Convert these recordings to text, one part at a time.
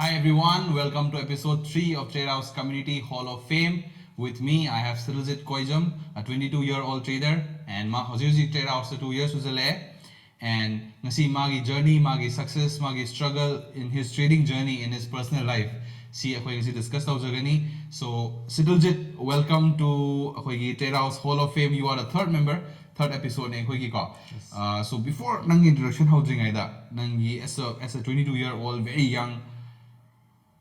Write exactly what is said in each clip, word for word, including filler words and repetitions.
Hi everyone, welcome to episode three of Trade House Community Hall of Fame. With me, I have Sitaljit Koijam, a twenty-two year old trader, and ꯃꯥ ꯍꯧꯖꯤꯛ ꯍꯧꯖꯤꯛ Trade House two years ꯁꯨꯖꯜꯂꯛꯑꯦ꯫ And ꯉꯁꯤ ꯃꯥꯒꯤ journey, ꯃꯥꯒꯤ success, ꯃꯥꯒꯤ struggle in his trading journey, in his personal life, ꯁꯤ ꯑꯩꯈꯣꯏ ꯉꯁꯤ discuss ꯇꯧꯖꯒꯅꯤ꯫ So, Sitaljit, welcome to ꯑꯩꯈꯣꯏꯒꯤ Trade House Hall of Fame. You are the third member, third episode ꯅꯦ ꯑꯩꯈꯣꯏꯒꯤꯀꯣ꯫ Uh, so before ꯅꯪꯒꯤ introduction ꯍꯧꯗ꯭ꯔꯤꯉꯩꯗ, ꯅꯪꯒꯤ as a, as a twenty-two year old, very young,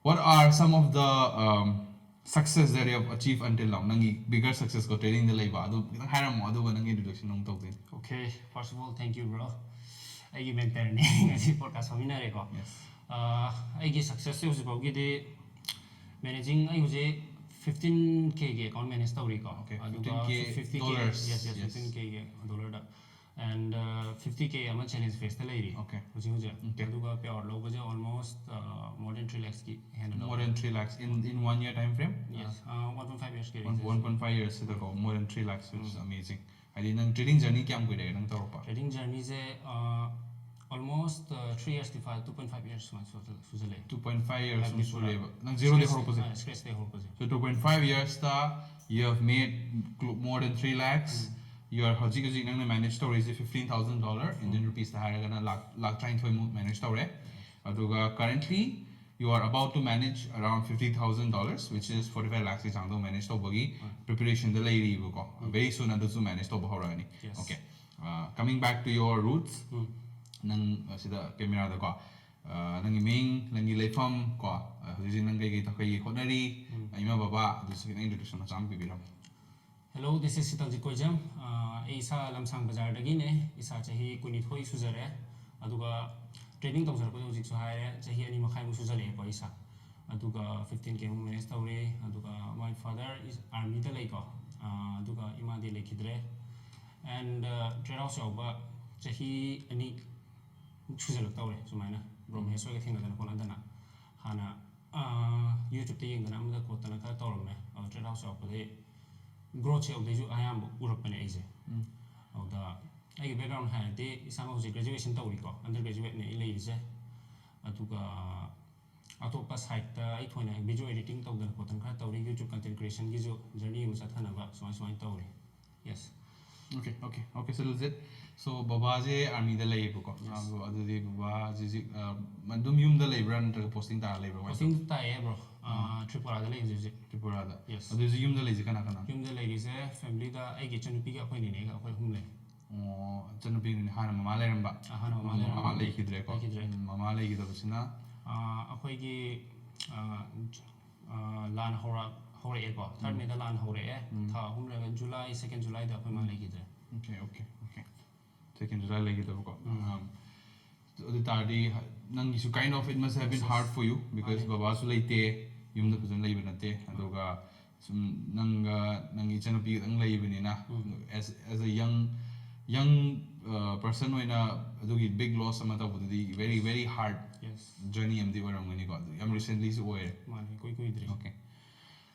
what are some of the, um, success that you have achieved until now? ꯅꯪꯒꯤ bigger success ꯀꯣ trading ꯗ ꯂꯩꯕ, ꯑꯗꯨ ꯈꯤꯇꯪ ꯍꯥꯏꯔꯝꯃꯣ, ꯑꯗꯨꯒ ꯅꯪꯒꯤ introduction ꯑꯃꯨꯛ ꯇꯧꯗꯣꯏꯅꯤ꯫ Okay, first of all, thank you, bro. ꯑꯩꯒꯤ mentor ꯅꯦ꯫ ꯉꯁꯤ podcast ꯐꯝꯃꯤꯟꯅꯔꯦꯀꯣ꯫ Yes. ꯑꯥ, ꯑꯩꯒꯤ success ꯁꯦ ꯍꯧꯖꯤꯛ ꯐꯥꯎꯒꯤꯗꯤ managing, ꯑꯩ ꯍꯧꯖꯤꯛ fifteen K ꯒꯤ account manage ꯇꯧꯔꯤꯀꯣ꯫ Okay, ꯑꯗꯨꯒ fifteen K fifty K, dollars. Yes, yes, yes. Fifteen K ꯒꯤ dollar the. And, uh, fifty K ꯑꯃ Challenge Phase ꯇ ꯂꯩꯔꯤ꯫ Okay. ꯍꯧꯖꯤꯛ ꯍꯧꯖꯤꯛ꯫ Okay. ꯑꯗꯨꯒ payout ꯂꯧꯕꯁꯦ almost, uh, more than three lakhs ꯀꯤ ꯍꯦꯟꯅ ꯂꯧꯔꯦ꯫ More than three lakhs in, in one year time frame? Yes, uh, one point five years ꯀꯤ one, range ꯁꯤꯗ꯫ One point five years ꯁꯤꯗꯀꯣ, more than three lakhs, which is amazing. ꯍꯥꯏꯗꯤ ꯅꯪ trading journey ꯀꯌꯥꯝ ꯀꯨꯏꯔꯦ ꯅꯪ ꯇꯧꯔꯛꯄ? Trading journey ꯁꯦ, uh, almost, uh, three years ꯗꯤ ꯐꯥ-, two point five years ꯁꯨꯃꯥꯏꯅ ꯁꯨꯖꯜ-, ꯁꯨꯖꯜꯂꯛꯑꯦ꯫ Two point five years ꯁꯨꯝ ꯁꯨꯔꯦꯕ꯫ ꯅꯪ zero ꯗꯩ ꯍꯧꯔꯛꯄꯁꯦ? ꯑꯥ, scratch ꯇꯩ ꯍꯧꯔꯛꯄꯁꯦ꯫ So two point five years ꯇ you have made clo-, more than three lakhs. You are ꯍꯧꯖꯤꯛ ꯍꯧꯖꯤꯛ ꯅꯪꯅ manage ꯇꯧꯔꯤꯁꯦ fifteen thousand dollar, Indian rupees ꯇ ꯍꯥꯏꯔꯒꯅ ꯂꯥꯛ, ꯂꯥꯛ ꯇꯔꯥꯅꯤꯊꯣꯏꯃꯨꯛ manage ꯇꯧꯔꯦ꯫ ꯑꯗꯨꯒ currently you are about to manage around fifty thousand dollars, which is forty-five lakhs ꯀꯤ ꯆꯥꯡꯗꯣ manage ꯇꯧꯕꯒꯤ preparation ꯗ ꯂꯩꯔꯤꯕꯀꯣ꯫ Very soon ꯑꯗꯨꯁꯨ manage ꯇꯧꯕ ꯍꯧꯔꯛꯑꯅꯤ꯫ Yes. Okay. Uh, coming back to your roots, ꯅꯪ ꯑꯁꯤꯗ camera ꯗꯀꯣ, ꯑ, ꯅꯪꯒꯤ ꯃꯤꯡ, ꯅꯪꯒꯤ ꯂꯩꯐꯝ ꯀꯣ, ꯑ, ꯍꯧꯖꯤꯛ ꯍꯧꯖꯤꯛ ꯅꯪ ꯀꯩꯀꯩ ꯀꯩꯀꯩ ꯍꯣꯠꯅꯔꯤ, ꯏꯃꯥ ꯕꯕꯥ, ꯑꯗꯨꯁꯨ ꯈꯤꯇꯪ introduction ꯃꯆꯥ ꯑꯃ ꯄꯤꯕꯤꯔꯝꯃꯣ꯫ Hello, this is Sitaljit Koijam. ꯑ, ꯑꯩ ꯏꯁꯥ ꯂꯝꯁꯥꯡ ꯕꯖꯥꯔꯗꯒꯤꯅꯦ꯫ ꯏꯁꯥ ꯆꯍꯤ ꯀꯨꯟꯅꯤꯊꯣꯏ ꯁꯨꯖꯔꯦ꯫ ꯑꯗꯨꯒ trading ꯇꯧꯖꯔꯛꯄꯁꯦ ꯍꯧꯖꯤꯛꯁꯨ ꯍꯥꯏꯔꯦ, ꯆꯍꯤ ꯑꯅꯤ ꯃꯈꯥꯏꯃꯨꯛ ꯁꯨꯖꯜꯂꯛꯑꯦꯀꯣ ꯏꯁꯥ꯫ ꯑꯗꯨꯒ fifteen K ꯃꯨꯛ manage ꯇꯧꯔꯤ꯫ ꯑꯗꯨꯒ my father is army ꯗ ꯂꯩꯀꯣ꯫ ꯑ, ꯑꯗꯨꯒ ꯏꯃꯥꯗꯤ ꯂꯩꯈꯤꯗ꯭ꯔꯦ꯫ And, uh, Trade House ꯌꯥꯎꯕ ꯆꯍꯤ ꯑꯅꯤ ꯃꯨꯛ ꯁꯨꯖꯜꯂꯛꯇꯧꯔꯦ ꯁꯨꯃꯥꯏꯅ꯫ Bro ꯃꯍꯦꯁ ꯍꯣꯏꯒ ꯊꯦꯡꯅꯗꯅ ꯈꯣꯠꯅꯗꯅ꯫ ꯍꯥꯟꯅ, ꯑ, YouTube ꯇ ꯌꯦꯡꯗꯅ ꯑꯃꯗ ꯈꯣꯠꯇꯅ ꯈꯔ ꯇꯧꯔꯝꯃꯦ꯫ ꯑꯗꯣ Trade House ꯌꯥꯎꯔꯛꯄꯗꯒꯤ growth ꯁꯦ ꯑꯗꯨꯗꯩꯁꯨ ꯑꯌꯥꯝꯕ ꯎꯔꯛꯄꯅꯦ ꯑꯩꯁꯦ꯫ ꯑꯗꯨꯗ ꯑꯩꯒꯤ background ꯍꯥꯏꯔꯗꯤ ꯏꯁꯥꯃꯛ ꯍꯧꯖꯤꯛ graduation ꯇꯧꯔꯤꯀꯣ, under graduate ꯅꯦ ꯑꯩ ꯂꯩꯔꯤꯁꯦ꯫ ꯑꯗꯨꯒ ꯑꯇꯣꯞꯄ ꯁꯥꯏꯠꯇ ꯑꯩ ꯊꯣꯏꯅ ꯚꯤꯗꯤꯑꯣ ꯑꯦꯗꯤꯇꯤꯡ ꯇꯧꯗꯅ ꯈꯣꯠꯇꯅ ꯈꯔ ꯇꯧꯔꯤ, ꯌꯨꯇ꯭ꯌꯨꯕ ꯀꯟꯇꯦꯟ ꯀ꯭ꯔꯤꯌꯦꯁꯟꯒꯤꯁꯨ ꯖꯔꯅꯤ ꯑꯃ ꯆꯠꯊꯅꯕ ꯁꯨꯃꯥꯏ ꯁꯨꯃꯥꯏꯅ ꯇꯧꯔꯤ꯫ Yes. Okay, okay, okay, Surjit. So ꯕꯕꯥꯁꯦ ꯑꯥꯔꯃꯤꯗ ꯂꯩꯌꯦꯕꯀꯣ꯫ Yes. ꯑꯗꯣ ꯑꯗꯨꯗꯤ ꯕꯕꯥ ꯍꯧꯖꯤꯛ, ꯑ, ꯑꯗꯨꯝ ꯌꯨꯝꯗ ꯂꯩꯕ꯭ꯔꯥ ꯅꯠꯇ꯭ꯔꯒ ꯄꯣꯁꯇꯤꯡ ꯇꯥꯔ ꯂꯩꯕ꯭ꯔꯥ, ꯀꯃꯥꯏꯅ ꯇꯧ? ꯄꯣꯁꯇꯤꯡ ꯇꯥꯏꯌꯦ ꯕ꯭ꯔꯣ꯫ ꯑ, ꯇ꯭ꯔꯤꯄꯨꯔꯥꯗ ꯂꯩ ꯍꯧꯖꯤꯛ ꯍꯧꯖꯤꯛ꯫ ꯇ꯭ꯔꯤꯄꯨꯔꯥꯗ꯫ Yes. ꯑꯗꯨ ꯍꯧꯖꯤꯛ ꯌꯨꯝꯗ ꯂꯩꯁꯦ ꯀꯅꯥ ꯀꯅꯥ? ꯌꯨꯝꯗ ꯂꯩꯔꯤꯁꯦ ꯐꯦꯃꯤꯂꯤꯗ ꯑꯩꯒꯤ ꯏꯆꯟꯅꯨꯄꯤꯒ ꯑꯩꯈꯣꯏ ꯅꯦꯅꯦꯒ ꯑꯩꯈꯣꯏ ꯑꯍꯨꯝ ꯂꯩ꯫ ꯑꯣ, ꯏꯆꯟꯅꯨꯄꯤꯅꯤ ꯍꯥꯟꯅ ꯃꯃꯥ ꯂꯩꯔꯝꯕ? ꯑ, ꯍꯥꯟꯅ ꯃꯃꯥ ꯂꯩꯔꯝꯕ꯫ ꯃꯃꯥ ꯂꯩꯈꯤꯗ꯭ꯔꯦꯀꯣ? ꯂꯩꯈꯤꯗ꯭ꯔꯦ꯫ ꯎꯝ, ꯃꯃꯥ ꯂꯩꯈꯤꯗꯕꯁꯤꯅ? ꯑ, ꯑꯩꯈꯣꯏꯒꯤ, ꯑ, ꯑ, ꯂꯥꯟ ꯍꯧꯔꯛ-, ꯍꯧꯔꯛꯑꯦꯀꯣ, ꯊꯥꯔꯠ ꯃꯦꯗ ꯂꯥꯟ ꯍꯧꯔꯛꯑꯦ꯫ ꯊꯥ ꯑꯍꯨꯝ ꯂꯩꯔꯒ ꯖꯨꯂꯥꯏ, ꯁꯦꯀꯦꯟ ꯖꯨꯂꯥꯏꯗ ꯑꯩꯈꯣꯏ ꯃꯥ ꯂꯩꯈꯤꯗ꯭ꯔꯦ꯫ Okay, okay, okay. ꯁꯦꯀꯦꯟ ꯖꯨꯂꯥꯏ ꯂꯩꯈꯤꯗꯕꯀꯣ꯫ ꯑꯝ, ꯑꯗꯨ ꯇꯥꯔꯗꯤ ꯅꯪꯒꯤꯁꯨ kind of it must have been hard for you because ꯃꯥꯅꯦ꯫ ꯕꯕꯥꯁꯨ ꯂꯩꯇꯦ, ꯌꯨꯝꯗ ꯐꯖꯅ ꯂꯩꯕ ꯅꯠꯇꯦ, ꯑꯗꯨꯒ ꯁꯨꯝ ꯅꯪꯒ ꯅꯪꯒꯤ ꯏꯆꯟꯅꯨꯄꯤ ꯈꯛꯇꯪ ꯂꯩꯕꯅꯤꯅ, as, as a young, young, uh, person ꯑꯣꯏꯅ ꯑꯗꯨꯒꯤ big loss ꯑꯃ ꯇꯧꯕꯗꯨꯗꯤ very, very hard Yes. journey ꯑꯃꯗꯤ ꯑꯣꯏꯔꯝꯒꯅꯤꯀꯣ꯫ ꯑꯗꯨ ꯌꯥꯝ recentlyꯁꯨ ꯑꯣꯏꯔꯦ꯫ ꯃꯥꯅꯦ, ꯏꯀꯨꯏ ꯀꯨꯏꯗ꯭ꯔꯤ꯫ Okay.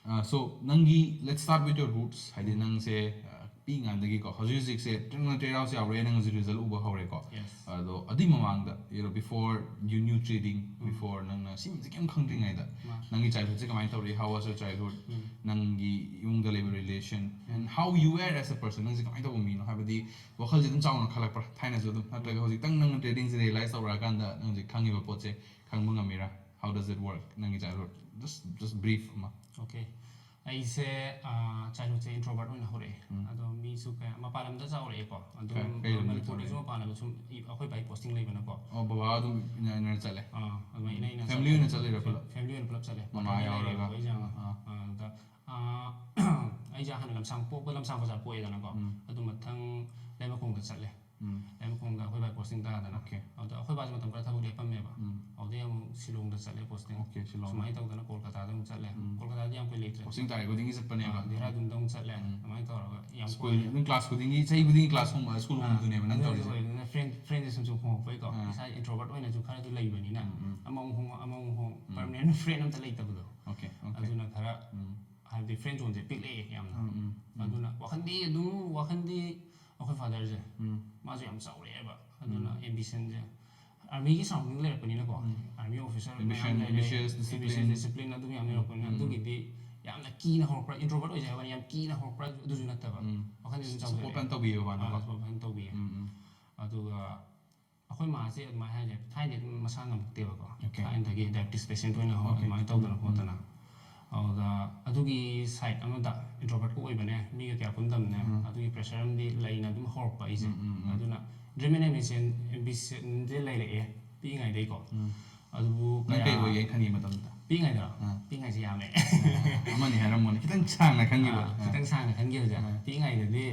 Uh, so ꯅꯪꯒꯤ, let's start with your roots, ꯍꯥꯏꯗꯤ ꯅꯪꯁꯦ, uh, ꯄꯤꯛꯏꯉꯥꯟꯗꯒꯤꯀꯣ, ꯍꯧꯖꯤꯛ ꯍꯧꯖꯤꯛꯁꯦ ꯇ꯭ꯔꯦꯗ ꯍꯥꯎꯁ ꯌꯥꯎꯔꯦ, ꯅꯪ ꯍꯧꯖꯤꯛ ꯔꯤꯖꯜ ꯎꯕ ꯍꯧꯔꯦꯀꯣ꯫ Yes. ꯑꯗꯣ ꯑꯗꯨꯏ ꯃꯃꯥꯡꯗ, you know, before you knew trading, before ꯅꯪꯅ ꯁꯤꯒꯨꯝꯕꯁꯦ ꯀꯩꯝ ꯈꯪꯗ꯭ꯔꯤꯉꯩꯗ, ꯃꯥ꯫ ꯅꯪꯒꯤ childhoodꯁꯦ ꯀꯃꯥꯏꯅ ꯇꯧꯔꯛꯏ? How was your childhood? ꯅꯪꯒꯤ ꯏꯃꯨꯡꯗ ꯂꯩꯕ relation and how you were as a person, ꯅꯪꯁꯦ ꯀꯃꯥꯏꯅ ꯇꯧꯕ ꯃꯤꯅꯣ? ꯍꯥꯏꯕꯗꯤ ꯋꯥꯈꯜꯁꯦ ꯑꯗꯨꯝ ꯆꯥꯎꯅ ꯈꯜꯂꯛꯄ꯭ꯔꯥ ꯊꯥꯏꯅꯁꯨ ꯑꯗꯨꯝ, ꯅꯠꯇ꯭ꯔꯒ ꯍꯧꯖꯤꯛꯇꯪ ꯅꯪꯅ tradingꯁꯦ realize ꯇꯧꯔꯛꯑꯀꯥꯟꯗ ꯅꯪ ꯍꯧꯖꯤꯛ ꯈꯪꯉꯤꯕ ꯄꯣꯠꯁꯦ ꯈꯪꯕ ꯉꯝꯃꯤꯔꯥ? How does it work? ꯅꯪꯒꯤ childhood, just, just brief ꯑꯃ꯫ Okay. ꯑꯩꯁꯦ, ꯑ, childhoodꯁꯦ introvert ꯑꯣꯏꯅ ꯍꯧꯔꯛꯑꯦ꯫ ꯑꯗꯣ ꯃꯤꯁꯨ ꯀꯌꯥ, ꯃꯄꯥꯟ ꯂꯝꯗ ꯆꯥꯎꯔꯛꯑꯦꯀꯣ꯫ ꯑꯗꯨꯝ, ꯀꯩ, ꯀꯩ ꯂꯝꯗ ꯃꯅꯤꯄꯨꯔꯗꯁꯨ ꯆꯥꯎꯔꯛꯑꯦ? ꯃꯄꯥꯟ ꯂꯝꯗ ꯁꯨꯝ ꯏ-, ꯑꯩꯈꯣꯏ ꯕꯥꯏ ꯄꯣꯁꯇꯤꯡ ꯂꯩꯕꯅꯀꯣ꯫ ꯑꯣ, ꯕꯕꯥ ꯑꯗꯨꯝ ꯏꯅ-, ꯏꯅ ꯆꯠꯂꯦ? ꯑꯥ, ꯑꯗꯨꯃꯥꯏꯅ ꯏꯅ ꯏꯅ Family ꯑꯣꯏꯅ ꯆꯠꯂꯤꯔꯥ ꯄꯨꯂꯞ? Family ꯑꯣꯏꯅ ꯄꯨꯂꯞ ꯆꯠꯂꯦ꯫ ꯃꯃꯥ Partnerꯗ ꯌꯥꯎꯔꯒ? ꯂꯩꯌꯦꯕꯀꯣ ꯑꯩꯁꯦ ꯌꯥꯝꯅ꯫ ꯑꯥ꯫ ꯑꯥ, ꯑꯗꯨꯗ, ꯑ, ꯑꯩꯁꯦ ꯍꯥꯟꯅ ꯂꯝꯁꯥꯡ ꯄꯣꯛꯄ, ꯂꯝꯁꯥꯡ ꯕꯖꯥꯔ ꯄꯣꯛꯑꯦꯗꯅꯀꯣ꯫ ꯑꯗꯨ ꯃꯊꯪ ꯂꯩꯃꯈꯣꯡꯗ ꯆꯠꯂꯦ꯫ ꯂꯩꯃꯈꯣꯡꯗ ꯑꯩꯈꯣꯏ ꯕꯥꯏ ꯄꯣꯁꯇꯤꯡ ꯇꯥꯗꯅ꯫ Okay. ꯑꯗꯨꯗ ꯑꯩꯈꯣꯏ ꯕꯥꯁꯦ ꯃꯇꯝ ꯈꯔ ꯊꯕꯛ ꯂꯦꯞꯄꯝꯃꯦꯕ꯫ ꯑꯗꯨꯗꯩ ꯑꯃꯨꯛ ꯁꯤꯂꯣꯡꯗ ꯆꯠꯂꯦ ꯄꯣꯁꯇꯤꯡ꯫ Okay, ꯁꯤꯂꯣꯡꯗ꯫ ꯁꯨꯃꯥꯏꯅ ꯇꯧꯗꯅ ꯀꯣꯜꯀꯇꯥꯗ ꯑꯃꯨꯛ ꯆꯠꯂꯦ꯫ ꯀꯣꯜꯀꯇꯥꯗꯤ ꯌꯥꯝ ꯀꯨꯏ ꯂꯩꯇ꯭ꯔꯦ꯫ ꯄꯣꯁꯇꯤꯡ ꯇꯥꯔꯤ ꯈꯨꯗꯤꯡꯒꯤ ꯆꯠꯄꯅꯦꯕ? ꯑꯥ, ꯗꯦꯍꯔꯥꯗꯨꯟꯗ ꯑꯃꯨꯛ ꯆꯠꯂꯦ꯫ ꯑꯗꯨꯃꯥꯏꯅ ꯇꯧꯔꯒ ꯌꯥꯝ ꯁ꯭ꯀꯨꯜ ꯀꯨꯏ- ꯑꯗꯨꯝ class ꯈꯨꯗꯤꯡꯒꯤ, ꯆꯍꯤ ꯈꯨꯗꯤꯡꯒꯤ class ꯍꯣꯡꯕ, ꯁ꯭ꯀꯨꯜ ꯑꯥ, ꯍꯣꯡꯕꯗꯨꯅꯦꯕ ꯅꯪ ꯑꯗꯨ ꯇꯧꯔꯤꯁꯦ? ꯑꯣꯏꯕꯅꯤꯅ friend, friendꯁꯦ ꯁꯨꯝ ꯁꯨꯝ ꯍꯣꯡꯉꯛꯄꯩꯀꯣ꯫ ꯏꯁꯥ introvert ꯑꯣꯏꯅꯁꯨ ꯈꯔꯁꯨ ꯂꯩꯕꯅꯤꯅ꯫ ꯑꯃꯃꯨꯛ ꯍꯣꯡ, ꯑꯃꯃꯨꯛ ꯍꯣꯡ, permanent friend ꯑꯝꯇ ꯂꯩꯇꯕꯗꯣ꯫ Okay, okay. ꯑꯗꯨꯅ ꯈꯔ, ꯍꯥꯏꯕꯗꯤ friend zoneꯁꯦ ꯄꯤꯛꯂꯛꯑꯦ ꯌꯥꯝꯅ꯫ ꯑꯗꯨꯅ ꯋꯥꯈꯜꯗꯤ ꯑꯗꯨꯝ, ꯋꯥꯈꯜꯗꯤ ꯑꯩꯈꯣꯏ fatherꯁꯦ, ꯃꯥꯁꯨ ꯌꯥꯝ ꯆꯥꯎꯔꯛꯑꯦꯕ꯫ ꯑꯗꯨꯅ ambitionꯁꯦ, ꯑꯥꯔꯃꯤꯒꯤ ꯁꯔꯥꯎꯟꯗꯤꯡ ꯂꯩꯔꯛꯄꯅꯤꯅꯀꯣ, ꯑꯥꯔꯃꯤ ꯑꯣꯐꯤꯁꯔ ꯃꯌꯥꯝ ꯂꯩꯔꯦ, ꯑꯦꯝꯕꯤꯁꯤꯌꯁ, ꯗꯤꯁꯤꯄ꯭ꯂꯤꯟ ꯑꯗꯨ ꯃꯌꯥꯝ ꯂꯩꯔꯛꯄꯅꯤꯅ, ꯑꯗꯨꯒꯤꯗꯤ ꯌꯥꯝꯅ ꯀꯤꯅ ꯍꯧꯔꯛꯄ꯭ꯔꯥ, ꯏꯟꯇ꯭ꯔꯣꯕꯔꯠ ꯑꯣꯏꯖꯩ ꯍꯥꯏꯕ ꯋꯥꯅꯤ, ꯌꯥꯝ ꯀꯤꯅ ꯍꯧꯔꯛꯄ꯭ꯔꯥ ꯑꯗꯨꯁꯨ ꯅꯠꯇꯕ, ꯋꯥꯈꯜꯗꯤ ꯑꯗꯨꯝ ꯆꯥꯎꯊꯣꯛꯑꯦ꯫ ꯁꯄꯣꯔꯠ ꯐꯖꯅ ꯇꯧꯕꯤꯌꯦꯕ꯫ ꯑꯗꯨꯒ ꯑꯩꯈꯣꯏ ꯃꯥꯁꯦ ꯑꯗꯨꯃꯥꯏꯅ ꯍꯥꯏꯁꯦ, ꯊꯥꯏꯅꯗꯤ ꯑꯗꯨꯝ ꯃꯁꯥ ꯉꯝꯃꯛꯇꯦꯕꯀꯣ, ꯊꯥꯏꯅꯗꯒꯤ ꯗꯥꯏꯕꯤꯇꯤꯁ ꯄꯦꯁꯦꯟꯠ ꯑꯣꯏꯅ ꯑꯗꯨꯃꯥꯏꯅ ꯇꯧꯗꯅ ꯈꯣꯠꯇꯅ꯫ ꯑꯗꯨꯗ ꯑꯗꯨꯒꯤ ꯁꯥꯏꯠ ꯑꯃꯗ ꯏꯟꯇ꯭ꯔꯣꯕꯔꯠꯀ ꯑꯣꯏꯕꯅꯦ, ꯃꯤꯒ ꯀꯌꯥ ꯄꯨꯟꯗꯕꯅꯦ, ꯑꯗꯨꯒꯤ ꯄ꯭ꯔꯦꯁꯔ ꯑꯃꯗꯤ ꯂꯩꯅ ꯑꯗꯨꯝ ꯍꯧꯔꯛꯄ ꯑꯩꯁꯦ꯫ ꯑꯗꯨꯅ ꯗ꯭ꯔꯤꯝ ꯑꯦꯟ ꯑꯦꯝꯕꯤꯁꯟ, ꯑꯦꯝꯕꯤꯁꯟꯁꯦ ꯂꯩꯔꯛꯑꯦ ꯄꯤꯛꯏꯉꯩꯗꯒꯤꯀꯣ꯫ ꯑꯗꯨꯕꯨ ꯅꯪ ꯀꯩ ꯑꯣꯏꯒꯦꯅ ꯈꯟꯒꯤ ꯃꯇꯝꯗꯨꯗ? ꯄꯤꯛꯏꯉꯩꯗꯔꯣ? ꯄꯤꯛꯏꯉꯩꯁꯦ ꯌꯥꯝꯃꯦ꯫ ꯑꯃꯅꯤ ꯍꯥꯏꯔꯝꯃꯣꯅꯦ, ꯈꯤꯇꯪ ꯁꯥꯡꯅ ꯈꯟꯈꯤꯕ꯫ ꯑꯥ, ꯈꯤꯇꯪ ꯁꯥꯡꯅ ꯈꯟꯈꯤꯕꯁꯦ꯫ ꯄꯤꯛꯏꯉꯩꯗꯗꯤ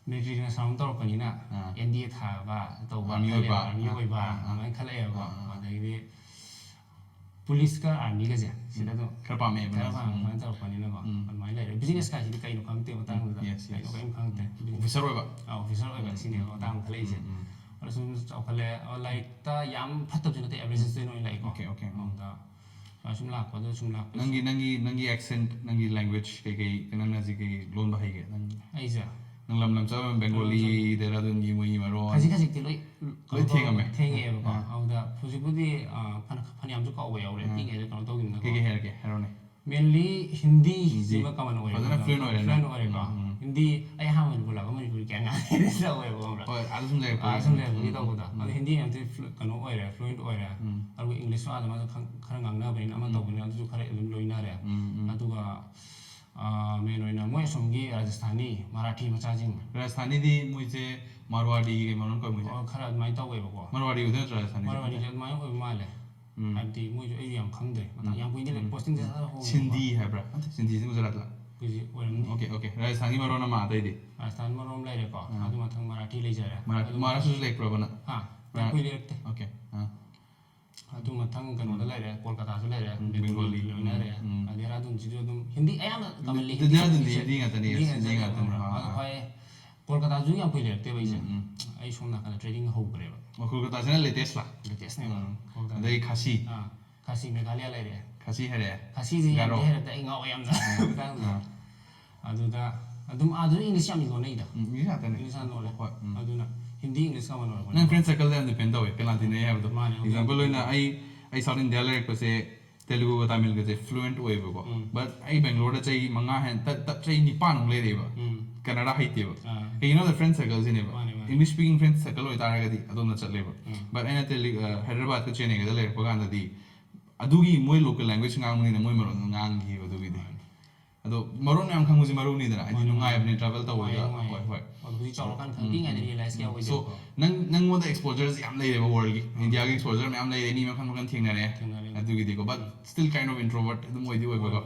ꯃꯤꯂꯤꯇꯔꯤꯅ ꯁꯔꯥꯎꯟ ꯇꯧꯔꯛꯄꯅꯤꯅ ꯑꯥ꯫ ꯑꯦꯟ ꯗꯤ ꯑꯦ ꯊꯥꯕ ꯇꯧꯕ ꯑꯥꯔꯃꯤ ꯈꯜꯂꯦ, ꯑꯣꯏꯕ꯫ ꯑꯥꯔꯃꯤ ꯑꯥ, ꯑꯣꯏꯕ ꯑꯥ, ꯑꯥ꯫ ꯑꯗꯨꯃꯥꯏꯅ ꯈꯜꯂꯛꯑꯦꯕꯀꯣ꯫ ꯑꯥ, ꯑꯥ꯫ ꯑꯗꯒꯤꯗꯤ ꯄꯨꯂꯤꯁꯀ ꯑꯥꯔꯃꯤꯒꯁꯦ ꯁꯤꯗ ꯑꯗꯨꯝ ꯈꯔ ꯄꯥꯝꯃꯛꯑꯦꯕ ꯈꯔ ꯅꯪ꯫ ꯄꯥꯝꯃꯦ, ꯎꯝ꯫ ꯑꯗꯨꯃꯥꯏꯅ ꯇꯧꯔꯛꯄꯅꯤꯅꯀꯣ꯫ ꯎꯝ꯫ ꯑꯗꯨꯃꯥꯏꯅ ꯂꯩꯔꯦ꯫ ꯕꯤꯖꯤꯅꯦꯁ ꯀꯥꯏꯁꯤꯗꯤ ꯀꯩꯅꯣ ꯈꯪꯗꯦ ꯃꯇꯥꯡꯗꯨꯗ꯫ ꯎꯝ, yes, yes꯫ ꯀꯩꯅꯣ ꯀꯔꯤꯝ ꯈꯪꯗꯦ꯫ ꯎꯝ꯫ ꯕꯤꯖꯤꯅꯦꯁ ꯑꯣꯐꯤꯁꯔ ꯑꯣꯏꯕ꯫ ꯑꯥ, ꯑꯣꯐꯤꯁꯔ ꯑꯣꯏꯕ ꯎꯝ, ꯁꯤꯅꯦꯕ ꯎꯝ, ꯃꯇꯥꯡ ꯎꯝ꯫ ꯑꯃ ꯈꯜꯂꯛꯏꯁꯦ꯫ ꯎꯝ, ꯎꯝ꯫ ꯑꯗ ꯁꯨꯝ ꯆꯥꯎꯈꯠꯂꯛꯑꯦ꯫ ꯑꯣ, ꯂꯥꯏꯔꯤꯛꯇ ꯌꯥꯝ ꯐꯠꯇꯕꯁꯨ ꯅꯠꯇꯦ, average ꯎꯝ꯫ Student ꯑꯣꯏꯅ ꯂꯥꯛꯏꯀꯣ꯫ Okay, okay, ꯎꯝ꯫ ꯑꯗ ꯁꯨꯃꯥꯏꯅ ꯁꯨꯝ ꯂꯥꯛꯄꯗ ꯁꯨꯝ ꯂꯥꯛꯄꯗ ꯅꯪꯒꯤ, ꯁꯨꯝ ꯅꯪꯒꯤ, ꯅꯪꯒꯤ accent, ꯅꯪꯒꯤ language ꯀꯩꯀꯩ, ꯅꯪꯅ ꯍꯧꯖꯤꯛ ꯀꯩꯀꯩ ꯂꯣꯟꯕ ꯍꯩꯒꯦ? ꯅꯪ ꯑꯩꯁꯦ? ꯅꯪ ꯂꯝ ꯂꯝ ꯆꯠꯂꯝꯃꯦ, ꯂꯝ ꯂꯝ ꯕꯦꯡꯒꯣꯂꯤ, ꯆꯠꯂꯝꯃꯦ꯫ ꯗꯦꯔꯥꯗꯨꯟꯒꯤ ꯃꯣꯏꯒꯤ ꯃꯔꯣꯟ꯫ ꯈꯖꯤꯛ ꯈꯖꯤꯛꯇꯤ ꯂꯣꯏ ꯀꯩꯅꯣ ꯈꯖꯤꯛ ꯇꯧ-, ꯊꯦꯡꯉꯝꯃꯦ? ꯊꯦꯡꯉꯛꯑꯦꯕꯀꯣ꯫ ꯑꯥ꯫ ꯑꯗꯨꯗ ꯍꯧꯖꯤꯛꯄꯨꯗꯤ, ꯑ, ꯐꯅ-, ꯐꯅꯌꯥꯝꯁꯨ ꯀꯥꯎꯕ ꯌꯥꯎꯔꯦ, ꯑꯥ꯫ ꯄꯤꯛꯏꯉꯩꯗ ꯀꯩꯅꯣ ꯇꯧꯈꯤꯕꯅꯀꯣ꯫ ꯀꯩꯀꯩ ꯍꯩꯔꯛꯀꯦ? ꯍꯥꯏꯔꯛꯑꯣꯅꯦ꯫ Mainly ꯍꯤꯟꯗꯤ ꯍꯤꯟꯗꯤ꯫ ꯁꯤꯃ common ꯑꯣꯏꯔꯦ꯫ ꯐꯖꯅ fluent ꯑꯣꯏꯔꯦꯅ? Fluent ꯑꯣꯏꯔꯦꯀꯣ꯫ ꯎꯝ, ꯎꯝ꯫ ꯍꯤꯟꯗꯤ ꯑꯩ ꯑꯍꯥꯟꯕ ꯃꯅꯤꯄꯨꯔ ꯂꯥꯛꯄ ꯃꯅꯤꯄꯨꯔꯤ ꯀꯌꯥ ꯉꯥꯡꯗꯦ ꯇꯧꯋꯦꯕ, ꯈꯪꯕ꯭ꯔꯥ? ꯍꯣꯏ, ꯑꯥꯗ ꯁꯨꯝ ꯂꯩꯔꯛꯄꯒꯤ꯫ ꯑꯥꯗ ꯁꯨꯝ ꯂꯩꯔꯛꯄꯒꯤ ꯎꯝ, ꯎꯝ, ꯇꯧꯕꯗꯣ꯫ ꯎꯝ꯫ ꯑꯗꯣ ꯍꯤꯟꯗꯤ ꯃꯌꯥꯝꯁꯦ flu-, ꯀꯩꯅꯣ ꯑꯣꯏꯔꯦ, fluent ꯑꯣꯏꯔꯦ꯫ ꯎꯝ꯫ ꯑꯗꯨꯒ English ꯁꯨ ꯑꯥꯗ ꯃꯥꯁꯨ ꯈꯪ-, ꯈꯔ ꯉꯥꯡꯅꯕꯅꯤꯅ ꯑꯃ ꯎꯝ꯫ ꯇꯧꯕꯅꯤꯅ ꯑꯗꯨꯁꯨ ꯈꯔ ꯑꯗꯨꯝ ꯂꯣꯏꯅꯔꯦ꯫ ꯎꯝ, ꯎꯝ꯫ ꯑꯗꯨꯒ, ꯑ, main ꯑꯣꯏꯅ ꯃꯣꯏ ꯑꯁꯣꯝꯒꯤ ꯔꯥꯖꯁꯊꯥꯅꯤ, ꯃꯔꯥꯊꯤ ꯃꯆꯥꯁꯤꯡ꯫ ꯔꯥꯖꯁꯊꯥꯅꯤꯗꯤ ꯃꯣꯏꯁꯦ ꯃꯥꯔꯋꯥꯔꯤꯒꯤ ꯀꯩ ꯃꯔꯣꯟ ꯀꯧꯏ ꯃꯣꯏꯁꯦ? ꯑꯣ, ꯈꯔ ꯑꯗꯨꯃꯥꯏꯅ ꯇꯧꯋꯦꯕꯀꯣ꯫ ꯃꯥꯔꯋꯥꯔꯤ ꯑꯣꯏꯗꯣꯏ ꯅꯠꯇ꯭ꯔꯣ ꯔꯥꯖꯁꯊꯥꯅꯤꯁꯦ? ꯃꯥꯔꯋꯥꯔꯤꯁꯦ ꯑꯗꯨꯃꯥꯏꯅ ꯑꯣꯏꯕ ꯃꯥꯜꯂꯦ꯫ ꯎꯝ꯫ ꯍꯥꯏꯕꯗꯤ ꯃꯣꯏꯁꯨ ꯑꯩꯁꯨ ꯌꯥꯝ ꯈꯪꯗ꯭ꯔꯦ꯫ ꯃꯇꯥꯡ ꯎꯝ꯫ ꯌꯥꯝ ꯀꯨꯏꯗꯤ ꯂꯩ-, ꯎꯝ꯫ Posting ꯁꯦ ꯎꯝ꯫ ꯈꯔ ꯍꯣꯡꯉꯦꯕ꯫ ꯁꯤꯟꯗꯤ ꯍꯥꯏꯕ꯭ꯔꯥ? ꯅꯠꯇꯦ, ꯁꯤꯟꯗꯤꯁꯤ ꯒꯨꯖꯔꯥꯠꯂ? ꯒꯨꯖꯤ-, ꯑꯣꯏꯔꯝꯅꯤ꯫ Okay, okay꯫ ꯔꯥꯖꯁꯊꯥꯟꯒꯤ ꯃꯔꯣꯟ ꯑꯃ ꯑꯇꯩꯗꯤ? ꯔꯥꯖꯁꯊꯥꯟ ꯃꯔꯣꯟ ꯑꯃ ꯂꯩꯔꯦꯀꯣ꯫ ꯑꯥ꯫ ꯑꯗꯨ ꯃꯊꯪ ꯃꯔꯥꯊꯤ ꯂꯩꯖꯔꯦ꯫ ꯃꯔꯥ-, ꯑꯗꯨ ꯃꯍꯥꯔꯥꯁꯇ꯭ꯔꯁꯨ ꯂꯩꯔꯛꯄ꯭ꯔꯕ ꯅꯪ? ꯍꯥ? ꯌꯥꯝ ꯃꯔꯥ-, ꯀꯨꯏ ꯂꯩꯔꯛꯇꯦ꯫ Okay꯫ ꯑꯥ꯫ ꯑꯗꯨ ꯃꯊꯪ ꯀꯩꯅꯣꯗ ꯎꯝ꯫ ꯂꯩꯔꯦ, ꯀꯣꯜꯀꯇꯥꯁꯨ ꯂꯩꯔꯦ, ꯎꯝ, ꯕꯦꯡꯒꯣꯂꯤ ꯕꯦꯡꯒꯣꯂꯤ꯫ ꯂꯣꯏꯅꯔꯦ꯫ ꯎꯝ, ꯎꯝ꯫ ꯑ, ꯗꯦꯍꯔꯥꯗꯨꯟꯁꯤꯁꯨ ꯑꯗꯨꯝ ꯍꯤꯟꯗꯤ ꯑꯌꯥꯝꯕ commonly ꯗꯦ-, ꯍꯤꯟꯗꯤ ꯗꯦꯍꯔꯥꯗꯨꯟꯗꯤ ꯉꯥꯛꯇꯅꯤ, ꯍꯤꯟꯗꯤ ꯍꯤꯟꯗꯤ ꯉꯥꯛꯇꯅꯤ, ꯉꯥꯛꯇꯅꯦꯕ꯫ ꯈꯪꯕ꯭ꯔꯥ? ꯑꯥ, ꯑꯗꯣ ꯑꯥ꯫ ꯍꯣꯏ, ꯀꯣꯜꯀꯇꯥꯁꯨ ꯌꯥꯝ ꯀꯨꯏ ꯂꯩꯔꯛꯇꯦꯕ ꯑꯩꯁꯦ꯫ ꯎꯝ, ꯎꯝ꯫ ꯑꯩ ꯁꯣꯝ ꯅꯥꯀꯟꯗ trading ꯍꯧꯈ꯭ꯔꯦꯕ꯫ ꯑꯣ, ꯀꯣꯜꯀꯇꯥꯁꯤꯅ latest ꯂꯥ? Latest ꯅꯦꯕ꯫ ꯎꯝ꯫ ꯀꯣꯜꯀꯇꯥ꯫ ꯑꯗꯩ ꯈꯥꯁꯤ? ꯑꯥ, ꯈꯥꯁꯤ ꯃꯦꯘꯥꯂꯌꯥ ꯂꯩꯔꯦ꯫ ꯈꯥꯁꯤ ꯍꯥꯏꯔꯛꯑꯦ? ꯈꯥꯁꯤꯁꯦ ꯌꯥꯝꯗꯤ ꯒꯥꯔꯣ? ꯍꯩꯔꯛꯇꯦ, ꯑꯩ ꯉꯥꯎꯋꯦ ꯌꯥꯝꯅ ꯑꯥ, ꯃꯇꯥꯡꯗ꯫ ꯑꯥ꯫ ꯑꯗꯨꯗ ꯑꯗꯨꯝ ꯑꯥꯗꯁꯨ English ꯌꯥꯝ ꯂꯣꯟꯅꯩꯗ꯫ ꯎꯝ, English ꯉꯥꯛꯇꯅꯦ꯫ English ꯌꯥꯝ ꯂꯣꯜꯂꯦ꯫ ꯍꯣꯏ, ꯎꯝ꯫ ꯑꯗꯨꯅ ꯍꯤꯟꯗꯤ ꯏꯪꯂꯤꯁ ꯀꯃꯟ ꯑꯣꯏꯔꯛꯄꯅꯦ꯫ ꯅꯪ ꯐ꯭ꯔꯦꯟ ꯁꯔꯀꯜꯗ ꯌꯥꯝ ꯗꯤꯄꯦꯟ ꯇꯧꯋꯦ ꯀꯩꯅꯣ ꯇꯤꯟꯅꯩ ꯍꯥꯏꯕꯗꯣ꯫ ꯃꯥꯅꯦ, ꯍꯧꯖꯤꯛ ꯑꯦꯛꯖꯥꯝꯄꯜ ꯑꯣꯏꯅ ꯑꯩ ꯑꯩ ꯁꯥꯎꯠ ꯏꯟꯗꯤꯌꯥ ꯂꯩꯔꯛꯄꯁꯦ ꯇꯦꯂꯨꯒꯨꯒ ꯇꯥꯃꯤꯜꯒꯁꯦ ꯐ꯭ꯂꯨꯑꯦꯟꯠ ꯑꯣꯏꯌꯦꯕꯀꯣ꯫ ꯎꯝ. ꯕꯠ ꯑꯩ ꯕꯦꯡꯒ꯭ꯂꯣꯔꯗ ꯆꯍꯤ ꯃꯉꯥ ꯍꯦꯟ ꯇꯠ ꯇꯠ ꯆꯍꯤ ꯅꯤꯄꯥꯟꯃꯨꯛ ꯂꯩꯔꯛꯑꯦꯕ꯫ ꯎꯝ. ꯀꯟꯅꯗꯥ ꯍꯩꯇꯦꯕ꯫ ꯑꯥ. ꯀꯩꯒꯤꯅꯣꯗ ꯐ꯭ꯔꯦꯟ ꯁꯔꯀꯜꯁꯤꯅꯦꯕ꯫ ꯃꯥꯅꯦ, ꯃꯥꯅꯦ. ꯏꯪꯂꯤꯁ ꯁ꯭ꯄꯤꯀꯤꯡ ꯐ꯭ꯔꯦꯟ ꯁꯔꯀꯜ ꯑꯣꯏꯇꯥꯔꯒꯗꯤ ꯑꯗꯣꯝꯗ ꯆꯠꯂꯦꯕ꯫ ꯎꯝ. ꯕꯠ ꯑꯩꯅ ꯇꯦꯂꯤ ꯑ, ꯍꯥꯏꯗ꯭ꯔꯕꯥꯗꯀ ꯆꯦꯟꯅꯩꯒꯗ ꯂꯩꯔꯛꯄ ꯀꯥꯟꯗꯗꯤ ꯑꯗꯨꯒꯤ ꯃꯣꯏ ꯂꯣꯀꯦꯜ ꯂꯦꯡꯒ꯭ꯋꯦꯖ ꯉꯥꯡꯕꯅꯤꯅ ꯃꯣꯏ ꯃꯔꯣꯟꯗꯣ ꯉꯥꯡꯈꯤꯕ ꯑꯗꯨꯒꯤꯗꯤ꯫ ꯃꯥꯅꯦ. ꯑꯗꯣ ꯃꯔꯣꯟ ꯃꯌꯥꯝ ꯈꯪꯕꯁꯦ ꯃꯔꯨꯅꯤꯗꯅ ꯍꯥꯏꯗꯤ ꯃꯥꯅꯦ, ꯅꯨꯡꯉꯥꯏꯕꯅꯦ ꯃꯥꯅꯦ. ꯇ꯭ꯔꯥꯚꯦꯜ ꯇꯧꯕꯗ꯫ ꯅꯨꯡꯉꯥꯏ, ꯅꯨꯡꯉꯥꯏ. ꯍꯣꯏ, ꯍꯣꯏ. ꯑꯗꯣ ꯍꯧꯖꯤꯛ ꯆꯥꯎꯔꯀꯥꯟꯗ ꯈꯔ ꯎꯝ, ꯄꯤꯛꯏꯉꯩꯗ ꯎꯝ. ꯔꯤꯌꯦꯂꯥꯏꯁ ꯀꯌꯥ ꯎꯝ. ꯑꯣꯏꯗꯦ꯫ So ꯅꯪ ꯅꯪꯉꯣꯟꯗ ꯑꯦꯛꯁꯄꯣꯖꯔꯁꯦ ꯌꯥꯝ ꯂꯩꯔꯦꯕ ꯋꯥꯔꯜꯒꯤ ꯎꯝ. ꯏꯟꯗꯤꯌꯥꯒꯤ ꯑꯦꯛꯁꯄꯣꯖꯔ ꯃꯌꯥꯝ ꯂꯩꯔꯦ ꯃꯤ ꯃꯈꯜ ꯃꯈꯜ ꯊꯦꯡꯅꯔꯦ꯫ ꯊꯦꯡꯅꯔꯦ. ꯑꯗꯨꯒꯤꯗꯤꯀꯣ but um. Still kind of introvert ꯑꯗꯨꯝ ꯑꯣꯏꯗꯤ ꯑꯣꯏꯕꯀꯣ꯫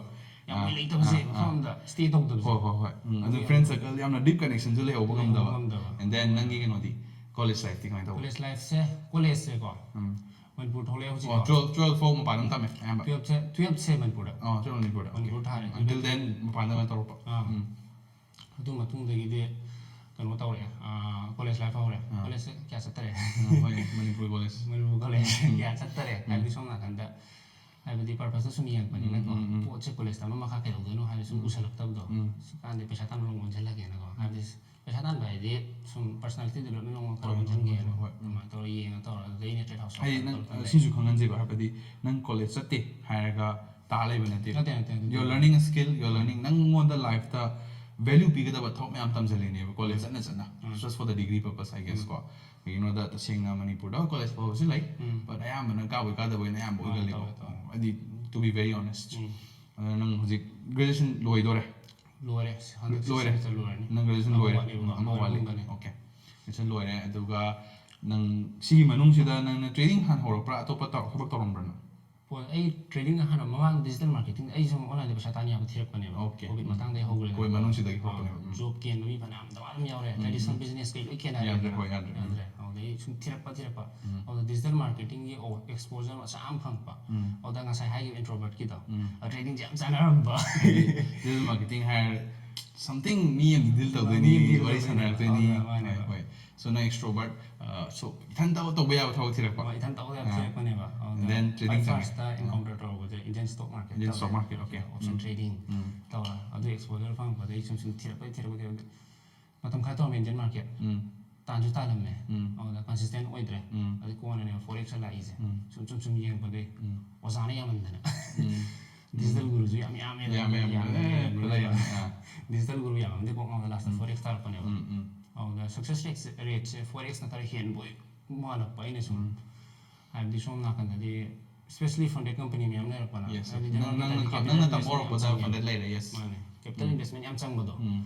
ꯌꯥꯝ ꯃꯣꯏ ꯂꯩꯇꯕꯁꯦ ꯑꯥ, ꯑꯥ. ꯃꯐꯝ ꯑꯃꯗ ꯁ꯭ꯇꯦ ꯇꯧꯗꯕꯁꯦ꯫ ꯍꯣꯏ, ꯍꯣꯏ, ꯍꯣꯏ. ꯎꯝ, ꯑꯗꯨ ꯑꯗꯨ ꯐ꯭ꯔꯦꯟ ꯌꯥꯝ ꯁꯔꯀꯜ ꯌꯥꯝꯅ ꯗꯤꯞ ꯀꯅꯦꯛꯁꯟꯁꯨ ꯂꯩꯍꯧꯕ ꯂꯩꯍꯧꯕ ꯉꯝꯗꯕ꯫ ꯉꯝꯗꯕ. And then ꯅꯪꯒꯤ ꯀꯩꯅꯣꯗꯤ ꯀꯣꯂꯦꯖ ꯂꯥꯏꯐꯇꯤ ꯀꯃꯥꯏꯅ ꯇꯧꯕ? ꯀꯣꯂꯦꯖ ꯂꯥꯏꯐꯁꯦ ꯀꯣꯂꯦꯖꯁꯦꯀꯣ ꯎꯝ. ꯃꯅꯤꯄꯨꯔ ꯊꯣꯛꯂꯛꯑꯦ ꯍꯧꯖꯤꯛ. ꯑꯣ, twelve twelve ꯐꯥꯎ ꯃꯄꯥꯟ ꯑꯗꯨꯝ ꯇꯝꯃꯦ ꯑꯌꯥꯝꯕ꯫ ꯇꯨꯌꯦꯜꯞꯁꯦ ꯇꯨꯌꯦꯜꯞꯁꯦ ꯃꯅꯤꯄꯨꯔꯗ꯫ ꯑꯣ, twelve ꯃꯅꯤꯄꯨꯔꯗ꯫ ꯃꯅꯤꯄꯨꯔ ꯊꯥꯔꯦ. Until then ꯃꯄꯥꯟꯗ ꯀꯩꯅꯣ ꯇꯧꯔꯛꯄ꯫ ꯑꯥ. ꯎꯝ. ꯑꯗꯨ ꯃꯇꯨꯡꯗꯒꯤꯗꯤ ꯀꯩꯅꯣ ꯇꯧꯔꯛꯑꯦ, ꯀꯣꯂꯦꯖ ꯂꯥꯏꯐ ꯍꯧꯔꯦ꯫ ꯑꯥ. ꯀꯣꯂꯦꯖꯁꯦ ꯀꯌꯥ ꯆꯠꯇꯔꯦ. ꯑꯥ, ꯍꯣꯏꯅꯦ, ꯃꯅꯤꯄꯨꯔ ꯀꯣꯂꯦꯖ꯫ ꯃꯅꯤꯄꯨꯔ ꯀꯣꯂꯦꯖ ꯎꯝ. ꯀꯌꯥ ꯆꯠꯇꯔꯦ꯫ ꯎꯝ. ꯍꯥꯏꯕꯗꯤ ꯁꯣꯝ ꯅꯥꯀꯟꯗ ꯍꯥꯏꯕꯗꯤ ꯄꯔꯄꯁꯇꯣ ꯁꯨꯝ ꯌꯦꯡꯉꯛꯄꯅꯤꯅꯀꯣ꯫ ꯎꯝ, ꯎꯝ, ꯎꯝ. ꯄꯣꯠꯁꯦ ꯀꯣꯂꯦꯖ ꯇꯝꯕ ꯃꯈꯥ ꯀꯩꯗꯧꯗꯣꯏꯅꯣ ꯍꯥꯏꯕꯗꯤ ꯁꯨꯝ ꯎꯝ. ꯎꯁꯜꯂꯛꯇꯕꯗꯣ꯫ ꯎꯝ. ꯁꯤ ꯀꯥꯟꯗ ꯄꯩꯁꯥ ꯇꯥꯟꯕ ꯂꯣꯝ ꯑꯣꯟꯁꯤꯜꯂꯒꯦꯅꯀꯣ꯫ ꯍꯥꯏꯕꯗꯤ ꯄꯩꯁꯥ ꯇꯥꯟꯕ ꯍꯥꯏꯗꯤ ꯁꯨꯝ ꯄꯔꯁꯅꯦꯂꯤꯇꯤ ꯗꯤꯕꯂꯞꯃꯦꯟ ꯂꯣꯝ ꯈꯔ ꯍꯣꯏ, ꯍꯣꯏ, ꯑꯣꯟꯁꯤꯟꯒꯦꯅ ꯍꯣꯏ, ꯍꯣꯏ. ꯎꯝ. ꯑꯗꯨꯃꯥꯏꯅ ꯇꯧꯔꯒ ꯌꯦꯡꯉ ꯇꯧꯔꯒ ꯑꯗꯨꯗꯩ ꯑꯩꯅ ꯇ꯭ꯔꯦꯠ ꯍꯥꯎꯁ ꯍꯥꯏꯗꯤ ꯇꯧꯔ ꯅꯪ ꯇꯧꯔ ꯑ, ꯂꯩ꯫ ꯁꯤꯁꯨ ꯈꯪꯍꯟꯁꯦꯕ ꯍꯥꯏꯕꯗꯤ ꯅꯪ ꯀꯣꯂꯦꯖ ꯆꯠꯇꯦ ꯍꯥꯏꯔꯒ ꯇꯥ ꯂꯩꯕ ꯅꯠꯇꯦ꯫ ꯅꯠꯇꯦ, ꯅꯠꯇꯦ, ꯑꯗꯨꯗꯤ You're ꯅꯠꯇꯦ. learning a skill, you're um. learning ꯅꯪꯉꯣꯟꯗ ꯂꯥꯏꯐꯇ ꯚꯦꯂ꯭ꯌꯨ ꯄꯤꯒꯗꯕ ꯊꯕꯛ ꯃꯌꯥꯝ ꯇꯝꯁꯤꯜꯂꯤꯅꯦꯕ ꯀꯣꯂꯦꯖ ꯎꯝ. ꯆꯠꯅ ꯆꯠꯅ ꯎꯝ. just for the degree purpose, I guess ꯎꯝ. ꯀꯣ꯫ ꯀꯩꯒꯤꯅꯣꯗ ꯇꯁꯦꯡꯅ ꯃꯅꯤꯄꯨꯔꯗ ꯍꯣꯏ ꯀꯣꯂꯦꯖ ꯐꯕꯁꯨ ꯂꯩ, ꯎꯝ. but ꯑꯌꯥꯝꯕꯅ ꯀꯥꯕꯣꯏ ꯀꯥꯗꯕꯣꯏꯅ ꯑꯌꯥꯝꯕ ꯑꯥ, ꯑꯣꯏꯒꯜꯂꯤꯀꯣ꯫ ꯇꯧꯋꯦ, ꯇꯧꯋꯦ. ꯍꯥꯏꯗꯤ to be very honest. ꯎꯝ. ꯑꯗꯣ ꯅꯪ ꯍꯧꯖꯤꯛ ꯒ꯭ꯔꯦꯖꯨꯑꯦꯁꯟ ꯂꯣꯏꯗꯣꯔꯦ? ꯂꯣꯏꯔꯦ꯫ ꯍꯟꯗꯛ ꯂꯣꯏꯔꯦ? ꯁꯦꯃꯤꯁꯇꯔ ꯂꯣꯏꯔꯅꯤ. ꯅꯪ ꯒ꯭ꯔꯦꯖꯨꯑꯦꯁꯟ ꯑꯃ ꯂꯣꯏꯔꯦ? ꯋꯥꯠꯂꯤꯕꯀꯣ, ꯎꯝ, ꯑꯃ ꯂꯣꯏꯔ ꯋꯥꯠꯂꯤ꯫ ꯃꯇꯨꯡꯗꯅꯦ. ꯑꯣꯀꯦ. ꯒ꯭ꯔꯦꯖꯨꯑꯦꯁꯟ ꯂꯣꯏꯔꯦ, ꯑꯗꯨꯒ ꯅꯪ ꯁꯤꯒꯤ ꯃꯅꯨꯡꯁꯤꯗ ꯅꯪꯅ ꯇ꯭ꯔꯦꯗꯤꯡ ꯍꯥꯟꯅ ꯍꯧꯔꯛꯄ꯭ꯔꯥ, ꯑꯇꯣꯞꯄ ꯇꯧ-, ꯊꯕꯛ ꯇꯧꯔꯝꯕ꯭ꯔꯥ ꯅꯪ? ꯄꯣ-, ꯑꯩ ꯇ꯭ꯔꯦꯗꯤꯡ ꯑꯍꯥꯟꯕ ꯃꯃꯥꯡ ꯗꯤꯖꯤꯇꯦꯜ ꯃꯥꯔꯀꯦꯇꯤꯡ, ꯑꯩ ꯁꯨꯝ ꯑꯣꯟꯂꯥꯏꯟꯗ ꯄꯩꯁꯥ ꯇꯥꯟ ꯌꯥꯕ ꯊꯤꯔꯛꯄꯅꯦꯕ꯫ ꯑꯣꯀꯦ. ꯀꯣꯚꯤꯗ ꯎꯝ. ꯃꯇꯥꯡꯗ ꯑꯩ ꯍꯧꯈ꯭ꯔꯦꯗꯅꯀꯣ꯫ ꯀꯣꯚꯤꯗ ꯃꯅꯨꯡꯁꯤꯗꯒꯤ ꯍꯧꯔꯛꯄꯅꯦꯕ. ꯑꯥ, ꯎꯝ. ꯖꯣꯕ ꯀꯦꯟꯕ ꯃꯤ ꯐꯅꯌꯥꯝ ꯗꯃꯥ ꯑꯗꯨꯝ ꯌꯥꯎꯔꯦ꯫ ꯎꯝ, ꯇ꯭ꯔꯦꯗꯤꯁꯅꯦꯜ ꯎꯝ. ꯕꯤꯖꯤꯅꯦꯁ ꯀꯩ ꯂꯣꯏ ꯌꯥꯗ꯭ꯔꯦ, ꯀꯦꯅꯔꯦꯗꯅ꯫ ꯍꯣꯏ, ꯌꯥꯗ꯭ꯔꯦ. ꯎꯝ. ꯌꯥꯗ꯭ꯔꯦ꯫ ꯑꯗꯨꯗꯩ ꯁꯨꯝ ꯊꯤꯔꯛꯄ, ꯊꯤꯔꯛꯄ꯫ ꯎꯝ. ꯑꯗꯨꯗ ꯗꯤꯖꯤꯇꯦꯜ ꯃꯥꯔꯀꯦꯇꯤꯡꯒꯤ ꯑꯣ-, ꯑꯦꯛꯁꯄꯣꯖꯔ ꯃꯆꯥ ꯑꯃ ꯐꯪꯉꯛꯄ꯫ ꯎꯝ. ꯑꯗꯨꯗ ꯉꯁꯥꯏ ꯍꯥꯏꯈꯤꯕ ꯏꯟꯇ꯭ꯔꯣꯕꯔꯠꯀꯤꯗꯣ, ꯎꯝ. ꯑ, ꯇ꯭ꯔꯦꯗꯤꯡꯁꯦ ꯌꯥꯝ ꯆꯥꯟꯅꯔꯝꯕ꯫ ꯍꯥꯏꯗꯤ ꯗꯤꯖꯤꯇꯦꯜ ꯃꯥꯔꯀꯦꯇꯤꯡ ꯍꯥꯏꯔ something ꯃꯤ ꯑꯃ ꯗꯤꯜ ꯇꯧꯗꯣꯏꯅꯤ, ꯃꯤ ꯑꯃ ꯗꯤꯜ ꯋꯥꯔꯤ ꯇꯧꯗꯣꯏꯅꯤ. ꯁꯥꯟꯅꯔꯛꯇꯣꯏꯅꯤ꯫ ꯑꯗꯨꯅ ꯃꯥꯅꯦ. ꯍꯣꯏ, ꯍꯣꯏ. So ꯅꯪ extrovert, ꯑ, so ꯏꯊꯟꯇ ꯇꯧꯕ ꯌꯥꯕ ꯊꯕꯛ ꯊꯤꯔꯛꯄ꯫ ꯍꯣꯏ, ꯏꯊꯟ ꯇꯧꯕ ꯌꯥꯕ ꯑꯥ. ꯊꯤꯔꯛꯄꯅꯦꯕ꯫ ꯑꯗꯨꯗ And then ꯈ꯭ꯋꯥꯏ trading ꯆꯪꯉꯦ꯫ ꯐꯥꯔꯁꯇ ꯑꯥ. ꯏꯟꯀꯥꯎꯟꯇꯔ ꯇꯧꯔꯛꯄꯁꯦ ꯏꯟꯗꯤꯌꯟ ꯁ꯭ꯇꯣꯛ ꯃꯥꯔꯀꯦꯠ Indian ꯇꯧꯔꯦ꯫ stock market, okay. ꯑꯣꯞꯁꯟ ꯎꯝ. ꯇ꯭ꯔꯦꯗꯤꯡ ꯎꯝ. ꯇꯧꯔꯦ꯫ ꯑꯗꯨ ꯑꯦꯛꯁꯄꯣꯖꯔ ꯐꯪꯉꯛꯄꯗꯒꯤ ꯁꯨꯝ ꯁꯨꯝ ꯊꯤꯔꯛꯄꯗꯒꯤ ꯊꯤꯔꯛꯄꯗꯒꯤ ꯃꯇꯝ ꯈꯔ ꯇꯧꯔꯝꯃꯦ ꯏꯟꯗꯤꯌꯟ ꯃꯥꯔꯀꯦꯠ꯫ ꯎꯝ. ꯇꯥꯟꯁꯨ ꯇꯥꯜꯂꯝꯃꯦ꯫ ꯑꯗꯨꯗ consistent ꯑꯣꯏꯗ꯭ꯔꯦ꯫ ꯑꯗꯩ ꯀꯣꯟꯅꯅꯦꯕ forex ꯂꯥꯛꯏꯁꯦ꯫ ꯁꯨꯝ ꯁꯨꯝ ꯁꯨꯝ ꯌꯦꯡꯉꯛꯄꯗꯩ ꯑꯣꯖꯥꯅ ꯌꯥꯝꯃꯟꯗꯅ digital ꯒꯨꯔꯨꯁꯨ ꯌꯥꯝ ꯌꯥꯝꯃꯦ꯫ Digital ꯒꯨꯔꯨ ꯌꯥꯝꯃꯝꯗꯤ ꯀꯣꯛ ꯉꯥꯎꯗ last forex ꯇꯥꯔꯛꯄꯅꯦꯕ꯫ ꯑꯗꯨꯗ success rate ꯁꯦ forex ꯅ ꯈꯔ ꯍꯦꯟꯕꯣꯏ ꯃꯥꯜꯂꯛꯄ ꯑꯩꯅ ꯁꯨꯝ꯫ ꯍꯥꯏꯕꯗꯤ ꯁꯣꯝ ꯅꯥꯀꯟꯗꯗꯤ especially funded company ꯃꯌꯥꯝ ꯂꯩꯔꯛꯄꯅ꯫ Yes, ꯍꯥꯏꯕꯗꯤ ꯅꯪ- general ꯅꯪꯅ market ꯇꯗꯤ ꯈ- capital ꯅꯪꯅ investment ꯇꯝꯕ ꯌꯥꯝ ꯍꯧꯔꯛꯄꯗ ꯆꯪꯉꯦꯕ꯫ Funded ꯂꯩꯔꯦ, yes. ꯃꯥꯅꯦ꯫ Capital investment ꯌꯥꯝ ꯆꯪꯕꯗꯣ꯫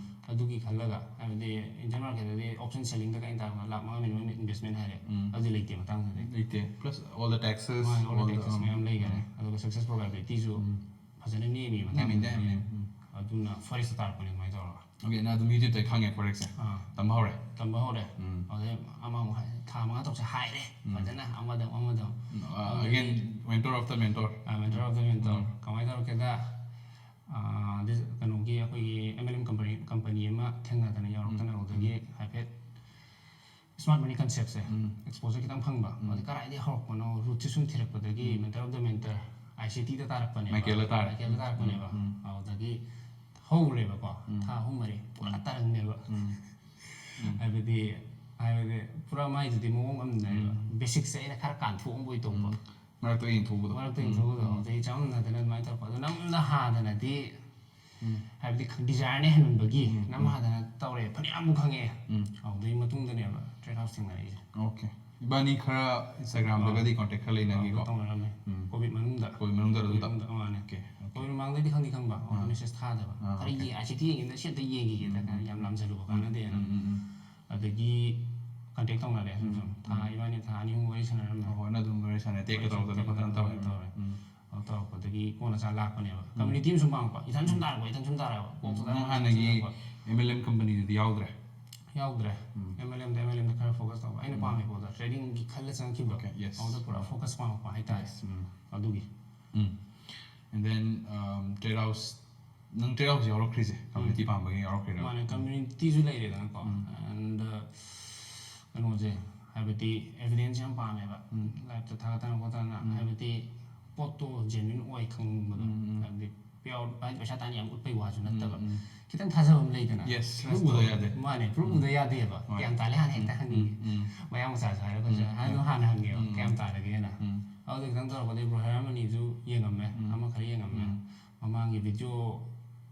ꯑꯗꯨꯒꯤ ꯈꯜꯂꯒ ꯍꯥꯏꯕꯗꯤ Indian market ꯇꯗꯤ option selling ꯗ ꯀꯩꯅ ꯇꯥꯔꯒ ꯂꯥꯛ ꯃꯉꯥ minimum investment ꯍꯥꯏꯔꯦ꯫ ꯑꯗꯨ ꯂꯩꯇꯦ ꯃꯇꯥꯡꯗꯗꯤ꯫ ꯂꯩꯇꯦ꯫ Plus all the taxes, ꯃꯥꯅꯦ, all the all the, taxes ꯎꯝ, ꯃꯌꯥꯝ ꯂꯩꯈꯔꯦ꯫ ꯎꯝ꯫ ꯑꯗꯨꯒ success probability ꯁꯨ ꯐꯖꯅ ꯅꯦꯝꯃꯤ ꯅꯦꯝꯃꯤ, ꯃꯇꯥꯡꯗꯗꯤ꯫ ꯅꯦꯝꯃꯤ, ꯎꯝ꯫ ꯑꯗꯨꯅ forex ꯇꯥꯔꯛꯄꯅꯦ ꯑꯗꯨꯃꯥꯏꯅ ꯇꯧꯔꯒ꯫ Okay, ꯅꯪ ꯑꯗꯨꯝ YouTube ꯇꯩ ꯈꯪꯉꯦ forex ꯁꯦ? ꯑꯥ꯫ ꯇꯝꯕ ꯍꯧꯔꯦ? ꯇꯝꯕ ꯍꯧꯔꯦ꯫ ꯎꯝ꯫ ꯑꯗꯩ ꯑꯃꯃꯨꯛ ꯍꯥꯏ-, ꯊꯥ ꯃꯉꯥ ꯇꯔꯨꯛꯁꯦ ꯍꯥꯏꯔꯦ꯫ ꯎꯝ꯫ ꯐꯖꯅ ꯑꯃꯗ ꯑꯃꯨꯛ, ꯑꯃꯗ ꯑꯃꯨꯛ꯫ ꯎꯝ, ꯑ, ꯑꯗꯨꯗꯒꯤ again, mentor of the mentor. ꯑ, mentor of the mentor꯫ ꯎꯝ꯫ ꯀꯃꯥꯏꯅ ꯇꯧꯔꯛꯀꯦꯗ, ꯑ, ꯗꯤꯁ-, ꯀꯩꯅꯣꯒꯤ ꯑꯩꯈꯣꯏꯒꯤ M L M company, company ꯑꯃ ꯊꯦꯡꯅꯗꯅ ꯌꯥꯎꯔꯛꯇꯅ ꯎꯝ꯫ ꯑꯗꯨꯗꯒꯤ ꯎꯝ꯫ ꯍꯥꯏꯐꯦꯠ smart money concept ꯁꯦ ꯎꯝ꯫ Exposure ꯈꯤꯇꯪ ꯐꯪꯕ꯫ ꯎꯝ꯫ ꯑꯗꯩ ꯀꯗꯥꯏꯗꯒꯤ ꯍꯧꯔꯛꯄꯅꯣ, root ꯁꯦ ꯁꯨꯝ ꯊꯤꯔꯛꯄꯗ ꯎꯝ꯫ Mentor of the mentor, I C T the ꯇꯥꯔꯛꯄꯅꯦꯕ꯫ Michael ꯗ ꯇꯥꯔꯦ꯫ Michael ꯗ ꯎꯝ, ꯇꯥꯔꯛꯄꯅꯦꯕ꯫ ꯎꯝ, ꯎꯝ꯫ ꯑꯗꯨꯗꯒꯤ ꯍꯧꯔꯦꯕꯀꯣ꯫ ꯎꯝ꯫ ꯊꯥ ꯑꯍꯨꯝ ꯃꯔꯤ ꯄꯨꯔꯥ ꯎꯝ꯫ ꯇꯔꯪꯅꯦꯕ꯫ ꯎꯝ꯫ ꯎꯝ꯫ ꯍꯥꯏꯕꯗꯤ, ꯍꯥꯏꯕꯗꯤ ꯄꯨꯔꯥ ꯃꯥꯏꯗꯨꯗꯤ ꯃꯑꯣꯡ ꯑꯃꯅꯦꯕ꯫ ꯎꯝ꯫ Basic ꯁꯦ ꯑꯩꯅ ꯈꯔ ꯀꯥꯟꯊꯣꯛꯑꯝꯕꯣꯏ ꯇꯧꯕ꯫ ꯎꯝ꯫ ꯃꯔꯛꯇ ꯌꯦꯡꯊꯣꯛꯎꯕꯗꯣ꯫ ꯃꯔꯛꯇ ꯎꯝ, ꯌꯦꯡꯊꯣꯛꯎꯕꯗꯣ꯫ ꯎꯝ꯫ ꯑꯗꯩ ꯆꯃꯝꯅꯗꯅ ꯑꯗꯨꯃꯥꯏꯅ ꯇꯧꯔꯛꯄ꯫ ꯑꯗꯣ ꯅꯝꯅ ꯍꯥꯗꯅꯗꯤ ꯎꯝ꯫ ꯍꯥꯏꯕꯗꯤ ꯈ-, desire ꯅ ꯍꯦꯟꯃꯟꯕꯒꯤ ꯎꯝ, ꯅꯝ ꯎꯝ꯫ ꯍꯥꯗꯅ ꯇꯧꯔꯦ꯫ ꯐꯅꯌꯥꯝꯕꯨ ꯈꯪꯉꯛꯑꯦ꯫ ꯎꯝ꯫ ꯑꯗꯨꯗꯩ ꯃꯇꯨꯡꯗꯅꯦꯕ Trade House ꯊꯦꯡꯅꯔꯛꯏꯁꯦ꯫ Okay꯫ ꯏꯕꯥꯅꯤ ꯈꯔ Instagram ꯗꯒꯗꯤ ꯑꯥ꯫ Contact ꯈꯔ ꯂꯩꯅꯈꯤꯀꯣ? ꯑꯥ, ꯇꯧꯅꯔꯝꯃꯦ꯫ ꯎꯝ꯫ Covid ꯃꯅꯨꯡꯗ꯫ Covid ꯃꯅꯨꯡꯗ ꯑꯗꯨꯗ? Covid ꯃꯅꯨꯡꯗ, ꯃꯥꯅꯦ꯫ Okay, okay꯫ Covid ꯃꯃꯥꯡꯗꯩꯗꯤ ꯈꯪꯗꯤ ꯈꯪꯕ, ꯑꯗꯣ ꯑꯥ꯫ Message ꯊꯥꯗꯕ꯫ ꯑꯥ, ꯈꯔ okay꯫ ꯌꯦ-, I C T ꯌꯦꯡꯉꯤꯗ ꯁꯤ ꯑꯝꯇ ꯌꯦꯡꯈꯤꯒꯦꯗ, ꯎꯝ, ꯎꯝ꯫ ꯌꯥꯝ ꯂꯥꯝꯁꯜꯂꯨꯕ ꯎꯝ, ꯀꯥꯟꯅꯗꯦꯅ꯫ ꯎꯝ, ꯎꯝ, ꯎꯝ꯫ ꯑꯗꯒꯤ contact ꯇꯧꯅꯔꯦ ꯁꯨꯝ ꯁꯨꯝ꯫ ꯎꯝ, ꯊꯥ ꯎꯝ꯫ ꯏꯕꯥꯅꯤ ꯊꯥ ꯑꯅꯤ ꯑꯍꯨꯝ ꯋꯥꯔꯤ ꯁꯥꯟꯅꯔꯝꯃꯦ꯫ ꯍꯣꯏ, ꯍꯣꯏ, ꯅꯪ ꯑꯗꯨꯝ ꯋꯥꯔꯤ ꯁꯥꯟꯅꯔꯦ, ꯇꯦꯛꯀ ꯋꯥꯔꯤ ꯇꯧꯔꯛꯇꯅ ꯁꯥꯟꯅꯔꯦ, ꯈꯣꯠꯇꯅ ꯇꯧꯔꯦ꯫ ꯇꯧꯔꯦ꯫ ꯎꯝ꯫ ꯑꯗꯨ ꯇꯧꯔꯛꯄꯗꯒꯤ ꯀꯣꯟꯅ ꯆꯥ ꯂꯥꯛꯄꯅꯦꯕ꯫ ꯎꯝ꯫ Community ꯑꯃ ꯁꯨꯝ ꯄꯥꯡꯉꯛꯄ꯫ ꯏꯊꯟ ꯁꯨꯝ ꯎꯝ꯫ ꯇꯥꯔꯛꯄ, ꯏꯊꯟ ꯁꯨꯝ ꯇꯥꯔꯛꯑꯕ꯫ ꯀꯣꯛꯇ ꯎꯝ꯫ ꯇꯥꯔꯛꯄ ꯅꯪ ꯍꯥꯟꯅꯒꯤ ꯆꯤꯜꯂꯛꯄ꯫ M L M company ꯗꯨꯗꯤ ꯌꯥꯎꯗ꯭ꯔꯦ? ꯌꯥꯎꯗ꯭ꯔꯦ꯫ ꯎꯝ꯫ M L M ꯗ, M L M ꯗ ꯈꯔ focus ꯇꯧꯕ꯫ ꯑꯩꯅ ꯎꯝ꯫ ꯄꯥꯝꯃꯤ ꯄꯣꯠꯇꯣ, trading ꯒꯤ ꯈꯜꯂ ꯆꯪꯉꯛꯈꯤꯕꯗꯣ꯫ Okay, yes. ꯑꯗꯨꯗ ꯄꯨꯔꯥ ꯎꯝ꯫ Focus ꯄꯥꯝꯃꯛꯄ ꯍꯥꯏꯇꯥꯔꯦ꯫ Yes, ꯎꯝ꯫ ꯑꯗꯨꯒꯤ꯫ ꯎꯝ꯫ And then, um, Trade House, ꯅꯪ Trade House ꯌꯥꯎꯔꯛꯈ꯭ꯔꯤꯁꯦ ꯎꯝ꯫ Community ꯄꯥꯝꯕꯒꯤ ꯌꯥꯎꯔꯛꯈ꯭ꯔꯤꯔꯕ? ꯃꯥꯅꯦ, ꯎꯝ꯫ Community ꯁꯨ ꯂꯩꯔꯦꯗꯅꯀꯣ꯫ ꯎꯝ꯫ And, uh, ꯀꯩꯅꯣꯁꯦ, ꯍꯥꯏꯕꯗꯤ evidence ꯌꯥꯝ ꯄꯥꯝꯃꯦꯕ꯫ ꯎꯝ꯫ Live ꯇ ꯊꯥꯒꯠꯇꯅ ꯈꯣꯠꯇꯅ, ꯎꯝ꯫ ꯍꯥꯏꯕꯗꯤ ꯄꯣꯠꯇꯣ genuine ꯑꯣꯏ ꯈꯪꯕꯗꯣ꯫ ꯎꯝ, ꯎꯝ꯫ ꯍꯥꯏꯕꯗꯤ ꯍꯥꯏꯗꯤ ꯄꯩꯁꯥ ꯇꯥꯟ ꯌꯥꯝ ꯎꯠꯄꯩ ꯋꯥꯁꯨ ꯅꯠꯇꯕ, ꯎꯝ, ꯎꯝ꯫ ꯈꯤꯇꯪ ꯊꯥꯖꯕ ꯑꯃ ꯂꯩꯗꯅ, yes, proof ꯎꯗ ꯌꯥꯗꯦ꯫ ꯃꯥꯅꯦ, proof ꯎꯝ꯫ ꯎꯗ ꯌꯥꯗꯦꯕ꯫ ꯍꯣꯏ꯫ ꯀꯌꯥꯝ ꯇꯥꯜꯂꯦ ꯍꯥꯟꯅ ꯍꯦꯛꯇ ꯎꯝ, ꯍꯪꯅꯤꯡꯉꯦ꯫ ꯎꯝ, ꯎꯝ꯫ ꯃꯌꯥꯡ ꯃꯆꯥꯁꯨ ꯍꯥꯏꯔꯒꯁꯨ ꯎꯝ, ꯑꯗꯨꯝ ꯎꯝ꯫ ꯍꯥꯟꯅ ꯍꯪꯉꯦꯕ, ꯎꯝ, "ꯀꯌꯥꯝ ꯎꯝ꯫ ꯇꯥꯜꯂꯒꯦꯅ?" ꯎꯝ꯫ ꯑꯗꯨꯗ ꯈꯤꯇꯪ ꯇꯧꯔꯛꯄꯗꯒꯤ Bro Hair Harmony ꯁꯨ ꯌꯦꯡꯉꯝꯃꯦ, ꯎꯝ꯫ ꯑꯃ ꯈꯔ ꯌꯦꯡꯉꯝꯃꯦ꯫ ꯎꯝ꯫ ꯃꯃꯥꯡꯒꯤ video,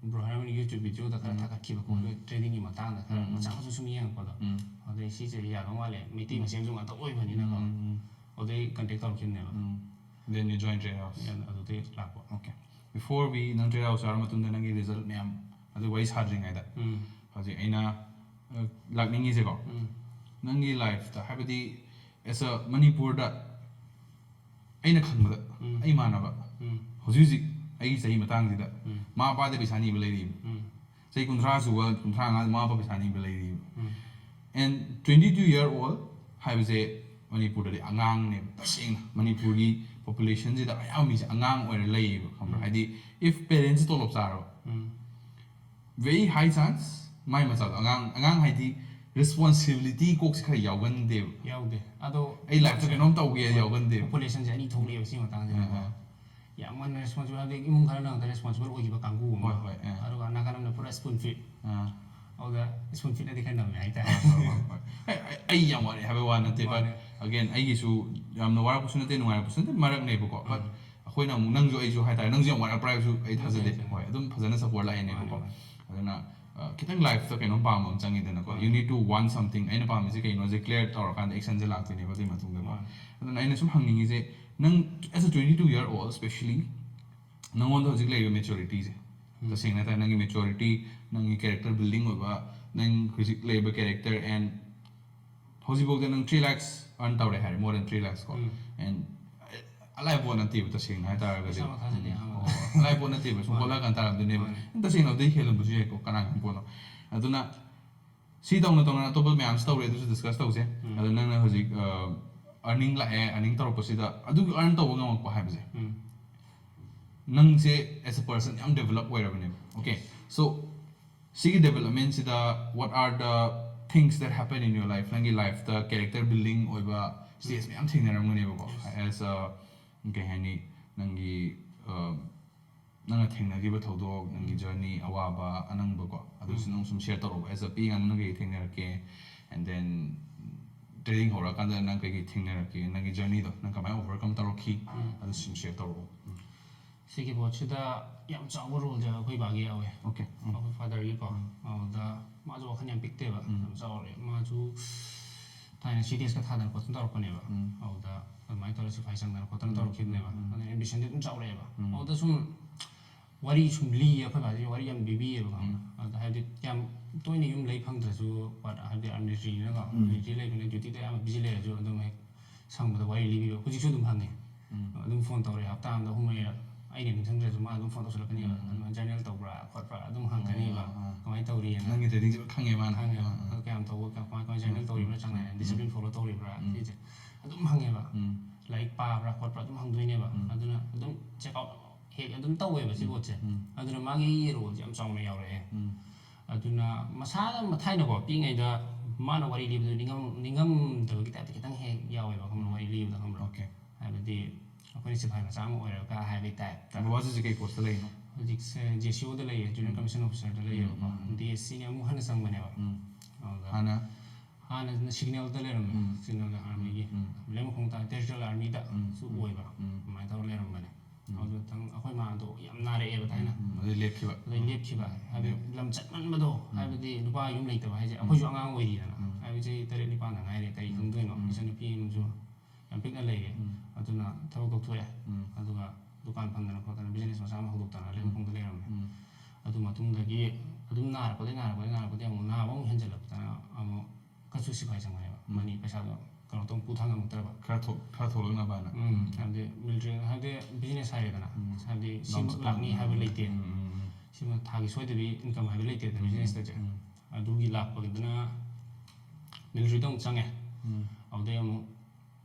Bro Hair Harmony YouTube video ꯗ ꯈꯔ ꯎꯝ꯫ ꯊꯥꯒꯠꯈꯤꯕꯀꯣ, ꯎꯝ꯫ ꯑꯗꯨ trading ꯒꯤ ꯃꯇꯥꯡꯗ ꯈꯔ ꯎꯝ, ꯎꯝ꯫ ꯃꯆꯥ ꯃꯆꯥ ꯁꯨꯝ ꯌꯦꯡꯉꯛꯄꯗꯣ꯫ ꯎꯝ꯫ ꯑꯗꯩ ꯁꯤꯁꯦ ꯌꯥꯗꯧ ꯃꯥꯜꯂꯦ, ꯃꯩꯇꯩ ꯎꯝ꯫ ꯃꯁꯦꯟꯁꯨ ꯉꯥꯛꯇ ꯑꯣꯏꯕꯅꯤꯅꯀꯣ꯫ ꯎꯝ, ꯎꯝ꯫ ꯑꯗꯩ contact ꯇꯧꯔꯛꯈꯤꯕꯅꯦꯕ꯫ Um. Then you join Trade House. ꯑꯗꯨꯗꯩ ꯂꯥꯛꯄ꯫ Okay. Before we, ꯅꯪ Trade House ꯌꯥꯎꯔ ꯃꯇꯨꯡꯗ ꯅꯪꯒꯤ result ꯃꯌꯥꯝ ꯑꯗꯨ ꯋꯥꯔꯤ ꯁꯥꯗ꯭ꯔꯤꯉꯩꯗ, ꯎꯝ꯫ ꯍꯧꯖꯤꯛ ꯑꯩꯅ, ꯑ, ꯂꯥꯛꯅꯤꯡꯉꯤꯁꯦꯀꯣ, ꯎꯝ꯫ ꯅꯪꯒꯤ life ꯇ, ꯍꯥꯏꯕꯗꯤ, as a ꯃꯅꯤꯄꯨꯔꯗ ꯑꯩꯅ ꯈꯪꯕꯗ, ꯎꯝ꯫ ꯑꯩ ꯏꯃꯥꯟꯅꯕ, ꯎꯝ꯫ ꯍꯧꯖꯤꯛ ꯍꯧꯖꯤꯛ ꯑꯩꯒꯤ ꯆꯍꯤ ꯃꯇꯥꯡꯁꯤꯗ, ꯎꯝ꯫ ꯃꯃꯥ ꯃꯄꯥꯗ ꯄꯩꯁꯥ ꯅꯤꯕ ꯂꯩꯔꯤꯕ꯫ ꯎꯝ꯫ ꯆꯍꯤ ꯀꯨꯟꯊ꯭ꯔꯥ ꯁꯨꯕ, ꯀꯨꯟꯊ꯭ꯔꯥ ꯃꯉꯥꯗ ꯃꯃꯥ ꯃꯄꯥ ꯄꯩꯁꯥ ꯅꯤꯕ ꯂꯩꯔꯤꯕ꯫ ꯎꯝ꯫ And twenty two year old ꯍꯥꯏꯕꯁꯦ ꯃꯅꯤꯄꯨꯔꯗꯗꯤ ꯑꯉꯥꯡꯅꯦꯕ, ꯇꯁꯦꯡꯅ꯫ ꯃꯅꯤꯄꯨꯔꯒꯤ population ꯁꯤꯗ ꯑꯌꯥꯝꯕ ꯃꯤꯁꯦ ꯑꯉꯥꯡ ꯑꯣꯏꯔ ꯂꯩꯌꯦꯕ, ꯈꯪꯕ꯭ꯔꯥ? ꯎꯝ꯫ ꯍꯥꯏꯗꯤ, if parents ꯁꯦ ꯇꯣꯂꯣꯞ ꯆꯥꯔꯕ, ꯎꯝ꯫ Very high chance ꯃꯥꯏ ꯃꯆꯥꯗꯣ ꯑꯉꯥꯡ, ꯑꯉꯥꯡ ꯍꯥꯏꯗꯤ responsibility ꯀꯣꯛꯁꯦ ꯈꯔ ꯌꯥꯎꯒꯟꯗꯦꯕ꯫ ꯌꯥꯎꯗꯦ꯫ ꯑꯗꯣ ꯑꯩ life ꯇ ꯃꯥꯁꯦ ꯀꯩꯅꯣꯝ ꯇꯧꯒꯦ ꯍꯣꯏ, ꯌꯥꯎꯒꯟꯗꯦꯕ꯫ Population ꯁꯦ ꯑꯅꯤ ꯊꯣꯛꯂꯛꯑꯦꯕ ꯁꯤ ꯃꯇꯥꯡꯁꯤꯗꯀꯣ꯫ ꯑꯥ, ꯑꯥ꯫ ꯌꯥꯝ ꯉꯟꯅ responsible, ꯍꯥꯏꯕꯗꯤ ꯏꯃꯨꯡ ꯈꯔꯅ ꯉꯥꯛꯇ responsible ꯑꯣꯏꯈꯤꯕ ꯀꯥꯡꯕꯨ ꯑꯃ꯫ ꯍꯣꯏ, ꯍꯣꯏ, ꯑꯥ꯫ ꯑꯗꯨꯒ ꯅꯥꯀꯟ ꯑꯃꯅ ꯄꯨꯔꯥ spoon feed꯫ ꯑꯥ꯫ ꯑꯗꯨꯗ spoon feed ꯅꯗꯤ ꯈꯔ ꯅꯝꯃꯦ ꯍꯥꯏꯇꯥꯔꯦ꯫ ꯑꯥ, ꯍꯣꯏ, ꯍꯣꯏ, ꯍꯣꯏ꯫ ꯑꯩ, ꯑꯩ ꯌꯥꯝ ꯋꯥꯔꯛꯑꯦ ꯍꯥꯏꯕꯩ ꯋꯥ ꯅꯠꯇꯦ, but ꯃꯥꯅꯦ꯫ Again, ꯑꯩꯒꯤꯁꯨ ꯌꯥꯝꯅ ꯋꯥꯔꯛꯄꯁꯨ ꯅꯠꯇꯦ, ꯅꯨꯡꯉꯥꯏꯔꯛꯄꯁꯨ ꯅꯠꯇꯦ, ꯃꯔꯛꯅꯦꯕꯀꯣ꯫ But ꯎꯝ꯫ ꯑꯩꯈꯣꯏꯅ ꯑꯃꯨꯛ, ꯅꯪꯁꯨ ꯑꯩꯁꯨ ꯍꯥꯏꯇꯥꯔꯦ, ꯅꯪꯁꯨ ꯌꯥꯝ ꯋꯥꯔꯛꯄ꯭ꯔꯥ ꯍꯥꯏꯕꯁꯨ ꯑꯩ ꯅꯠꯇꯦ, ꯊꯥꯖꯗꯦ꯫ ꯅꯠꯇꯦ꯫ ꯍꯣꯏ, ꯑꯗꯨꯝ ꯐꯖꯅ support ꯂꯥꯛꯏꯅꯦꯕꯀꯣ꯫ ꯃꯥꯅꯦ, ꯃꯥꯅꯦ꯫ ꯑꯗꯨꯅ, ꯑ, ꯈꯤꯇꯪ life ꯇ ꯀꯩꯅꯣꯝ ꯄꯥꯝꯕ ꯑꯃ ꯆꯪꯉꯤꯗꯅꯀꯣ꯫ ꯃꯥꯅꯦ꯫ You need to want something꯫ ꯑꯩꯅ ꯄꯥꯝꯃꯤꯁꯦ ꯀꯩꯅꯣꯁꯦ clear ꯇꯧꯔꯀꯥꯟꯗ action ꯁꯦ ꯂꯥꯛꯇꯣꯏꯅꯦꯕ ꯑꯗꯨꯒꯤ ꯃꯇꯨꯡꯗꯀꯣ꯫ ꯃꯥꯅꯦ꯫ ꯑꯗꯨꯅ ꯑꯩꯅ ꯁꯨꯝ ꯍꯪꯅꯤꯡꯉꯤꯁꯦ, ꯅꯪ as a twenty two year old specially, ꯅꯪꯉꯣꯟꯗ ꯍꯧꯖꯤꯛ ꯂꯩꯔꯤꯕ maturity ꯁꯦ, ꯎꯝ꯫ ꯇꯁꯦꯡꯅ ꯍꯥꯏꯇꯥꯔꯦ, ꯅꯪꯒꯤ maturity, ꯅꯪꯒꯤ character building ꯑꯣꯏꯕ, ꯅꯪ ꯍꯧꯖꯤꯛ ꯂꯩꯔꯤꯕ character and ꯍꯧꯖꯤꯛꯐꯥꯎꯗ ꯅꯪ three lakhs earn ꯇꯧꯔꯦ ꯍꯥꯏꯔꯦ, more than three lakhs ꯀꯣ꯫ ꯎꯝ꯫ And, ꯑ, ꯑꯂꯥꯏꯕ ꯄꯣꯠ ꯅꯠꯇꯦꯕ, ꯇꯁꯦꯡꯅ ꯍꯥꯏꯇꯥꯔꯒꯗꯤ꯫ ꯄꯩꯁꯥꯃꯛ ꯊꯥꯖꯗꯦ ꯎꯝ, ꯑꯍꯥꯟꯕꯗ꯫ ꯍꯣꯏ, ꯍꯣꯏ꯫ ꯑꯂꯥꯏꯕ ꯄꯣꯠ ꯅꯠꯇꯦꯕ, ꯁꯨꯝ ꯃꯥꯅꯦ꯫ ꯍꯣꯠꯂꯛꯑꯀꯥꯟꯗ ꯇꯥꯔꯝꯗꯣꯏꯅꯦꯕ꯫ ꯃꯥꯅꯦ꯫ ꯇꯁꯦꯡꯅ ꯑꯗꯨꯗꯩ ꯍꯦꯜꯂꯝꯕꯁꯨ ꯌꯥꯏꯀꯣ, ꯀꯅꯥ ꯈꯪ ꯄꯣꯠꯅꯣ꯫ ꯑꯗꯨꯅ ꯁꯤ ꯇꯧꯅ ꯇꯧꯅ ꯑꯇꯣꯞꯄ ꯃꯌꯥꯝꯁꯨ ꯇꯧꯔꯦ, ꯑꯗꯨꯁꯨ discuss ꯇꯧꯁꯦ꯫ ꯎꯝ꯫ ꯑꯗꯣ ꯅꯪꯅ ꯍꯧꯖꯤꯛ, ꯑ, earning ꯂꯥꯛꯑꯦ, earning ꯇꯧꯔꯛꯄꯁꯤꯗ ꯑꯗꯨꯒꯤ earn ꯇꯧꯕ ꯉꯝꯃꯛꯄ ꯍꯥꯏꯕꯁꯦ, ꯎꯝ꯫ ꯅꯪꯁꯦ as a person ꯌꯥꯝ develop ꯑꯣꯏꯔꯕꯅꯦꯕ꯫ Okay? Yes. So, ꯁꯤꯒꯤ development ꯁꯤꯗ what are the things that happen in your life? ꯅꯪꯒꯤ life ꯇ character building ꯑꯣꯏꯕ stage ꯎꯝ꯫ ꯃꯌꯥꯝ ꯊꯦꯡꯅꯔꯝꯒꯅꯦꯕꯀꯣ꯫ Yes. As a, ꯀꯩ ꯍꯥꯏꯅꯤ, ꯅꯪꯒꯤ, ꯑ, ꯅꯪꯅ ꯊꯦꯡꯅꯈꯤꯕ ꯊꯧꯗꯣꯛ, ꯅꯪꯒꯤ ꯎꯝ꯫ Journey, ꯑꯋꯥꯕ, ꯑꯅꯪꯕꯀꯣ, ꯑꯗꯨꯁꯨ ꯎꯝ꯫ ꯅꯪ ꯁꯨꯝ share ꯇꯧꯔꯛꯑꯣ꯫ As a ꯄꯤꯛꯏꯉꯩ ꯅꯪ ꯀꯩꯀꯩ ꯊꯦꯡꯅꯔꯛꯀꯦ, and then trading ꯍꯧꯔꯛꯑꯀꯥꯟꯗ ꯅꯪ ꯀꯩꯀꯩ ꯊꯦꯡꯅꯔꯛꯀꯦ, ꯅꯪꯒꯤ journey ꯗꯣ ꯅꯪ ꯀꯃꯥꯏꯅ overcome ꯇꯧꯔꯛꯈꯤ, ꯎꯝ꯫ ꯑꯗꯨꯁꯨ ꯁꯨꯝ share ꯇꯧꯔꯛꯑꯣ꯫ ꯎꯝ꯫ ꯁꯤꯒꯤ ꯄꯣꯠꯁꯤꯗ ꯌꯥꯝ ꯆꯥꯎꯕ role ꯁꯦ ꯑꯩꯈꯣꯏ ꯕꯥꯒꯤ ꯌꯥꯎꯋꯦ꯫ Okay꯫ ꯎꯝ꯫ ꯑꯩꯈꯣꯏ father ꯒꯤꯀꯣ꯫ ꯎꯝ꯫ ꯑꯗꯨꯗ ꯃꯥꯁꯨ ꯋꯥꯈꯜ ꯌꯥꯝ ꯄꯤꯛꯇꯦꯕ꯫ ꯎꯝ꯫ ꯌꯥꯝ ꯆꯥꯎꯔꯦ꯫ ꯃꯥꯁꯨ ꯊꯥꯏꯅ C D S ꯀ ꯊꯥꯗꯅ ꯈꯣꯠꯇꯅ ꯇꯧꯔꯛꯄꯅꯦꯕ꯫ ꯎꯝ꯫ ꯑꯗꯨꯗ ꯑꯗꯨꯃꯥꯏꯅ ꯇꯧꯔ ꯁꯤꯐꯥꯏ ꯆꯪꯗꯅ ꯈꯣꯠꯇꯅ ꯎꯝ꯫ ꯇꯧꯔꯛꯈꯤꯕꯅꯦꯕ꯫ ꯎꯝ꯫ ꯑꯗꯨꯅ ambition ꯗꯤ ꯑꯗꯨꯝ ꯆꯥꯎꯔꯛꯑꯦꯕ꯫ ꯎꯝ꯫ ꯑꯗꯨꯗ ꯁꯨꯝ ꯋꯥꯔꯤ ꯁꯨꯝ ꯂꯤꯌꯦ, ꯑꯩꯈꯣꯏ ꯕꯥꯁꯦ ꯋꯥꯔꯤ ꯌꯥꯝ ꯂꯤꯕꯤꯌꯦꯕ, ꯈꯪꯕ꯭ꯔꯥ? ꯎꯝ꯫ ꯑꯗ ꯍꯥꯏꯕꯗꯤ ꯌꯥꯝ ꯇꯣꯏꯅ ꯌꯨꯝ ꯂꯩ ꯐꯪꯗ꯭ꯔꯁꯨ, ꯍꯥꯏꯕꯗꯤ military ꯅꯤꯅꯀꯣ, ꯎꯝ꯫ Military ꯂꯩꯕꯅꯤꯅ duty ꯗ ꯑꯌꯥꯝꯕ busy ꯂꯩꯔꯁꯨ ꯑꯗꯨꯝ ꯍꯦꯛ ꯁꯪꯕꯗ ꯋꯥꯔꯤ ꯂꯤꯕꯤꯕ꯫ ꯍꯧꯖꯤꯛꯁꯨ ꯑꯗꯨꯝ ꯍꯪꯉꯦ꯫ ꯎꯝ꯫ ꯑꯗꯨꯝ phone ꯇꯧꯔꯛꯑꯦ, ꯍꯞꯇꯥ ꯑꯃꯗ ꯑꯍꯨꯝ ꯃꯔꯤꯔꯛ꯫ ꯑꯩꯅ ꯅꯤꯡꯁꯤꯡꯗ꯭ꯔꯁꯨ ꯃꯥ ꯑꯗꯨꯝ phone ꯇꯧꯁꯜꯂꯛꯀꯅꯦꯕ꯫ ꯎꯝ, ꯎꯝ꯫ ꯑꯗꯨꯃꯥꯏꯅ journal ꯇꯧꯕ꯭ꯔꯥ ꯈꯣꯠꯄ꯭ꯔꯥ ꯑꯗꯨꯝ ꯍꯪꯒꯅꯦꯕ꯫ ꯑꯣ, ꯑꯥ꯫ ꯀꯃꯥꯏꯅ ꯇꯧꯔꯤꯅ꯫ ꯅꯪꯒꯤ trading ꯁꯦ ꯂꯣꯏ ꯈꯪꯉꯦ ꯃꯥꯅ꯫ ꯈꯪꯉꯦꯕ꯫ ꯑꯥ, ꯑꯥ꯫ ꯑꯗꯨ ꯀꯌꯥꯝ ꯇꯧꯕ, ꯀꯌꯥꯝ, ꯀꯃꯥꯏ ꯀꯃꯥꯏꯅ journal ꯎꯝ, ꯇꯧꯔꯤꯕ꯭ꯔꯥ, ꯎꯝ, ꯆꯥꯡ ꯅꯥꯏꯅ ꯎꯝ, discipline ꯎꯝ꯫ Follow ꯇꯧꯔꯤꯕ꯭ꯔꯥ, ꯎꯝ꯫ ꯁꯤꯁꯦ ꯑꯗꯨꯝ ꯍꯪꯉꯦꯕ꯫ ꯎꯝ꯫ ꯂꯥꯏꯔꯤꯛ ꯄꯥꯕ꯭ꯔꯥ ꯈꯣꯠꯄ꯭ꯔꯥ ꯑꯗꯨꯝ ꯍꯪꯗꯣꯏꯅꯦꯕ꯫ ꯎꯝ꯫ ꯑꯗꯨꯅ ꯑꯗꯨꯝ check out ꯍꯦꯛ ꯑꯗꯨꯝ ꯇꯧꯋꯦꯕ ꯁꯤ ꯎꯝ, ꯄꯣꯠꯁꯦ꯫ ꯎꯝ꯫ ꯑꯗꯨꯅ ꯃꯥꯒꯤ role ꯁꯦ ꯌꯥꯝ ꯆꯥꯎꯅ ꯌꯥꯎꯔꯛꯑꯦ꯫ ꯎꯝ꯫ ꯑꯗꯨꯅ ꯃꯁꯥꯅ ꯊꯥꯏꯅꯀꯣ, ꯄꯤꯛꯏꯉꯩꯗ ꯃꯥꯅ ꯋꯥꯔꯤ ꯂꯤꯕꯗꯨ ꯅꯤꯡꯉꯝ-, ꯅꯤꯡꯉꯝꯗꯕꯒꯤ type ꯇ ꯈꯤꯇꯪ ꯍꯦꯛ ꯌꯥꯎꯋꯦꯕ, ꯈꯪꯕ꯭ꯔꯥ? ꯎꯝ꯫ ꯋꯥꯔꯤ ꯂꯤꯕꯗ, ꯈꯪꯕ꯭ꯔꯥ? Okay꯫ ꯍꯥꯏꯕꯗꯤ ꯑꯩꯈꯣꯏꯅ ꯁꯤꯐꯥꯏ ꯃꯆꯥ ꯑꯃ ꯑꯣꯏꯔꯒ ꯍꯥꯏꯕꯒꯤ type ꯇ꯫ ꯕꯕꯥꯁꯦ ꯍꯧꯖꯤꯛ ꯀꯩ post ꯇ ꯂꯩꯔꯤꯅꯣ? ꯍꯧꯖꯤꯛꯁꯦ J C O ꯗ ꯂꯩꯌꯦ, Junior ꯎꯝ꯫ Commissioner Officer ꯗ ꯎꯝ, ꯂꯩꯌꯦꯕꯀꯣ꯫ ꯎꯝ, ꯎꯝ꯫ D S C ꯅ ꯑꯃꯨꯛ ꯍꯟꯅ ꯆꯪꯕꯅꯦꯕ꯫ ꯎꯝ꯫ ꯑꯗꯨꯗ ꯍꯥꯟꯅ? ꯍꯥꯟꯅ Signal ꯗ ꯂꯩꯔꯝꯃꯦ, ꯎꯝ꯫ Signal Army ꯒꯤ꯫ ꯎꯝ, ꯎꯝ꯫ ꯂꯩꯃꯈꯣꯡ ꯇꯥ-, Territorial Army ꯗ ꯎꯝ, ꯁꯨ ꯎꯝ, ꯑꯣꯏꯕ꯫ ꯎꯝ꯫ ꯑꯗꯨꯃꯥꯏꯅ ꯇꯧꯔ ꯂꯩꯔꯝꯕꯅꯦ꯫ ꯎꯝ꯫ ꯑꯗꯨ ꯈꯤꯇꯪ ꯑꯩꯈꯣꯏ ꯃꯥꯗꯣ ꯌꯥꯝ ꯅꯥꯔꯛꯑꯦꯕ ꯊꯥꯏꯅ꯫ ꯎꯝ, ꯎꯝ꯫ ꯑꯗꯨꯗꯩ ꯂꯦꯞꯈꯤꯕ꯫ ꯑꯗꯨꯗꯩ ꯎꯝ꯫ ꯂꯦꯞꯈꯤꯕ꯫ ꯎꯝ꯫ ꯍꯥꯏꯕꯗꯤ ꯂꯦꯞ-, ꯂꯝ ꯆꯠꯃꯟꯕꯗꯣ, ꯎꯝ꯫ ꯍꯥꯏꯕꯗꯤ ꯅꯨꯄꯥ ꯌꯨꯝ ꯂꯩꯇꯕ ꯍꯥꯏꯁꯦ, ꯎꯝ꯫ ꯑꯩꯈꯣꯏꯁꯨ ꯑꯉꯥꯡ ꯑꯣꯏꯔꯤꯗꯅ꯫ ꯎꯝ꯫ ꯍꯥꯏꯕꯗꯤ ꯆꯍꯤ ꯇꯔꯦꯠ ꯅꯤꯄꯥꯟꯗ ꯉꯥꯏꯔꯤ, ꯀꯔꯤ ꯎꯝ꯫ ꯈꯪꯗꯣꯏꯅꯣ? ꯎꯝ꯫ ꯏꯆꯟꯅꯨꯄꯤ ꯑꯃꯁꯨ ꯌꯥꯝ ꯄꯤꯛꯅ ꯂꯩꯔꯤ꯫ ꯎꯝ꯫ ꯑꯗꯨꯅ ꯊꯕꯛ ꯇꯣꯛꯊꯣꯛꯑꯦ꯫ ꯎꯝ꯫ ꯑꯗꯨꯒ ꯗꯨꯀꯥꯟ ꯐꯝꯗꯅ ꯈꯣꯠꯇꯅ business ꯃꯆꯥ ꯑꯃ ꯍꯧꯗꯣꯛꯇꯅ ꯎꯝ꯫ ꯂꯩꯃꯈꯣꯡꯗ ꯂꯩꯔꯝꯃꯦ꯫ ꯎꯝ꯫ ꯑꯗꯨ ꯃꯇꯨꯡꯗꯒꯤ ꯑꯗꯨꯝ ꯅꯥꯔꯛꯄꯗꯒꯤ, ꯅꯥꯔꯛꯄꯗꯒꯤ, ꯅꯥꯔꯛꯄꯗꯒꯤ ꯑꯃꯨꯛ ꯅꯥꯕ ꯑꯃꯨꯛ ꯍꯦꯟꯖꯜꯂꯛꯇꯅ ꯑꯃꯨꯛ ꯀꯠꯁꯨ ꯁꯤꯐꯥꯏ ꯆꯪꯕꯅꯦꯕ꯫ ꯎꯝ꯫ Money ꯄꯩꯁꯥꯗꯣ ꯀꯩꯅꯣ ꯇꯧ ꯄꯨ ꯊꯥꯡ ꯉꯝꯃꯛꯇ꯭ꯔꯕ꯫ ꯈꯔ ꯊꯣꯛ-, ꯈꯔ ꯊꯣꯛꯂꯛꯅꯕꯅ꯫ ꯎꯝ, ꯎꯝ꯫ ꯍꯥꯏꯕꯗꯤ military ꯍꯥꯏꯕꯗꯤ business ꯍꯥꯏꯔꯦꯗꯅ꯫ ꯎꯝ꯫ ꯍꯥꯏꯕꯗꯤ ꯁꯤꯃꯛ ꯂꯥꯛꯅꯤ ꯍꯥꯏꯕ ꯂꯩꯇꯦ꯫ ꯎꯝ, ꯎꯝ, ꯎꯝ꯫ ꯁꯤꯃ ꯊꯥꯒꯤ ꯁꯣꯏꯗꯕꯤ income ꯍꯥꯏꯕ ꯂꯩꯇꯦꯗꯅ ꯎꯝ, business ꯇꯗꯤ꯫ ꯎꯝ꯫ ꯑꯗꯨꯒꯤ ꯂꯥꯛꯄꯒꯤꯗꯨꯅ military ꯗ ꯑꯃꯨꯛ ꯆꯪꯉꯦ꯫ ꯎꯝ꯫ ꯑꯗꯨꯗꯩ ꯑꯃꯨꯛ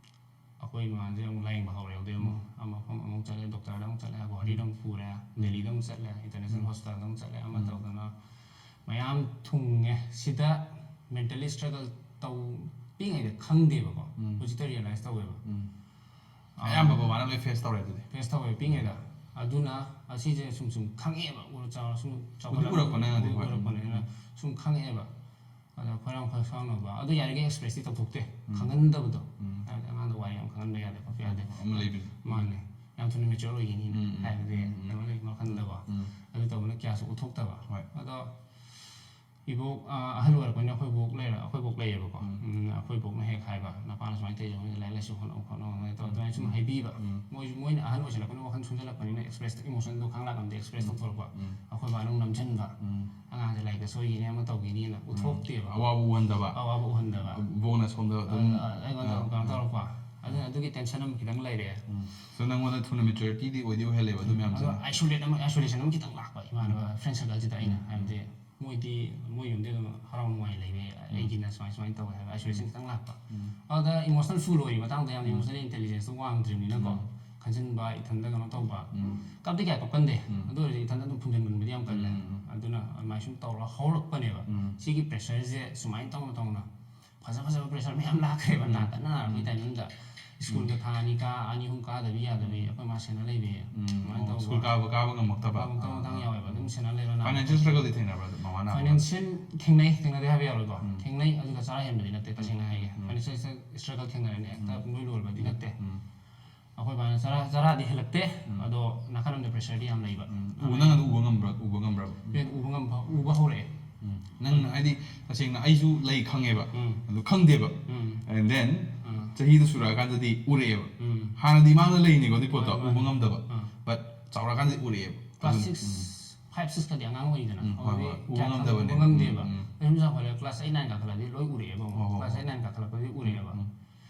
ꯑꯩꯈꯣꯏ ꯏꯃꯥꯁꯦ ꯑꯃꯨꯛ ꯂꯥꯏꯌꯦꯡꯕ ꯍꯧꯔꯦ꯫ ꯑꯗꯨꯗꯩ ꯑꯃꯨꯛ ꯎꯝ꯫ ꯑꯃ ꯃꯐꯝ ꯑꯃꯨꯛ ꯆꯠꯂꯦ, doctor ꯗ ꯑꯃꯨꯛ ꯆꯠꯂꯦ, ꯒꯨꯋꯥꯍꯥꯇꯤꯗ ꯎꯝ꯫ ꯑꯃꯨꯛ ꯄꯨꯔꯦ, ꯎꯝ꯫ ꯗꯦꯜꯂꯤꯗ ꯑꯃꯨꯛ ꯆꯠꯂꯦ, International ꯎꯝ꯫ Hospital ꯗ ꯑꯃꯨꯛ ꯆꯠꯂꯦ, ꯑꯃ ꯎꯝ꯫ ꯇꯧꯗꯅ ꯃꯌꯥꯝ ꯊꯨꯡꯉꯦ꯫ ꯁꯤꯗ mentally struggle ꯇꯧ-, ꯄꯤꯛꯏꯉꯩꯗ ꯈꯪꯗꯦꯕꯀꯣ꯫ ꯎꯝ꯫ ꯍꯧꯖꯤꯛꯇ realize ꯇꯧꯋꯦꯕ꯫ ꯎꯝ꯫ ꯑꯥ꯫ ꯑꯌꯥꯝꯕ ꯕꯕꯥꯅ ꯂꯣꯏ face ꯇꯧꯔꯦ ꯑꯗꯨꯗꯤ꯫ Face ꯇꯧꯋꯦ ꯄꯤꯛꯏꯉꯩꯗ꯫ ꯎꯝ꯫ ꯑꯗꯨꯅ ꯑꯁꯤꯁꯦ ꯁꯨꯝ ꯁꯨꯝ ꯈꯪꯉꯛꯑꯦꯕ, ꯎꯔ ꯆꯥꯎꯔ ꯁꯨꯝ ꯆꯥꯎꯈꯠꯂꯛꯄꯅꯤꯅ ꯁꯨꯝ ꯈꯪꯉꯛꯑꯦꯕ꯫ ꯑꯗ ꯈꯣꯏꯔꯥꯡ ꯈꯣꯏ ꯁꯥꯎꯅꯕ ꯑꯗꯣ ꯌꯥꯔꯤꯈꯩ ꯑꯦꯛꯁꯄ꯭ꯔꯦꯁꯇꯤ ꯇꯧꯊꯣꯛꯇꯦ꯫ ꯈꯪꯍꯟꯗꯕꯗꯣ꯫ ꯍꯥꯏꯕꯗꯤ ꯑꯉꯥꯡꯗ ꯋꯥꯔꯤ ꯌꯥꯝ ꯈꯪꯍꯟꯕ ꯌꯥꯗꯦ ꯈꯣꯠꯄ ꯌꯥꯗꯦ꯫ ꯃꯥꯅꯦ꯫ ꯌꯥꯝ ꯊꯨꯅ ꯃꯦꯆꯣꯔ ꯑꯣꯏꯈꯤꯅꯤ ꯍꯥꯏꯕꯗꯤ ꯀꯩꯅꯣ ꯂꯩ ꯋꯥꯈꯜꯗꯀꯣ꯫ ꯑꯗꯨ ꯇꯧꯕꯅ ꯀꯌꯥꯁꯨ ꯎꯠꯊꯣꯛꯇꯕ꯫ ꯑꯗꯣ ꯏꯕꯣꯛ ꯑꯍꯜ ꯑꯣꯏꯔꯛꯄꯅꯤꯅ ꯑꯩꯈꯣꯏ ꯕꯣꯛ ꯂꯩꯔ ꯑꯩꯈꯣꯏ ꯕꯣꯛ ꯂꯩꯌꯦꯕꯀꯣ꯫ ꯑꯩꯈꯣꯏ ꯕꯣꯛꯅ ꯍꯦꯛ ꯍꯥꯏꯕ, "ꯅꯄꯥꯅ ꯁꯨꯃꯥꯏꯅ ꯇꯧꯔꯤꯁꯦ ꯂꯥꯏꯔꯤꯛ ꯂꯥꯏꯁꯨ ꯍꯣꯠꯅꯧ ꯈꯣꯠꯅꯧ" ꯑꯗꯨꯃꯥꯏꯅ ꯇꯧꯔ ꯑꯗꯨꯃꯥꯏꯅ ꯁꯨꯝ ꯍꯥꯏꯕꯤꯕ꯫ ꯃꯣꯏꯁꯨ ꯃꯣꯏꯅ ꯑꯍꯟ ꯑꯣꯏꯁꯤꯜꯂꯛꯄꯅꯤꯅ ꯋꯥꯈꯜ ꯁꯣꯟꯖꯜꯂꯛꯄꯅꯤꯅ ꯑꯦꯛꯁꯄ꯭ꯔꯦꯁ ꯏꯃꯣꯁꯟꯗꯣ ꯈꯪꯂꯥꯛ ꯉꯝꯗꯦ, ꯑꯦꯛꯁꯄ꯭ꯔꯦꯁ ꯇꯧꯊꯣꯔꯛꯄ꯫ ꯑꯩꯈꯣꯏ ꯕꯥꯅ ꯑꯃꯨꯛ ꯅꯝꯁꯤꯟꯕ, "ꯑꯉꯥꯡꯁꯦ ꯂꯥꯏꯔꯤꯛꯇ ꯁꯣꯏꯈꯤꯅꯤ ꯑꯃ ꯇꯧꯈꯤꯅꯤꯅ" ꯎꯠꯊꯣꯛꯇꯦꯕ꯫ ꯑꯋꯥꯕ ꯎꯍꯟꯗꯕ꯫ ꯑꯋꯥꯕ ꯎꯍꯟꯗꯕ꯫ ꯕꯣꯛꯅ ꯁꯣꯝꯗ ꯑꯗꯨꯝ ꯑꯩꯉꯣꯟꯗ ꯑꯃꯨꯛ ꯀꯩꯅꯣ ꯇꯧꯔꯛꯄ꯫ ꯑꯗꯨꯅ ꯑꯗꯨꯒꯤ ꯇꯦꯟꯁꯟ ꯑꯃ ꯈꯤꯇꯪ ꯂꯩꯔꯦ꯫ So ꯅꯪꯉꯣꯟꯗ ꯊꯨꯅ ꯃꯦꯆꯨꯔꯤꯇꯤꯗꯤ ꯑꯣꯏꯗꯤ ꯑꯣꯏꯍꯜꯂꯦꯕ ꯑꯗꯨ ꯃꯌꯥꯝꯁꯤꯅ꯫ ꯑꯗꯣ ꯑꯥꯏꯁꯣꯂꯦꯠ ꯑꯃ, ꯑꯥꯏꯁꯣꯂꯦꯁꯟ ꯑꯃ ꯈꯤꯇꯪ ꯂꯥꯛꯄ ꯏꯃꯥꯟꯅꯕ ꯐ꯭ꯔꯦꯟ ꯁꯔꯀꯜꯁꯤꯗ ꯑꯩꯅ ꯍꯥꯏꯕꯗꯤ ꯃꯣꯏꯗꯤ ꯃꯣꯏ ꯌꯨꯝꯗꯤ ꯑꯗꯨꯝ ꯍꯔꯥꯎ ꯅꯨꯡꯉꯥꯏ ꯂꯩꯕ, ꯑꯩꯒꯤꯅ ꯁꯨꯃꯥꯏ ꯁꯨꯃꯥꯏꯅ ꯇꯧꯋꯦ ꯍꯥꯏꯕ ꯑꯥꯏꯁꯣꯂꯦꯁꯟ ꯈꯤꯇꯪ ꯂꯥꯛꯄ꯫ ꯑꯗꯨꯗ ꯏꯃꯣꯁꯅꯦꯜ ꯐꯨꯜ ꯑꯣꯏꯔꯤ ꯃꯇꯥꯡꯗ ꯌꯥꯝꯅ ꯏꯃꯣꯁꯅꯦꯜ ꯏꯟꯇꯦꯂꯤꯖꯦꯟꯁꯇꯣ ꯋꯥꯡꯗ꯭ꯔꯤꯕꯅꯤꯅꯀꯣ, ꯈꯟꯖꯤꯟꯕ, ꯏꯊꯟꯗ ꯀꯩꯅꯣ ꯇꯧꯕ, ꯀꯞꯇꯤ ꯀꯌꯥ ꯀꯞꯀꯟꯗꯦ꯫ ꯑꯗꯨ ꯑꯣꯏꯔꯁꯨ ꯏꯊꯟꯗ ꯑꯗꯨꯝ ꯐꯨꯝꯖꯤꯟꯒꯟꯕꯗꯤ ꯌꯥꯝ ꯀꯜꯂꯦ꯫ ꯑꯗꯨꯅ ꯑꯗꯨꯃꯥꯏꯅ ꯁꯨꯝ ꯇꯧꯔ ꯍꯧꯔꯛꯄꯅꯦꯕ꯫ ꯁꯤꯒꯤ ꯄ꯭ꯔꯦꯁꯔꯁꯦ ꯁꯨꯃꯥꯏꯅ ꯇꯧꯅ ꯇꯧꯅ ꯐꯖ ꯐꯖꯕ ꯄ꯭ꯔꯦꯁꯔ ꯃꯌꯥꯝ ꯂꯥꯛꯈ꯭ꯔꯦꯕ꯫ ꯅꯥꯀꯟꯅ ꯅꯥꯔꯛꯄꯒꯤ ꯇꯥꯏꯃꯤꯡꯗ ꯁ꯭ꯀꯨꯜꯒ ꯊꯥ ꯑꯅꯤ ꯀꯥ ꯑꯅꯤ ꯑꯍꯨꯝ ꯀꯥꯗꯕꯤ ꯌꯥꯗꯕꯤ ꯑꯩꯈꯣꯏ ꯃꯥ ꯁꯦꯟꯅ ꯂꯩꯕꯤ꯫ ꯑꯗꯨꯃꯥꯏꯅ ꯇꯧꯕ꯫ ꯁ꯭ꯀꯨꯜ ꯀꯥꯕ ꯀꯥꯕ ꯉꯝꯃꯛꯇꯕ꯫ ꯉꯝꯃꯛꯇꯕ ꯃꯇꯥꯡ ꯌꯥꯎꯋꯦꯕ꯫ ꯑꯗꯨꯝ ꯁꯦꯟꯅ ꯂꯩꯔꯣ ꯅꯥꯕ꯫ ꯐꯥꯏꯅꯥꯟꯁꯤꯌꯦꯜ ꯁ꯭ꯇ꯭ꯔꯒꯜꯗꯤ ꯊꯦꯡꯅꯕ꯭ꯔꯥ ꯑꯗꯨ ꯃꯃꯥ ꯅꯥꯕ ꯀꯥꯟꯗ? ꯐꯥꯏꯅꯥꯟꯁꯤꯌꯦꯜ ꯊꯦꯡꯅꯩ, ꯊꯦꯡꯅꯗꯦ ꯍꯥꯏꯕ ꯌꯥꯔꯣꯏꯀꯣ꯫ ꯊꯦꯡꯅꯩ, ꯑꯗꯨꯒ ꯆꯔꯥ ꯍꯦꯟꯕꯗꯤ ꯅꯠꯇꯦ ꯇꯁꯦꯡꯅ ꯍꯥꯏꯒꯦ꯫ ꯐꯥꯏꯅꯥꯟꯁꯤꯌꯦꯜ ꯁ꯭ꯇ꯭ꯔꯒꯜ ꯊꯦꯡꯅꯔꯦꯅꯦ, ꯍꯦꯛꯇ ꯄꯨꯡꯂꯣꯏ ꯂꯣꯏꯕꯗꯤ ꯅꯠꯇꯦ꯫ ꯑꯩꯈꯣꯏ ꯕꯥꯅ ꯆꯔꯥ, ꯆꯔꯥꯗꯤ ꯍꯦꯜꯂꯛꯇꯦ꯫ ꯑꯗꯣ ꯅꯥꯀꯟ ꯑꯃꯗ ꯄ꯭ꯔꯦꯁꯔꯗꯤ ꯌꯥꯝ ꯂꯩꯕ꯫ ꯎꯕ, ꯅꯪ ꯑꯗꯨ ꯎꯕ ꯉꯝꯕ꯭ꯔꯥ, ꯎꯕ ꯉꯝꯕ꯭ꯔꯕ? ꯎꯕ ꯉꯝꯕ, ꯎꯕ ꯍꯧꯔꯛꯑꯦ꯫ ꯅꯪ ꯍꯥꯏꯗꯤ ꯇꯁꯦꯡꯅ ꯑꯩꯁꯨ ꯂꯩ ꯈꯪꯉꯦꯕ꯫ ꯑꯗꯨ ꯈꯪꯗꯦꯕ꯫ And then ꯆꯍꯤꯗꯨ ꯁꯨꯔꯛꯑꯀꯥꯟꯗꯗꯤ ꯎꯔꯛꯑꯦꯕ꯫ ꯍꯥꯟꯅꯗꯤ ꯃꯥꯡꯗ ꯂꯩꯅꯤꯀꯣ ꯑꯗꯨꯏ ꯄꯣꯠꯇꯣ꯫ ꯃꯥꯅꯦ, ꯃꯥꯅꯦ꯫ ꯎꯕ ꯉꯝꯗꯕ꯫ But ꯆꯥꯎꯔꯛꯑꯀꯥꯟꯗꯗꯤ ꯎꯔꯛꯑꯦꯕ꯫ ꯀ꯭ꯂꯥꯁ ꯑꯗꯨꯝ, ꯁꯤꯛꯁ, ꯐꯥꯏꯚ, ꯁꯤꯛꯁꯀꯗꯤ ꯑꯉꯥꯡ ꯑꯣꯏꯔꯤꯗꯅ꯫ ꯎꯝ, ꯍꯣꯏ, ꯑꯗꯨꯗꯤ ꯍꯣꯏ꯫ ꯎꯕ ꯀꯌꯥ ꯉꯝꯗꯕꯅꯦ꯫ ꯎꯕ ꯉꯝꯗꯦꯕ꯫ ꯎꯝ, ꯎꯝ꯫ ꯑꯩ ꯁꯨꯝ ꯆꯥꯎꯈꯠꯂꯛꯑꯦ, ꯀ꯭ꯂꯥꯁ ꯑꯩꯠ, ꯅꯥꯏꯟ ꯀꯥꯈꯠꯂꯛꯑꯗꯤ ꯂꯣꯏ ꯎꯔꯛꯑꯦꯕ ꯑꯃꯨꯛ꯫ ꯍꯣꯏ, ꯍꯣꯏ, ꯀ꯭ꯂꯥꯁ ꯍꯣꯏ꯫ Eight, nine ꯀꯥꯈꯠꯂꯛꯄꯗꯤ ꯎꯔꯛꯑꯦꯕ꯫ ꯎꯝ, ꯎꯝ꯫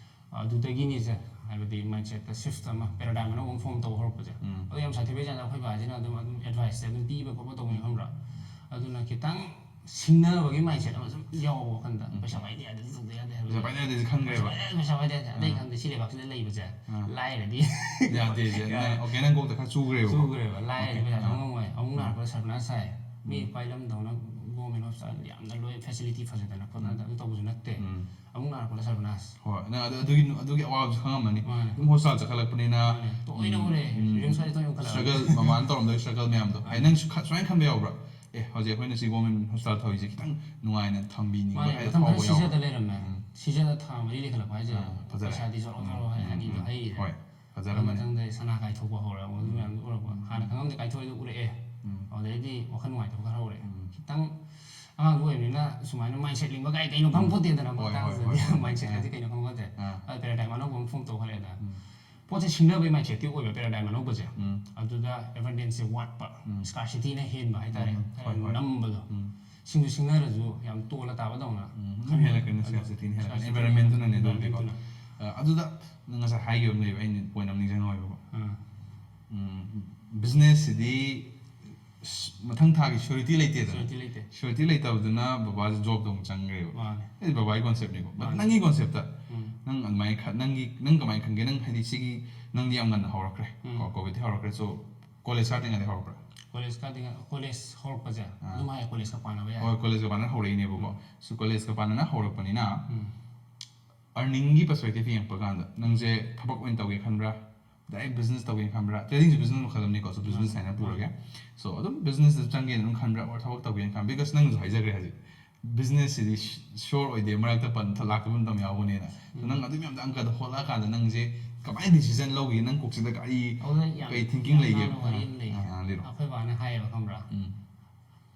ꯑꯗꯨꯗꯒꯤꯅꯤꯁꯦ, ꯍꯥꯏꯕꯗꯤ ꯃꯥꯏꯟꯁꯦꯠꯇ ꯁꯤꯐ ꯑꯃ, ꯄꯦꯔꯥꯗꯥꯏꯝ ꯑꯅꯧꯕ ꯑꯃ ꯐꯣꯔꯝ ꯇꯧꯕ ꯍꯧꯔꯛꯄꯁꯦ꯫ ꯎꯝ꯫ ꯑꯗꯨ ꯌꯥꯝ ꯁꯥꯊꯤꯕꯩ ꯆꯥꯡꯗ ꯑꯩꯈꯣꯏ ꯕꯥꯁꯤꯅ ꯑꯗꯨꯝ, ꯑꯗꯨꯝ ꯑꯦꯗꯚꯥꯏꯁꯁꯦ ꯑꯗꯨꯝ ꯄꯤꯕ ꯈꯣꯠꯄ ꯇꯧꯕꯅꯤ ꯈꯪꯕ꯭ꯔꯥ? ꯑꯗꯨꯅ ꯈꯤꯇꯪ ꯁꯤꯡꯅꯕꯒꯤ ꯃꯥꯏꯟꯁꯦꯠ ꯑꯃ ꯁꯨꯝ ꯌꯥꯎꯕ ꯋꯥꯈꯟꯗ꯫ ꯎꯝ꯫ ꯄꯩꯁꯥ ꯄꯥꯏꯗ ꯌꯥꯗꯦ, ꯑꯗꯨ ꯇꯧꯗ ꯌꯥꯗꯦ ꯍꯥꯏꯕ꯫ ꯄꯩꯁꯥ ꯄꯥꯏꯗ ꯌꯥꯗꯦꯁꯦ ꯈꯪꯈ꯭ꯔꯦꯕ꯫ ꯄꯩꯁꯥ ꯄꯥꯏꯗ ꯌꯥꯗꯦ, ꯄꯩꯁꯥ ꯄꯥꯏꯗ ꯌꯥꯗꯦ꯫ ꯑꯇꯩ ꯑꯥ꯫ ꯈꯪꯗꯦ, ꯁꯤ ꯂꯩꯕꯥꯛꯁꯤꯗ ꯂꯩꯕꯁꯦ ꯑꯥ꯫ ꯂꯥꯏꯔꯗꯤ ꯌꯥꯗꯦꯁꯦ꯫ ꯌꯥ-, ꯅꯪ, okay, ꯅꯪ ꯀꯣꯛꯇ ꯈꯔ ꯆꯨꯈ꯭ꯔꯦꯕꯀꯣ꯫ ꯆꯨꯈ꯭ꯔꯦꯕ꯫ ꯂꯥꯏꯔꯗꯤ okay꯫ ꯄꯩꯁꯥ ꯑꯥ꯫ ꯆꯪꯉꯝꯃꯣꯏ꯫ ꯑꯃꯨꯛ ꯎꯝ꯫ ꯅꯥꯔꯛꯄꯗ ꯁꯔꯄ꯭ꯔꯥꯏꯁ ꯁꯥꯏ꯫ ꯃꯤ ꯎꯝ꯫ ꯄꯥꯏ ꯂꯝꯗꯧꯅ government hospital ꯌꯥꯝꯅ ꯂꯣꯏ facility ꯐꯖꯗꯅ ꯈꯣꯠꯇꯅ ꯎꯝ꯫ ꯑꯗꯨ ꯇꯧꯕꯁꯨ ꯅꯠꯇꯦ꯫ ꯎꯝ꯫ ꯑꯃꯨꯛ ꯅꯥꯔꯛꯄꯗ ꯁꯔꯕꯅꯥꯁ꯫ ꯍꯣꯏ, ꯅꯪ ꯑꯗꯨ-, ꯑꯗꯨꯒꯤ, ꯑꯗꯨꯒꯤ ꯑꯋꯥꯕꯁꯨ ꯈꯪꯉꯝꯃꯅꯤ꯫ ꯃꯥꯅꯦ꯫ ꯑꯗꯨꯝ hospital ꯆꯠꯈꯠꯂꯛꯄꯅꯤꯅ, ꯃꯥꯅꯦ꯫ ꯇꯣꯏꯅ ꯎꯝ, ꯎꯔꯦ꯫ ꯎꯝ, RIMS ꯍꯥꯏꯁꯦ ꯇꯣꯏꯅ ꯎꯈꯠꯂꯛꯑꯕꯅꯤ꯫ Struggle, ꯃꯃꯥꯅ ꯇꯧꯔꯝꯗꯣꯏ struggle ꯃꯌꯥꯝꯗꯣ꯫ ꯍꯥꯏ, ꯃꯥꯅꯦ꯫ ꯅꯪ ꯁꯨ-, ꯈ-, ꯁꯨꯃꯥꯏꯅ ꯈꯟꯕ ꯌꯥꯎꯕ꯭ꯔꯥ? "ꯑꯦ, ꯍꯧꯖꯤꯛ ꯑꯩꯈꯣꯏꯅ ꯁꯤ government hospital ꯊꯧꯔꯤꯁꯦ ꯈꯤꯇꯪ ꯅꯨꯡꯉꯥꯏꯅ ꯊꯝꯕꯤꯅꯤꯡꯕ", ꯃꯥꯅꯦ, ꯍꯥꯏ, ꯃꯇꯝ ꯈꯔ ꯐꯥꯎꯕ ꯌꯥꯎꯕ꯭ꯔꯥ? ꯁꯤꯖꯗ ꯂꯩꯔꯝꯃꯦ꯫ ꯎꯝ꯫ ꯁꯤꯖꯗ ꯊꯥ ꯃꯔꯤ ꯂꯩꯈꯠꯂꯛꯄ ꯍꯥꯏꯁꯦ ꯑꯥ, ꯐꯖꯔꯦ꯫ ꯄꯩꯁꯥꯗꯤ ꯖꯣꯔꯣ ꯎꯝ, ꯖꯣꯔꯣ ꯍꯥꯏ ꯎꯝ, ꯑꯅꯤꯗꯣ ꯎꯝ꯫ ꯍꯩꯔꯦ꯫ ꯍꯣꯏ, ꯑꯗꯨ ꯐꯖꯔꯝꯃꯅꯤ꯫ ꯃꯊꯪꯗ ꯁꯅꯥ ꯀꯥꯏꯊꯣꯛꯄ ꯍꯧꯔꯦ, ꯑꯗꯨ ꯎꯝ꯫ ꯃꯌꯥꯝꯗꯣ ꯎꯔꯛꯄ꯫ ꯎꯝ꯫ ꯍꯥꯟꯅ ꯈꯪꯉꯝꯗꯦ, ꯀꯥꯏꯊꯣꯛꯏꯗꯣ ꯎꯔꯛꯑꯦ꯫ ꯎꯝ꯫ ꯑꯗꯩꯗꯤ ꯋꯥꯈꯜ ꯅꯨꯡꯉꯥꯏꯇꯕ ꯈꯔ ꯍꯧꯔꯛꯑꯦ꯫ ꯎꯝ꯫ ꯈꯤꯇꯪ ꯑꯉꯥꯡꯁꯨ ꯑꯣꯏꯕꯅꯤꯅ ꯁꯨꯃꯥꯏꯅ mindset ꯂꯤꯡꯕ ꯀꯥꯏ ꯀꯩꯅꯣ ꯎꯝ꯫ ꯈꯪꯄꯣꯠꯇꯦꯗꯅ, ꯍꯣꯏ, ꯍꯣꯏ, ꯃꯇꯥꯡꯗꯨꯗꯗꯤ ꯍꯣꯏ, ꯍꯣꯏ꯫ Mindset ꯑꯥ꯫ ꯀꯥꯏꯁꯦ ꯀꯩꯅꯣ ꯈꯪꯄꯣꯠꯇꯦ꯫ ꯑꯥ꯫ ꯑꯗ paradigm ꯑꯅꯧꯕ ꯑꯃ form ꯇꯧꯈꯠꯂꯛꯑꯦꯗꯅ꯫ ꯎꯝ꯫ ꯄꯣꯠꯁꯦ ꯁꯤꯡꯅꯕꯒꯤ mindsetꯇꯤ ꯑꯣꯏꯕ paradigm ꯑꯅꯧꯕꯁꯦ꯫ ꯎꯝ꯫ ꯑꯗꯨꯗ abundanceꯁꯦ ꯋꯥꯠꯄ, ꯎꯝ꯫ Scarcityꯅ ꯍꯦꯟꯕ ꯍꯥꯏꯇꯥꯔꯦ, ꯎꯝ, ꯎꯝ꯫ ꯈꯔ ꯍꯣꯏ, ꯍꯣꯏ꯫ ꯅꯝꯕꯗꯣ꯫ ꯎꯝ꯫ ꯁꯤꯡꯁꯨ ꯁꯤꯡꯅꯔꯁꯨ ꯌꯥꯝ ꯇꯣꯜꯂ ꯇꯥꯕꯗꯧꯅ ꯎꯝ, ꯑꯗꯨꯝ ꯈꯟꯕ꯫ ꯍꯦꯜꯂꯛꯀꯅꯤ, ꯑꯗꯣ scarcityꯅ ꯍꯦꯜꯂꯛꯀꯅꯤ, scarcityꯅ environmentꯇꯨꯅꯅꯦ ꯑꯗꯨꯕꯨꯗꯤꯀꯣ꯫ Environmentꯇꯨꯅ꯫ ꯑ, ꯑꯗꯨꯗ ꯉꯁꯥꯏ ꯍꯥꯏꯈꯤꯕ ꯑꯃ ꯂꯩꯕ, ꯑꯩꯅ point ꯑꯃ ꯅꯤꯡꯁꯤꯡꯍꯧꯋꯦꯕꯀꯣ꯫ ꯑꯥ꯫ ꯎꯝ, businessꯁꯤꯗꯤ ꯁ-, ꯃꯊꯪ ꯊꯥꯒꯤ surety ꯂꯩꯇꯦꯗꯅ꯫ Surety ꯂꯩꯇꯦ꯫ Surety ꯂꯩꯇꯕꯗꯨꯅ ꯕꯕꯥꯁꯦ jobꯇ ꯑꯃꯨꯛ ꯆꯪꯈ꯭ꯔꯦꯕ꯫ ꯃꯥꯅꯦ꯫ ꯑꯩ ꯕꯕꯥꯒꯤ conceptꯅꯤꯀꯣ꯫ But ꯃꯥꯅꯦ꯫ ꯅꯪꯒꯤ conceptꯇ, ꯎꯝ꯫ ꯅꯪ ꯑꯗꯨꯃꯥꯏꯅ ꯈ-, ꯅꯪꯒꯤ, ꯅꯪ ꯀꯃꯥꯏꯅ ꯈꯟꯒꯦ? ꯅꯪ ꯍꯥꯏꯗꯤ ꯁꯤꯒꯤ, ꯅꯪꯗꯤ ꯌꯥꯝ ꯉꯟꯅ ꯍꯧꯔꯛꯈ꯭ꯔꯦ꯫ ꯎꯝ꯫ ꯀꯣ, COVIDꯇꯤ ꯍꯧꯔꯛꯈ꯭ꯔꯦ꯫ So, college ꯀꯥꯗ꯭ꯔꯤꯉꯩꯗ ꯍꯧꯔꯛꯄ꯭ꯔꯥ? College ꯀꯥꯗ꯭ꯔꯤꯉꯩ, college ꯍꯧꯔꯛꯄꯁꯦ ꯑꯥ꯫ ꯑꯗꯨꯝ ꯍꯥꯏꯌꯦ, collegeꯀ ꯄꯥꯟꯅꯕ ꯌꯥꯏ꯫ ꯍꯣꯏ, collegeꯀ ꯄꯥꯟꯅꯅ ꯍꯧꯔꯛꯏꯅꯦꯕꯀꯣ꯫ ꯎꯝ꯫ So, collegeꯀ ꯄꯥꯟꯅꯅ ꯍꯧꯔꯛꯄꯅꯤꯅ, ꯎꯝ꯫ Earningꯒꯤ perspective ꯌꯦꯡꯉꯛꯄ ꯀꯥꯟꯗ, ꯅꯪꯁꯦ ꯎꯝ꯫ ꯊꯕꯛ ꯑꯣꯏꯅ ꯇꯧꯒꯦ ꯈꯟꯕ꯭ꯔꯥ? Direct business ꯇꯧꯒꯦꯅ ꯈꯟꯕ꯭ꯔꯥ? Tradingꯁꯨ business ꯃꯈꯜ ꯑꯃꯅꯤꯀꯣ, so business ꯃꯥꯅꯦ, ꯍꯥꯏꯅ ꯃꯥꯅꯦ꯫ ꯄꯨꯔꯒꯦ꯫ So, ꯑꯗꯨꯝ businessꯇ ꯆꯪꯒꯦꯅ ꯑꯗꯨꯝ ꯈꯟꯕ꯭ꯔꯥ, or ꯊꯕꯛ ꯇꯧꯒꯦꯅ ꯈꯟꯕ꯭ꯔꯥ? Because ꯅꯪꯅꯁꯨ ꯍꯥꯏꯖꯈ꯭ꯔꯦ ꯍꯧꯖꯤꯛ, businessꯁꯤꯗꯤ ꯁ-, sure ꯑꯣꯏꯗꯦ, ꯃꯔꯛꯇ ꯄꯟ-, ꯂꯥꯛꯇꯕ ꯃꯇꯝ ꯌꯥꯎꯕꯅꯤꯅ꯫ So, ꯎꯝ꯫ ꯅꯪ ꯑꯗꯨ ꯃꯌꯥꯝꯗꯣ ꯑꯪꯀꯗ ꯍꯣꯠꯂꯛꯑꯀꯥꯟꯗ ꯅꯪꯁꯦ ꯀꯃꯥꯏꯅ decision ꯂꯧꯈꯤꯒꯦ? ꯅꯪ ꯀꯣꯛꯁꯤꯗ ꯀꯔꯤ, ꯑꯗꯨꯗ ꯌꯥꯝ, ꯀꯩ thinking ꯌꯥꯝ ꯂꯩꯒꯦ? ꯅꯥꯟꯅ ꯋꯥꯔꯤ ꯑꯥ, ꯑꯃ ꯂꯩꯌꯦ꯫ ꯑꯥ, ꯑꯥ, ꯂꯤꯔꯣ꯫ ꯑꯩꯈꯣꯏ ꯕꯥꯅ ꯍꯥꯏꯌꯦꯕ, ꯈꯪꯕ꯭ꯔꯥ? ꯎꯝ꯫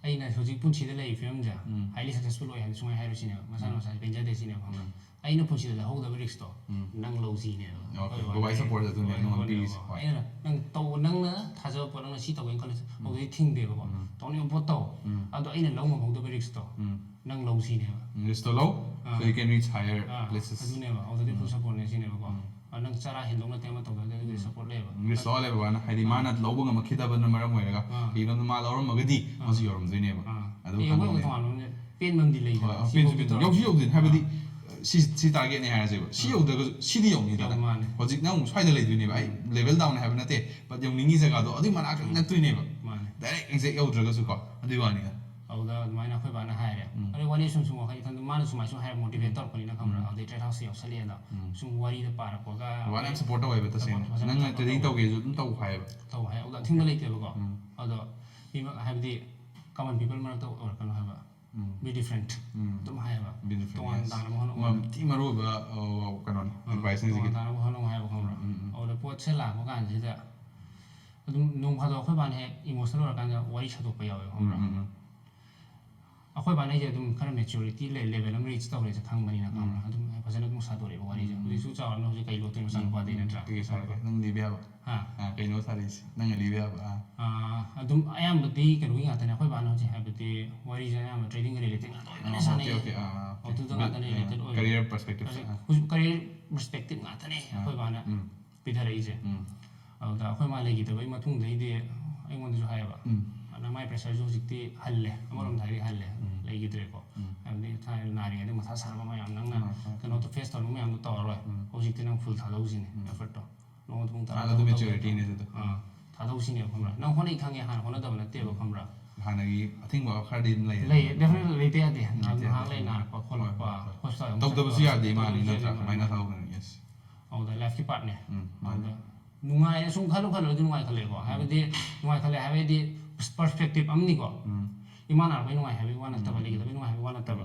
ꯑꯩꯅ ꯍꯧꯖꯤꯛ ꯄꯨꯟꯁꯤꯗ ꯂꯩꯔꯤ ꯐꯤꯕꯝꯁꯦ, ꯎꯝ꯫ Highly successful ꯑꯣꯏ ꯍꯥꯏꯅ ꯁꯨꯡꯍꯥꯏ ꯍꯥꯏꯔꯣꯏ ꯁꯤꯅꯦꯕ꯫ ꯃꯁꯥꯅ ꯎꯝ꯫ ꯃꯁꯥꯁꯦ ꯄꯦꯟꯖꯗꯦ ꯁꯤꯅꯦꯕ, ꯈꯪꯕ꯭ꯔꯥ? ꯎꯝ꯫ ꯑꯩꯅ ꯄꯨꯟꯁꯤꯗ ꯂꯧꯍꯧꯗꯕ riskꯇꯣ ꯎꯝ꯫ ꯅꯪ ꯂꯧ ꯁꯤꯅꯦꯕ꯫ Okay, ꯑꯩꯈꯣꯏ ꯕꯕꯥꯒꯤ ꯕꯕꯥꯅ supportꯁꯦ ꯑꯗꯨꯅꯦ ꯍꯥꯏ-, ꯅꯉꯣꯟꯗ ꯍꯣꯏ, ꯄꯤꯔꯤꯁꯦ꯫ ꯍꯣꯏ꯫ ꯍꯣꯏ꯫ ꯑꯩꯅ ꯅꯪ ꯇꯧ-, ꯅꯪꯅ ꯊꯥꯖꯕ ꯄꯣꯠ, ꯅꯪꯅ ꯁꯤ ꯇꯧꯒꯦꯅ ꯈꯜꯂꯁꯨ ꯎꯝ꯫ ꯍꯧꯖꯤꯛ ꯊꯤꯡꯗꯦꯕꯀꯣ꯫ ꯎꯝ꯫ ꯇꯧꯅꯤꯡꯕ ꯄꯣꯠ ꯇꯧ꯫ ꯎꯝ꯫ ꯑꯗꯣ ꯑꯩꯅ ꯂꯧ ꯉꯝꯍꯧꯗꯕ riskꯇꯣ ꯎꯝ꯫ ꯅꯪ ꯂꯧ ꯁꯤꯅꯦꯕ꯫ Riskꯇꯣ ꯂꯧ, ꯑꯥ꯫ So you can reach higher ah, places꯫ ꯑꯗꯨꯅꯦꯕ꯫ ꯑꯗꯨꯗꯗꯤ full ꯎꯝ꯫ Supportꯅꯦ ꯁꯤꯅꯦꯕꯀꯣ꯫ ꯎꯝ꯫ ꯑ, ꯅꯪ ꯆꯔꯥ ꯍꯦꯟꯗꯣꯛꯅ ꯇꯩ ꯑꯃ ꯇꯧꯗ꯭ꯔꯗꯤ ꯑꯗꯨꯒꯤꯗꯤ ꯎꯝ꯫ Support ꯂꯩꯌꯦꯕ꯫ Risk ꯂꯧꯍꯜꯂꯦꯕ ꯕꯕꯥꯅ, ꯍꯥꯏꯗꯤ ꯑꯥ꯫ ꯃꯥꯅ ꯂꯧꯕ ꯉꯝꯃꯛꯈꯤꯗꯕꯅ ꯃꯔꯝ ꯑꯣꯏꯔꯒ, ꯑꯥ꯫ ꯀꯩꯒꯤꯅꯣꯗ ꯃꯥ ꯂꯧꯔꯝꯃꯒꯗꯤ ꯑꯥ꯫ ꯃꯥꯁꯨ ꯌꯧꯔꯝꯗꯣꯏꯅꯦꯕ꯫ ꯑꯥ꯫ ꯑꯗꯨ ꯑꯦ, ꯑꯩꯈꯣꯏ ꯈꯪꯗꯕꯅꯦ꯫ ꯇꯣꯉꯥꯟꯕ ꯑꯃꯅꯦ꯫ ꯄꯦꯟꯕ ꯑꯃꯗꯤ ꯂꯩꯗꯅ꯫ ꯍꯣꯏ, ꯑ, ꯁꯤꯐꯧꯗꯤ ꯄꯦꯟꯁꯨ ꯄꯦꯟ-, ꯌꯧꯁꯨ ꯇꯧꯔꯝꯃꯦ꯫ ꯌꯧꯗꯣꯏꯅꯦ꯫ ꯍꯥꯏꯕꯗꯤ, ꯑꯥ꯫ ꯑ, ꯁꯤ, ꯁꯤ targetꯅꯦ ꯍꯥꯏꯔꯁꯦꯕ꯫ ꯁꯤ ꯑꯥ꯫ ꯌꯧꯗ꯭ꯔꯒꯁꯨ ꯁꯤꯗꯤ ꯌꯧꯅꯤꯗꯅ꯫ ꯌꯧ-, ꯃꯥꯅꯦ꯫ ꯍꯧꯖꯤꯛ ꯅꯪ ꯑꯃꯨꯛ ꯁ꯭ꯋꯥꯏꯗ ꯂꯩꯗꯣꯏꯅꯦꯕ꯫ ꯑꯩ ꯎꯝ꯫ Level downꯅꯦ ꯍꯥꯏꯕ ꯅꯠꯇꯦ, but ꯌꯧꯅꯤꯡꯉꯤ ꯖꯒꯥꯗꯣ ꯑꯗꯨꯏ ꯃꯅꯥꯛꯇ ꯎꯝ꯫ ꯅꯛꯇꯣꯏꯅꯦꯕ꯫ ꯃꯥꯅꯦ꯫ ꯗꯥꯏꯔꯦꯛ ꯑꯦꯛꯖꯦꯛ ꯌꯧꯗ꯭ꯔꯒꯁꯨꯀꯣ, ꯑꯗꯨꯒꯤ ꯋꯥꯅꯤꯗ꯫ ꯑꯗꯨꯗ ꯑꯗꯨꯃꯥꯏꯅ ꯑꯩꯈꯣꯏ ꯕꯥꯅ ꯍꯥꯏꯔꯦ꯫ ꯑꯗꯩ ꯋꯥꯔꯤ ꯁꯨꯝ ꯁꯨꯝ ꯋꯥꯈꯜ ꯏꯊꯟꯗ ꯃꯥꯅ ꯁꯨꯃꯥꯏ ꯁꯨꯝ ꯍꯥꯏꯔ ꯃꯣꯇꯤꯚꯦꯠ ꯇꯧꯔꯛꯄꯅꯤꯅ ꯈꯪꯕ꯭ꯔꯥ? ꯑꯗꯩ ꯇ꯭ꯔꯦꯠ ꯍꯥꯎꯁꯇ ꯌꯥꯎꯁꯜꯂꯛꯑꯦ ꯑꯗꯣ꯫ ꯁꯨꯝ ꯋꯥꯔꯤꯗ ꯄꯥꯔꯛꯄꯒ ꯕꯕꯥꯅ ꯌꯥꯝ ꯁꯞꯄꯣꯔꯠ ꯇꯧꯋꯦꯕ ꯇꯁꯦꯡꯅ꯫ ꯅꯪꯅ ꯇ꯭ꯔꯦꯗꯤꯡ ꯇꯧꯒꯦꯁꯨ ꯑꯗꯨꯝ ꯇꯧ ꯍꯥꯏꯌꯦꯕ꯫ ꯇꯧ ꯍꯥꯏ꯫ ꯑꯗꯣ ꯑꯊꯤꯡꯕ ꯂꯩꯇꯦꯕꯀꯣ꯫ ꯑꯗꯣ ꯃꯤ ꯃ-, ꯍꯥꯏꯕꯗꯤ ꯀꯃꯟ ꯄꯤꯄꯜ ꯃꯔꯛꯇ ꯑꯣꯏꯔꯛꯀꯅꯨ ꯍꯥꯏꯕ꯫ Be different꯫ ꯑꯗꯨꯝ ꯍꯥꯏꯌꯦꯕ꯫ Be different, ꯇꯣꯉꯥꯟ yes꯫ ꯇꯥꯅꯕ ꯍꯣꯠꯅꯧ ꯃ-, ꯍꯥꯏꯕ꯫ ꯊꯤ ꯃꯔꯨ ꯑꯣꯏꯕ, ꯑ, ꯀꯩꯅꯣꯅꯤ, ꯑꯥ, ꯑꯦꯗꯚꯥꯏꯁꯅꯤ ꯇꯣꯉꯥꯟ ꯍꯧꯖꯤꯛꯀꯤꯗꯣ꯫ ꯇꯥꯅꯕ ꯍꯣꯠꯅꯧ ꯍꯥꯏꯕ ꯈꯪꯕ꯭ꯔꯥ? ꯑꯗꯨꯗ ꯄꯣꯠꯁꯦ ꯂꯥꯛꯄ ꯀꯥꯟꯁꯤꯗ ꯑꯗꯨꯝ ꯅꯣꯡ ꯐꯥꯗꯣꯛ ꯑꯩꯈꯣꯏ ꯕꯥꯅ ꯍꯦꯛ ꯏꯃꯣꯁꯅꯦꯜ ꯑꯣꯏꯔꯀꯥꯟꯗ ꯋꯥꯔꯤ ꯁꯥꯗꯣꯛꯄ ꯌꯥꯎꯋꯦꯕ ꯈꯪꯕ꯭ꯔꯥ? ꯑꯩꯈꯣꯏ ꯕꯥꯅ ꯑꯩꯁꯦ ꯑꯗꯨꯝ ꯈꯔ ꯃꯦꯆꯨꯔꯤꯇꯤ ꯂꯦ-, ꯂꯦꯚꯦꯜ ꯑꯃ ꯔꯤꯆ ꯇꯧꯔꯦꯁꯦ ꯈꯪꯕꯅꯤꯅ ꯈꯪꯕ꯭ꯔꯥ? ꯑꯗꯨꯝ ꯐꯖꯅ ꯑꯗꯨꯝ ꯁꯥꯗꯣꯔꯛꯑꯦꯕ ꯋꯥꯔꯤꯁꯦ꯫ ꯍꯧꯖꯤꯛꯁꯨ ꯆꯥꯎꯔꯕꯅꯤꯅ ꯍꯧꯖꯤꯛ ꯀꯩ ꯂꯣꯠꯇꯣꯏꯅꯣ ꯁꯥꯗꯣꯛꯄ ꯌꯥꯗꯦ ꯅꯠꯇ꯭ꯔꯥ? ꯀꯩꯀꯩ ꯁꯥꯔꯒꯦ? ꯅꯪ ꯂꯤꯕ ꯌꯥꯕ? ꯍꯥ? ꯑꯥ, ꯀꯩꯅꯣ ꯁꯥꯔꯛꯏꯁꯦ? ꯅꯪꯅ ꯂꯤꯕ ꯌꯥꯕ? ꯑꯥ꯫ ꯑꯥ, ꯑꯗꯨꯝ ꯑꯌꯥꯝꯕꯗꯤ ꯀꯩꯅꯣꯒꯤ ꯉꯥꯛꯇꯅꯦ ꯑꯩꯈꯣꯏ ꯕꯥꯅ ꯍꯧꯖꯤꯛ ꯍꯥꯏꯕꯗꯤ ꯋꯥꯔꯤꯁꯦ ꯑꯌꯥꯝꯕ ꯇ꯭ꯔꯦꯗꯤꯡꯒ ꯔꯤꯂꯦꯇꯦꯗ ꯉꯥꯛꯇ ꯑꯣꯏꯅ ꯑꯥ, ꯁꯥꯟꯅꯩꯌꯦ꯫ Okay, okay, ꯑꯥ, okay. ꯑꯗꯨꯗ Bit-, ꯉꯥꯛꯇꯅꯦ ꯑꯥ, ꯔꯤꯂꯦꯇꯦꯗ ꯑꯣꯏꯕ꯫ career perspective, ꯍꯧꯖꯤꯛ ꯑꯥ꯫ ꯍꯧꯖꯤꯛ ꯀꯔꯤꯌꯔ ꯄꯔꯁꯄꯦꯛꯇꯤꯞ ꯉꯥꯛꯇꯅꯦ ꯑꯥ, ꯑꯩꯈꯣꯏ ꯕꯥꯅ ꯎꯝ꯫ ꯄꯤꯊꯔꯛꯏꯁꯦ꯫ ꯎꯝ꯫ ꯑꯗꯨꯗ ꯑꯩꯈꯣꯏ ꯃꯥ ꯂꯩꯈꯤꯗꯕꯒꯤ ꯃꯇꯨꯡꯗꯩꯗꯤ ꯑꯩꯉꯣꯟꯗꯁꯨ ꯍꯥꯏꯌꯦꯕ, "ꯅꯃꯥꯏ ꯄ꯭ꯔꯦꯁꯔꯁꯨ ꯍꯧꯖꯤꯛꯇꯤ ꯍꯜꯂꯦ, ꯑꯃꯔꯣꯝꯗ ꯍꯥꯏꯔꯗꯤ ꯍꯜꯂꯦ, ꯂꯩꯈꯤꯗ꯭ꯔꯦꯀꯣ꯫ ꯍꯥꯏꯕꯗꯤ ꯊꯥꯏꯅ ꯅꯥꯔꯤꯉꯩꯗ ꯃꯊꯥ ꯁꯥꯔꯝꯕ ꯃꯌꯥꯝ, ꯅꯪꯅ ꯀꯩꯅꯣ ꯐꯦꯁ ꯇꯧꯔꯝꯕ ꯃꯌꯥꯝꯗꯣ ꯇꯧꯔꯔꯣꯏ꯫ ꯍꯧꯖꯤꯛꯇꯤ ꯅꯪ ꯐꯨꯜ ꯊꯥꯗꯧꯁꯤꯅꯦ ꯑꯦꯐꯔꯠꯇꯣ꯫ ꯅꯉꯣꯟꯗ ꯄꯨꯡ ꯇꯔꯥ ꯑꯗꯨ ꯇꯔꯨꯛ ꯃꯦꯆꯨꯔꯤꯇꯤꯅꯦ ꯑꯗꯨꯗꯣ꯫ ꯑꯥ, ꯊꯥꯗꯧꯁꯤꯅꯦ ꯈꯪꯕ꯭ꯔꯥ? ꯅꯪ ꯍꯣꯠꯅꯩ ꯈꯪꯉꯦ, ꯍꯥꯟꯅ ꯍꯣꯠꯅꯗꯕ ꯅꯠꯇꯦꯕ ꯈꯪꯕ꯭ꯔꯥ?" ꯍꯥꯟꯅꯒꯤ ꯑꯊꯤꯡꯕ ꯈꯔꯗꯤ ꯑꯗꯨꯝ ꯂꯩꯔꯦ꯫ ꯂꯩ, ꯗꯦꯐꯤꯅꯦꯠꯂꯤ ꯂꯩꯇ ꯌꯥꯗꯦ꯫ ꯂꯩꯇ ꯌꯥꯗꯦ꯫ ꯉꯥꯏꯍꯥꯛ ꯂꯩ ꯅꯥꯔꯛꯄ ꯈꯣꯠꯂꯛꯄ, ꯍꯣꯏ, ꯍꯣꯏ, ꯍꯣꯏ꯫ ꯍꯣꯁꯄꯤꯇꯥꯜ ꯑꯃꯨꯛ ꯇꯧꯗꯕꯁꯨ ꯆꯠꯄ, ꯌꯥꯗꯦ, ꯃꯥꯅꯤ, ꯇꯧꯗꯕꯁꯨ ꯅꯠꯇ꯭ꯔꯥ? ꯌꯥꯗꯦ, ꯃꯥꯅꯤ, ꯀꯃꯥꯏꯅ ꯃꯥꯅꯤ꯫ ꯊꯥꯗꯣꯛꯀꯅꯤ? Yes꯫ ꯑꯗꯨꯗ ꯂꯥꯏꯐꯀꯤ ꯄꯥꯔꯠꯅꯦ꯫ ꯑꯗꯨꯗ ꯅꯨꯡꯉꯥꯏꯔꯦ ꯁꯨꯝ ꯈꯜꯂꯨ ꯈꯜꯂꯨꯔꯗꯤ ꯅꯨꯡꯉꯥꯏꯈꯠꯂꯛꯑꯦꯀꯣ꯫ ꯍꯥꯏꯕꯗꯤ ꯅꯨꯡꯉꯥꯏꯈꯠꯂꯦ ꯍꯥꯏꯕꯗꯤ ꯄꯔꯁꯄꯦꯛꯇꯤꯞ ꯑꯃꯅꯤꯀꯣ꯫ ꯏꯃꯥ ꯅꯥꯔꯛꯄꯩ ꯅꯨꯡꯉꯥꯏ ꯍꯥꯏꯕꯒꯤ ꯋꯥ ꯅꯠꯇꯕ, ꯂꯩꯈꯤꯗꯕꯩ ꯅꯨꯡꯉꯥꯏ ꯍꯥꯏꯕꯒꯤ ꯋꯥ ꯅꯠꯇꯕ꯫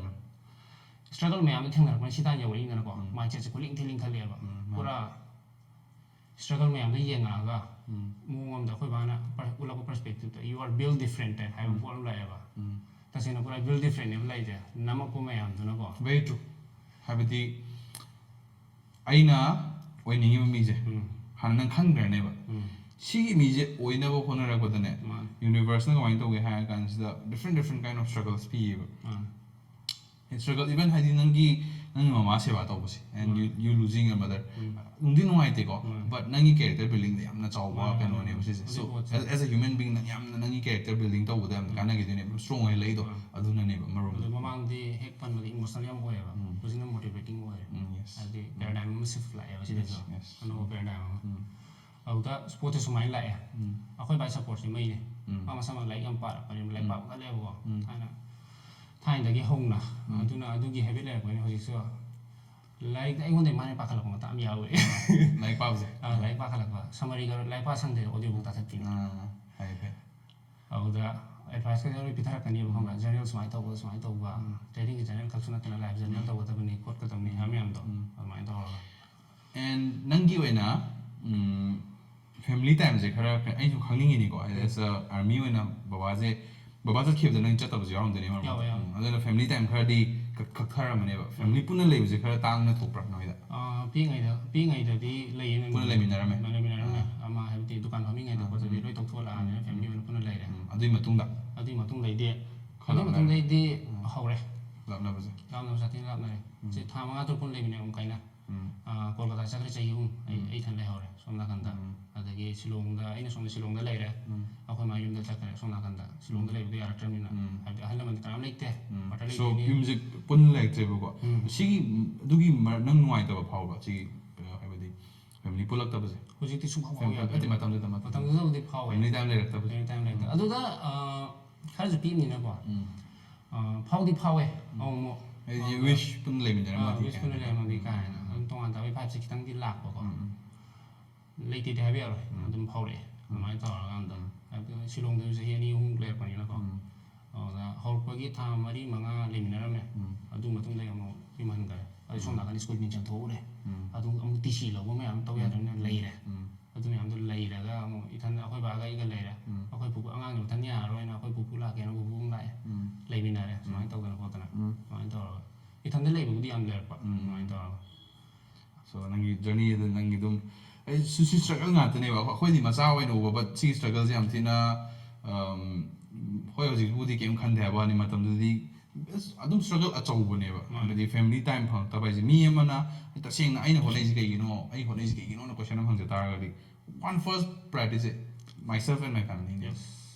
ꯁ꯭ꯇ꯭ꯔꯒꯜ ꯃꯌꯥꯝꯗꯣ ꯊꯦꯡꯅꯔꯛꯄꯅ ꯁꯤ ꯇꯥꯟ ꯌꯧꯔꯛꯏꯅꯤꯗꯅꯀꯣ꯫ ꯃꯥꯏꯟꯁꯦꯠꯁꯦ ꯈꯨꯂꯤꯡ ꯊꯤ ꯂꯤꯡꯈꯠꯂꯛꯑꯦꯕ꯫ ꯄꯨꯔꯥ ꯁ꯭ꯇ꯭ꯔꯒꯜ ꯃꯌꯥꯝꯗꯣ ꯌꯦꯡꯉꯛꯑꯒ ꯃꯑꯣꯡ ꯑꯃꯗ ꯑꯩꯈꯣꯏ ꯕꯥꯅ ꯄꯔ-, ꯎꯠꯂꯛꯄ ꯄꯔꯁꯄꯦꯛꯇꯤꯞꯇ "You are built different" ꯍꯥꯏꯕ ꯄꯣꯠ ꯑꯃ ꯂꯥꯛꯑꯦꯕ꯫ ꯇꯁꯦꯡꯅ ꯄꯨꯔꯥ ꯕꯤꯜ ꯗꯤꯐ꯭ꯔꯦꯟꯅꯦꯕ ꯂꯩꯔꯤꯁꯦ, ꯅꯝꯃꯛꯄ ꯃꯌꯥꯝꯗꯨꯅꯀꯣ꯫ Very true꯫ ꯍꯥꯏꯕꯗꯤ ꯑꯩꯅ ꯑꯣꯏꯅꯤꯡꯉꯤꯕ ꯃꯤꯁꯦ ꯍꯥꯟꯅ ꯅꯪ ꯈꯟꯈ꯭ꯔꯅꯦꯕ꯫ ꯁꯤꯒꯤ ꯃꯤꯁꯦ ꯑꯣꯏꯅꯕ ꯍꯣꯠꯅꯔꯛꯄꯗꯅꯦ, ꯃꯥꯅꯦ꯫ ꯌꯨꯅꯤꯚꯔꯁꯅ ꯀꯃꯥꯏꯅ ꯇꯧꯒꯦ ꯍꯥꯏꯔ ꯀꯥꯟꯁꯤꯗ, ꯗꯤꯐ꯭ꯔꯦꯟ ꯗꯤꯐ꯭ꯔꯦꯟ ꯀꯥꯏꯟ ꯑꯣꯐ ꯁ꯭ꯇ꯭ꯔꯒꯜꯁ ꯄꯤꯌꯦꯕ꯫ ꯃꯥꯅꯦ꯫ ꯁ꯭ꯇ꯭ꯔꯒꯜ, ꯏꯚꯟ ꯍꯥꯏꯗꯤ ꯅꯪꯒꯤ, ꯅꯪꯒꯤ ꯃꯃꯥ ꯁꯦꯕꯥ ꯇꯧꯕꯁꯦ, and you, you losing your mother, ꯅꯨꯡꯗꯤ ꯅꯨꯡꯉꯥꯏꯇꯦꯀꯣ, but ꯅꯪꯒꯤ ꯀꯦꯔꯦꯛꯇꯔ ꯕꯤꯜꯗꯤꯡꯗ ꯌꯥꯝꯅ ꯆꯥꯎꯕ ꯀꯩꯅꯣꯅꯦꯕ ꯁꯤꯁꯦ꯫ So, as, as a human being, ꯅꯪ ꯌꯥꯝꯅ ꯅꯪꯒꯤ ꯀꯦꯔꯦꯛꯇꯔ ꯕꯤꯜꯗꯤꯡ ꯇꯧꯕꯗ ꯌꯥꯝꯅ ꯀꯥꯟꯅꯈꯤꯗꯣꯏꯅꯦꯕ, ꯌꯥꯝ ꯁ꯭ꯇ꯭ꯔꯣꯡ ꯑꯣꯏꯍꯜꯂꯛꯏꯗꯣ꯫ ꯑꯗꯨꯅꯅꯦꯕ ꯃꯔꯨꯝꯗꯣ꯫ ꯑꯗꯣ ꯃꯃꯥꯡꯗꯤ ꯍꯦꯛ ꯄꯟꯕꯗ ꯏꯃꯣꯁꯅꯦꯜ ꯌꯥꯝ ꯑꯣꯏꯌꯦꯕ꯫ ꯍꯧꯖꯤꯛꯅ ꯃꯣꯇꯤꯚꯦꯇꯤꯡ ꯑꯣꯏꯔꯦ꯫ ꯎꯝ, yes꯫ ꯍꯥꯏꯕꯗꯤ ꯄꯦꯔꯥꯗꯥꯏꯝ ꯑꯃ ꯁꯤꯐ ꯂꯥꯛꯑꯦꯕ ꯁꯤꯗꯁꯨ꯫ Yes, yes꯫ ꯑꯅꯧꯕ ꯄꯦꯔꯥꯗꯥꯏꯝ ꯑꯃ꯫ ꯑꯗꯨꯗ ꯁ꯭ꯄꯣꯔꯠꯁꯦ ꯁꯨꯃꯥꯏꯅ ꯂꯥꯛꯑꯦ꯫ ꯑꯩꯈꯣꯏ ꯕꯥꯏ ꯁꯞꯄꯣꯔꯠꯁꯦ ꯃꯩꯅꯦ꯫ ꯃꯥ ꯃꯁꯥꯃꯛ ꯂꯥꯏꯔꯤꯛ ꯌꯥꯝ ꯄꯥꯔꯛꯄꯅꯦꯕ, ꯂꯥꯏꯔꯤꯛ ꯎꯝ꯫ ꯄꯥꯕ ꯀꯜꯂꯦꯕꯀꯣ꯫ ꯎꯝ꯫ ꯊꯥꯏꯅ, ꯊꯥꯏꯅꯗꯒꯤ ꯍꯧꯅ꯫ ꯎꯝ꯫ ꯑꯗꯨꯅ ꯑꯗꯨꯒꯤ habit ꯂꯩꯔꯛꯄꯅꯤꯅ ꯍꯧꯖꯤꯛꯁꯨ ꯂꯥꯏꯔꯤꯛꯇ ꯑꯩꯉꯣꯟꯗꯒꯤ ꯃꯥꯅ ꯄꯥꯈꯠꯂꯛꯄ ꯃꯇꯥꯡ ꯌꯥꯎꯋꯦ꯫ ꯂꯥꯏꯔꯤꯛ ꯄꯥꯕꯁꯦ? ꯑꯥ, ꯂꯥꯏꯔꯤꯛ ꯄꯥꯈꯠꯂꯛꯄ꯫ Summary ꯒ ꯂꯥꯏꯔꯤꯛ ꯄꯥ ꯁꯪꯗꯦ, audio book ꯇꯥꯊꯠꯄꯤꯅꯦ꯫ ꯑꯥ, ꯐꯩ, ꯐꯩ꯫ ꯑꯗꯨꯗ advice ꯀ ꯂꯣꯏ ꯄꯤꯊꯔꯛꯀꯅꯦꯕ, ꯎꯝ꯫ ꯈꯪꯕ꯭ꯔꯥ? Journal ꯁꯨꯃꯥꯏꯅ ꯇꯧꯕ, ꯁꯨꯃꯥꯏꯅ ꯇꯧꯕ, ꯎꯝ꯫ Trading ꯒꯤ journal ꯈꯛꯁꯨ ꯅꯠꯇꯅ life journal ꯎꯝ꯫ ꯇꯧꯒꯗꯕꯅꯤ, ꯈꯣꯠꯀꯗꯕꯅꯤ ꯎꯝ꯫ ꯍꯥꯏꯕ ꯃꯌꯥꯝꯗꯣ ꯎꯝ꯫ ꯑꯗꯨꯃꯥꯏꯅ ꯇꯧꯔꯒ꯫ And ꯅꯪꯒꯤ ꯑꯣꯏꯅ, ꯎꯝ, family time ꯁꯦ ꯈꯔ ꯀ-, ꯑꯩꯁꯨ ꯈꯪꯅꯤꯡꯉꯤꯅꯤꯀꯣ, ꯍꯥꯏꯗꯤ, ꯎꯝ꯫ As a army ꯑꯣꯏꯅ ꯕꯕꯥꯁꯦ, ꯕꯕꯥ ꯆꯠꯈꯤꯕꯗ ꯅꯪ ꯆꯠꯇꯕꯁꯨ ꯌꯥꯎꯔꯝꯗꯣꯏꯅꯦ, ꯃꯔꯛ ꯌꯥꯎꯋꯦ, ꯃꯔꯛꯇ꯫ ꯌꯥꯎꯋꯦ꯫ ꯎꯝ, ꯑꯗꯨꯅ family time ꯈꯔꯗꯤ ꯀꯛ-, ꯀꯛꯊꯔꯝꯃꯅꯦꯕ꯫ ꯎꯝ꯫ Family ꯄꯨꯟꯅ ꯂꯩꯕꯁꯦ ꯈꯔ ꯇꯥꯡꯅ ꯊꯣꯛꯄ꯭ꯔꯥ ꯅꯣꯏꯗ? ꯑꯥ, ꯄꯤꯛꯏꯉꯩꯗ, ꯄꯤꯛꯏꯉꯩꯗꯗꯤ ꯂꯩꯌꯦ, ꯄꯨꯟꯅ ꯂꯩꯃꯤꯟꯅꯔꯝꯃꯦ? ꯂꯩꯃꯤꯟꯅꯔꯝꯃꯦ꯫ ꯑꯥ꯫ ꯑꯃ ꯍꯥꯏꯕꯗꯤ ꯗꯨꯀꯥꯟ ꯐꯝꯃꯤꯉꯩꯗ ꯑꯥ, ꯈꯣꯠꯇꯗꯤ ꯎꯝ꯫ ꯂꯣꯏ ꯇꯣꯛꯊꯣꯛꯍꯜꯂꯛꯑꯕꯅꯤꯅ ꯎꯝ, family ꯎꯝ꯫ ꯑꯣꯏꯅ ꯄꯨꯟꯅ ꯂꯩꯔꯦ꯫ ꯎꯝ, ꯑꯗꯨꯒꯤ ꯃꯇꯨꯡꯗ? ꯑꯗꯨꯒꯤ ꯃꯇꯨꯡꯗꯩꯗꯤ, ꯈꯔ ꯑꯗꯨꯒꯤ ꯂꯥꯞꯅꯔꯦ? ꯃꯇꯨꯡꯗꯩꯗꯤ ꯑꯥ꯫ ꯍꯧꯔꯦ꯫ ꯂꯥꯞꯅꯕꯁꯦ? ꯂꯥꯞꯅꯕ ꯁꯥꯊꯤꯅ ꯂꯥꯞꯅꯔꯦ꯫ ꯎꯝ꯫ ꯁꯤ ꯊꯥ ꯃꯉꯥ ꯇꯔꯨꯛ ꯄꯨꯟꯅ ꯂꯩꯃꯤꯟꯅꯔꯦ ꯑꯃꯨꯛ ꯀꯥꯏꯅ꯫ ꯎꯝ꯫ ꯑꯥ, ꯀꯣꯜꯀꯇꯥ ꯆꯠꯈ꯭ꯔꯦ ꯆꯍꯤ ꯑꯍꯨꯝ꯫ ꯑꯩ, ꯎꯝ꯫ ꯑꯩ ꯏꯊꯟ ꯂꯩꯍꯧꯔꯦ ꯁꯣꯝ ꯅꯥꯀꯟꯗ꯫ ꯎꯝ꯫ ꯑꯗꯒꯤ ꯁꯤꯂꯣꯡꯗ, ꯑꯩꯅ ꯁꯣꯝꯗ ꯁꯤꯂꯣꯡꯗ ꯂꯩꯔꯦ꯫ ꯎꯝ꯫ ꯑꯩꯈꯣꯏ ꯃꯥ ꯌꯨꯝꯗ ꯆꯠꯈ꯭ꯔꯦ ꯁꯣꯝ ꯅꯥꯀꯟꯗ꯫ ꯁꯤꯂꯣꯡꯗ ꯎꯝ꯫ ꯂꯩꯕꯗꯣ ꯌꯥꯔꯛꯇ꯭ꯔꯕꯅꯤꯅ꯫ ꯎꯝ꯫ ꯍꯥꯏꯕꯗꯤ ꯑꯍꯜ ꯂꯃꯟꯗꯤ ꯀꯅꯥꯝ ꯂꯩꯇꯦ꯫ ꯎꯝ꯫ Quarter So, ꯂꯩꯗꯣꯏꯅꯤ꯫ ꯌꯨꯝꯁꯦ ꯄꯨꯟꯅ ꯂꯩꯔꯛꯇ꯭ꯔꯦꯕꯀꯣ꯫ ꯎꯝ꯫ ꯁꯤꯒꯤ, ꯑꯗꯨꯒꯤ ꯃꯔ-, ꯅꯪ ꯅꯨꯡꯉꯥꯏꯇꯕ ꯐꯥꯎꯕ꯭ꯔꯥ? ꯁꯤꯒꯤ, ꯑ, ꯍꯥꯏꯕꯗꯤ family ꯄꯨꯜꯂꯛꯇꯕꯁꯦ? ꯍꯧꯖꯤꯛꯇꯤ ꯁꯨꯡꯐꯥꯎ ꯐꯥꯎ ꯐꯦꯝ-, ꯌꯥꯗ꯭ꯔꯦ꯫ ꯅꯠꯇꯦ, ꯃꯇꯝꯗꯨꯗ, ꯃꯇꯝꯗꯨꯗ꯫ ꯃꯇꯝꯗꯨꯗꯕꯨꯗꯤ ꯐꯥꯎꯋꯦ꯫ Family time ꯂꯩꯔꯛꯇꯕꯁꯦ? Family time ꯂꯩꯔꯛꯇ-, ꯎꯝ꯫ ꯑꯗꯨꯗ, ꯑ, ꯈꯔꯁꯨ ꯄꯤꯛꯏꯕꯅꯤꯅꯀꯣ꯫ ꯎꯝ꯫ ꯑ, ꯐꯥꯎꯗꯤ ꯐꯥꯎꯋꯦ, ꯎꯝ꯫ ꯑꯃꯨꯛ ꯑꯃꯨꯛ꯫ ꯍꯥꯏꯗꯤ ꯑꯗꯨꯒ, wish ꯄꯨꯟꯅ ꯂꯩꯃꯤꯟꯅꯔꯝꯃꯗꯤ ꯑ, wish ꯀꯥꯏꯅ꯫ ꯄꯨꯟꯅ ꯂꯩꯔꯝꯃꯗꯤ ꯎꯝ꯫ ꯀꯥꯏꯅ꯫ ꯎꯝ꯫ ꯑꯗꯨꯝ ꯇꯣꯉꯥꯟ ꯇꯥꯕꯒꯤ vibe ꯁꯦ ꯈꯤꯇꯪꯗꯤ ꯂꯥꯛꯄꯀꯣ꯫ ꯎꯝ, ꯎꯝ꯫ ꯂꯩꯇꯦꯗꯤ ꯍꯥꯏꯕ ꯌꯥꯔꯣꯏ꯫ ꯎꯝ꯫ ꯑꯗꯨꯝ ꯐꯥꯎꯔꯛꯑꯦ꯫ ꯎꯝ꯫ ꯑꯗꯨꯃꯥꯏꯅ ꯇꯧꯔꯀꯥꯟꯗ꯫ ꯎꯝ꯫ ꯍꯥꯏꯕꯗꯤ ꯁꯤꯂꯣꯡꯗꯁꯨ ꯆꯍꯤ ꯑꯅꯤ ꯑꯍꯨꯝ ꯂꯩꯔꯛꯄꯅꯤꯅꯀꯣ꯫ ꯎꯝ꯫ ꯑꯗꯨꯗ ꯍꯧꯔꯛꯄꯒꯤ ꯊꯥ ꯃꯔꯤ ꯃꯉꯥ ꯂꯩꯃꯤꯟꯅꯔꯝꯃꯦ꯫ ꯎꯝ꯫ ꯑꯗꯨ ꯃꯇꯨꯡꯗ ꯑꯃꯨꯛ ꯌꯨꯝ ꯍꯟꯈ꯭ꯔꯦ꯫ ꯑꯗꯨ ꯁꯣꯝ ꯎꯝ꯫ ꯅꯥꯀꯟꯗ ꯁ꯭ꯀꯨꯜ ꯃꯤꯡ ꯆꯟꯊꯣꯛꯎꯔꯦ꯫ ꯎꯝ꯫ ꯑꯗꯨ ꯑꯃꯨꯛ ꯇꯤ ꯁꯤ ꯂꯧꯕ ꯃꯌꯥꯝ ꯇꯧ ꯎꯝ꯫ ꯌꯥꯗ꯭ꯔꯕꯅꯤꯅ ꯎꯝ꯫ ꯂꯩꯔꯦ꯫ ꯎꯝ꯫ ꯑꯗꯨ ꯃꯌꯥꯝꯗꯣ ꯂꯩꯔꯒ ꯑꯃꯨꯛ ꯏꯊꯟꯗ ꯑꯩꯈꯣꯏ ꯕꯥꯒ ꯑꯩꯒ ꯂꯩꯔꯦ꯫ ꯎꯝ꯫ ꯑꯩꯈꯣꯏ ꯄꯨꯄꯨ ꯑꯉꯥꯡꯗꯣ ꯃꯊꯟ ꯌꯥꯔꯔꯣꯏꯅ ꯑꯩꯈꯣꯏ ꯄꯨꯄꯨ ꯂꯥꯛꯀꯦꯅ ꯄꯨꯄꯨ ꯑꯃꯨꯛ ꯂꯥꯛꯑꯦ꯫ ꯎꯝ꯫ ꯂꯩꯃꯤꯟꯅꯔꯦ꯫ ꯎꯝ꯫ ꯁꯨꯃꯥꯏꯅ ꯇꯧꯗꯅ ꯈꯣꯠꯇꯅ꯫ ꯎꯝ꯫ ꯁꯨꯃꯥꯏꯅ ꯇꯧꯔꯒ꯫ ꯏꯊꯟꯗ ꯂꯩꯕꯕꯨꯗꯤ ꯌꯥꯝ ꯂꯩꯔꯛꯄ꯫ ꯎꯝ꯫ ꯑꯗꯨꯃꯥꯏꯅ ꯇꯧꯔꯒ꯫ So, ꯅꯪꯒꯤ journey ꯗ ꯅꯪꯒꯤ ꯑꯗꯨꯝ, ꯑꯩ ꯁꯤ, ꯁꯤ struggle ꯉꯥꯛꯇꯅꯦꯕ꯫ ꯑꯩꯈꯣꯏ, ꯑꯩꯈꯣꯏꯗꯤ ꯃꯆꯥ ꯑꯣꯏꯅ ꯎꯕ, but ꯁꯤꯒꯤ struggle ꯁꯦ ꯌꯥꯝ ꯊꯤꯅ, ꯑꯝ, ꯍꯣꯏ, ꯍꯧꯖꯤꯛꯄꯨꯗꯤ ꯀꯩꯝ ꯈꯟꯗꯦ ꯍꯥꯏꯕ ꯋꯥꯅꯤ, ꯃꯇꯝꯗꯨꯗꯤ ꯑꯁ, ꯑꯗꯨꯝ struggle ꯑꯆꯧꯕꯅꯦꯕ꯫ ꯃꯥꯅꯦ꯫ ꯍꯥꯏꯕꯗꯤ family time ꯐꯪꯉꯛꯇꯕ ꯍꯥꯏꯁꯦ, ꯃꯤ ꯑꯃꯅ ꯇꯁꯦꯡꯅ ꯑꯩꯅ ꯍꯣꯠꯅꯩꯁꯦ ꯀꯩꯒꯤꯅꯣ, ꯑꯩ ꯍꯣꯠꯅꯩꯁꯦ ꯀꯩꯒꯤꯅꯣꯅ question ꯑꯃ ꯍꯪꯖ ꯇꯥꯔꯒꯗꯤ, one first priority say myself and my family ꯅꯦꯕ꯫ Yes꯫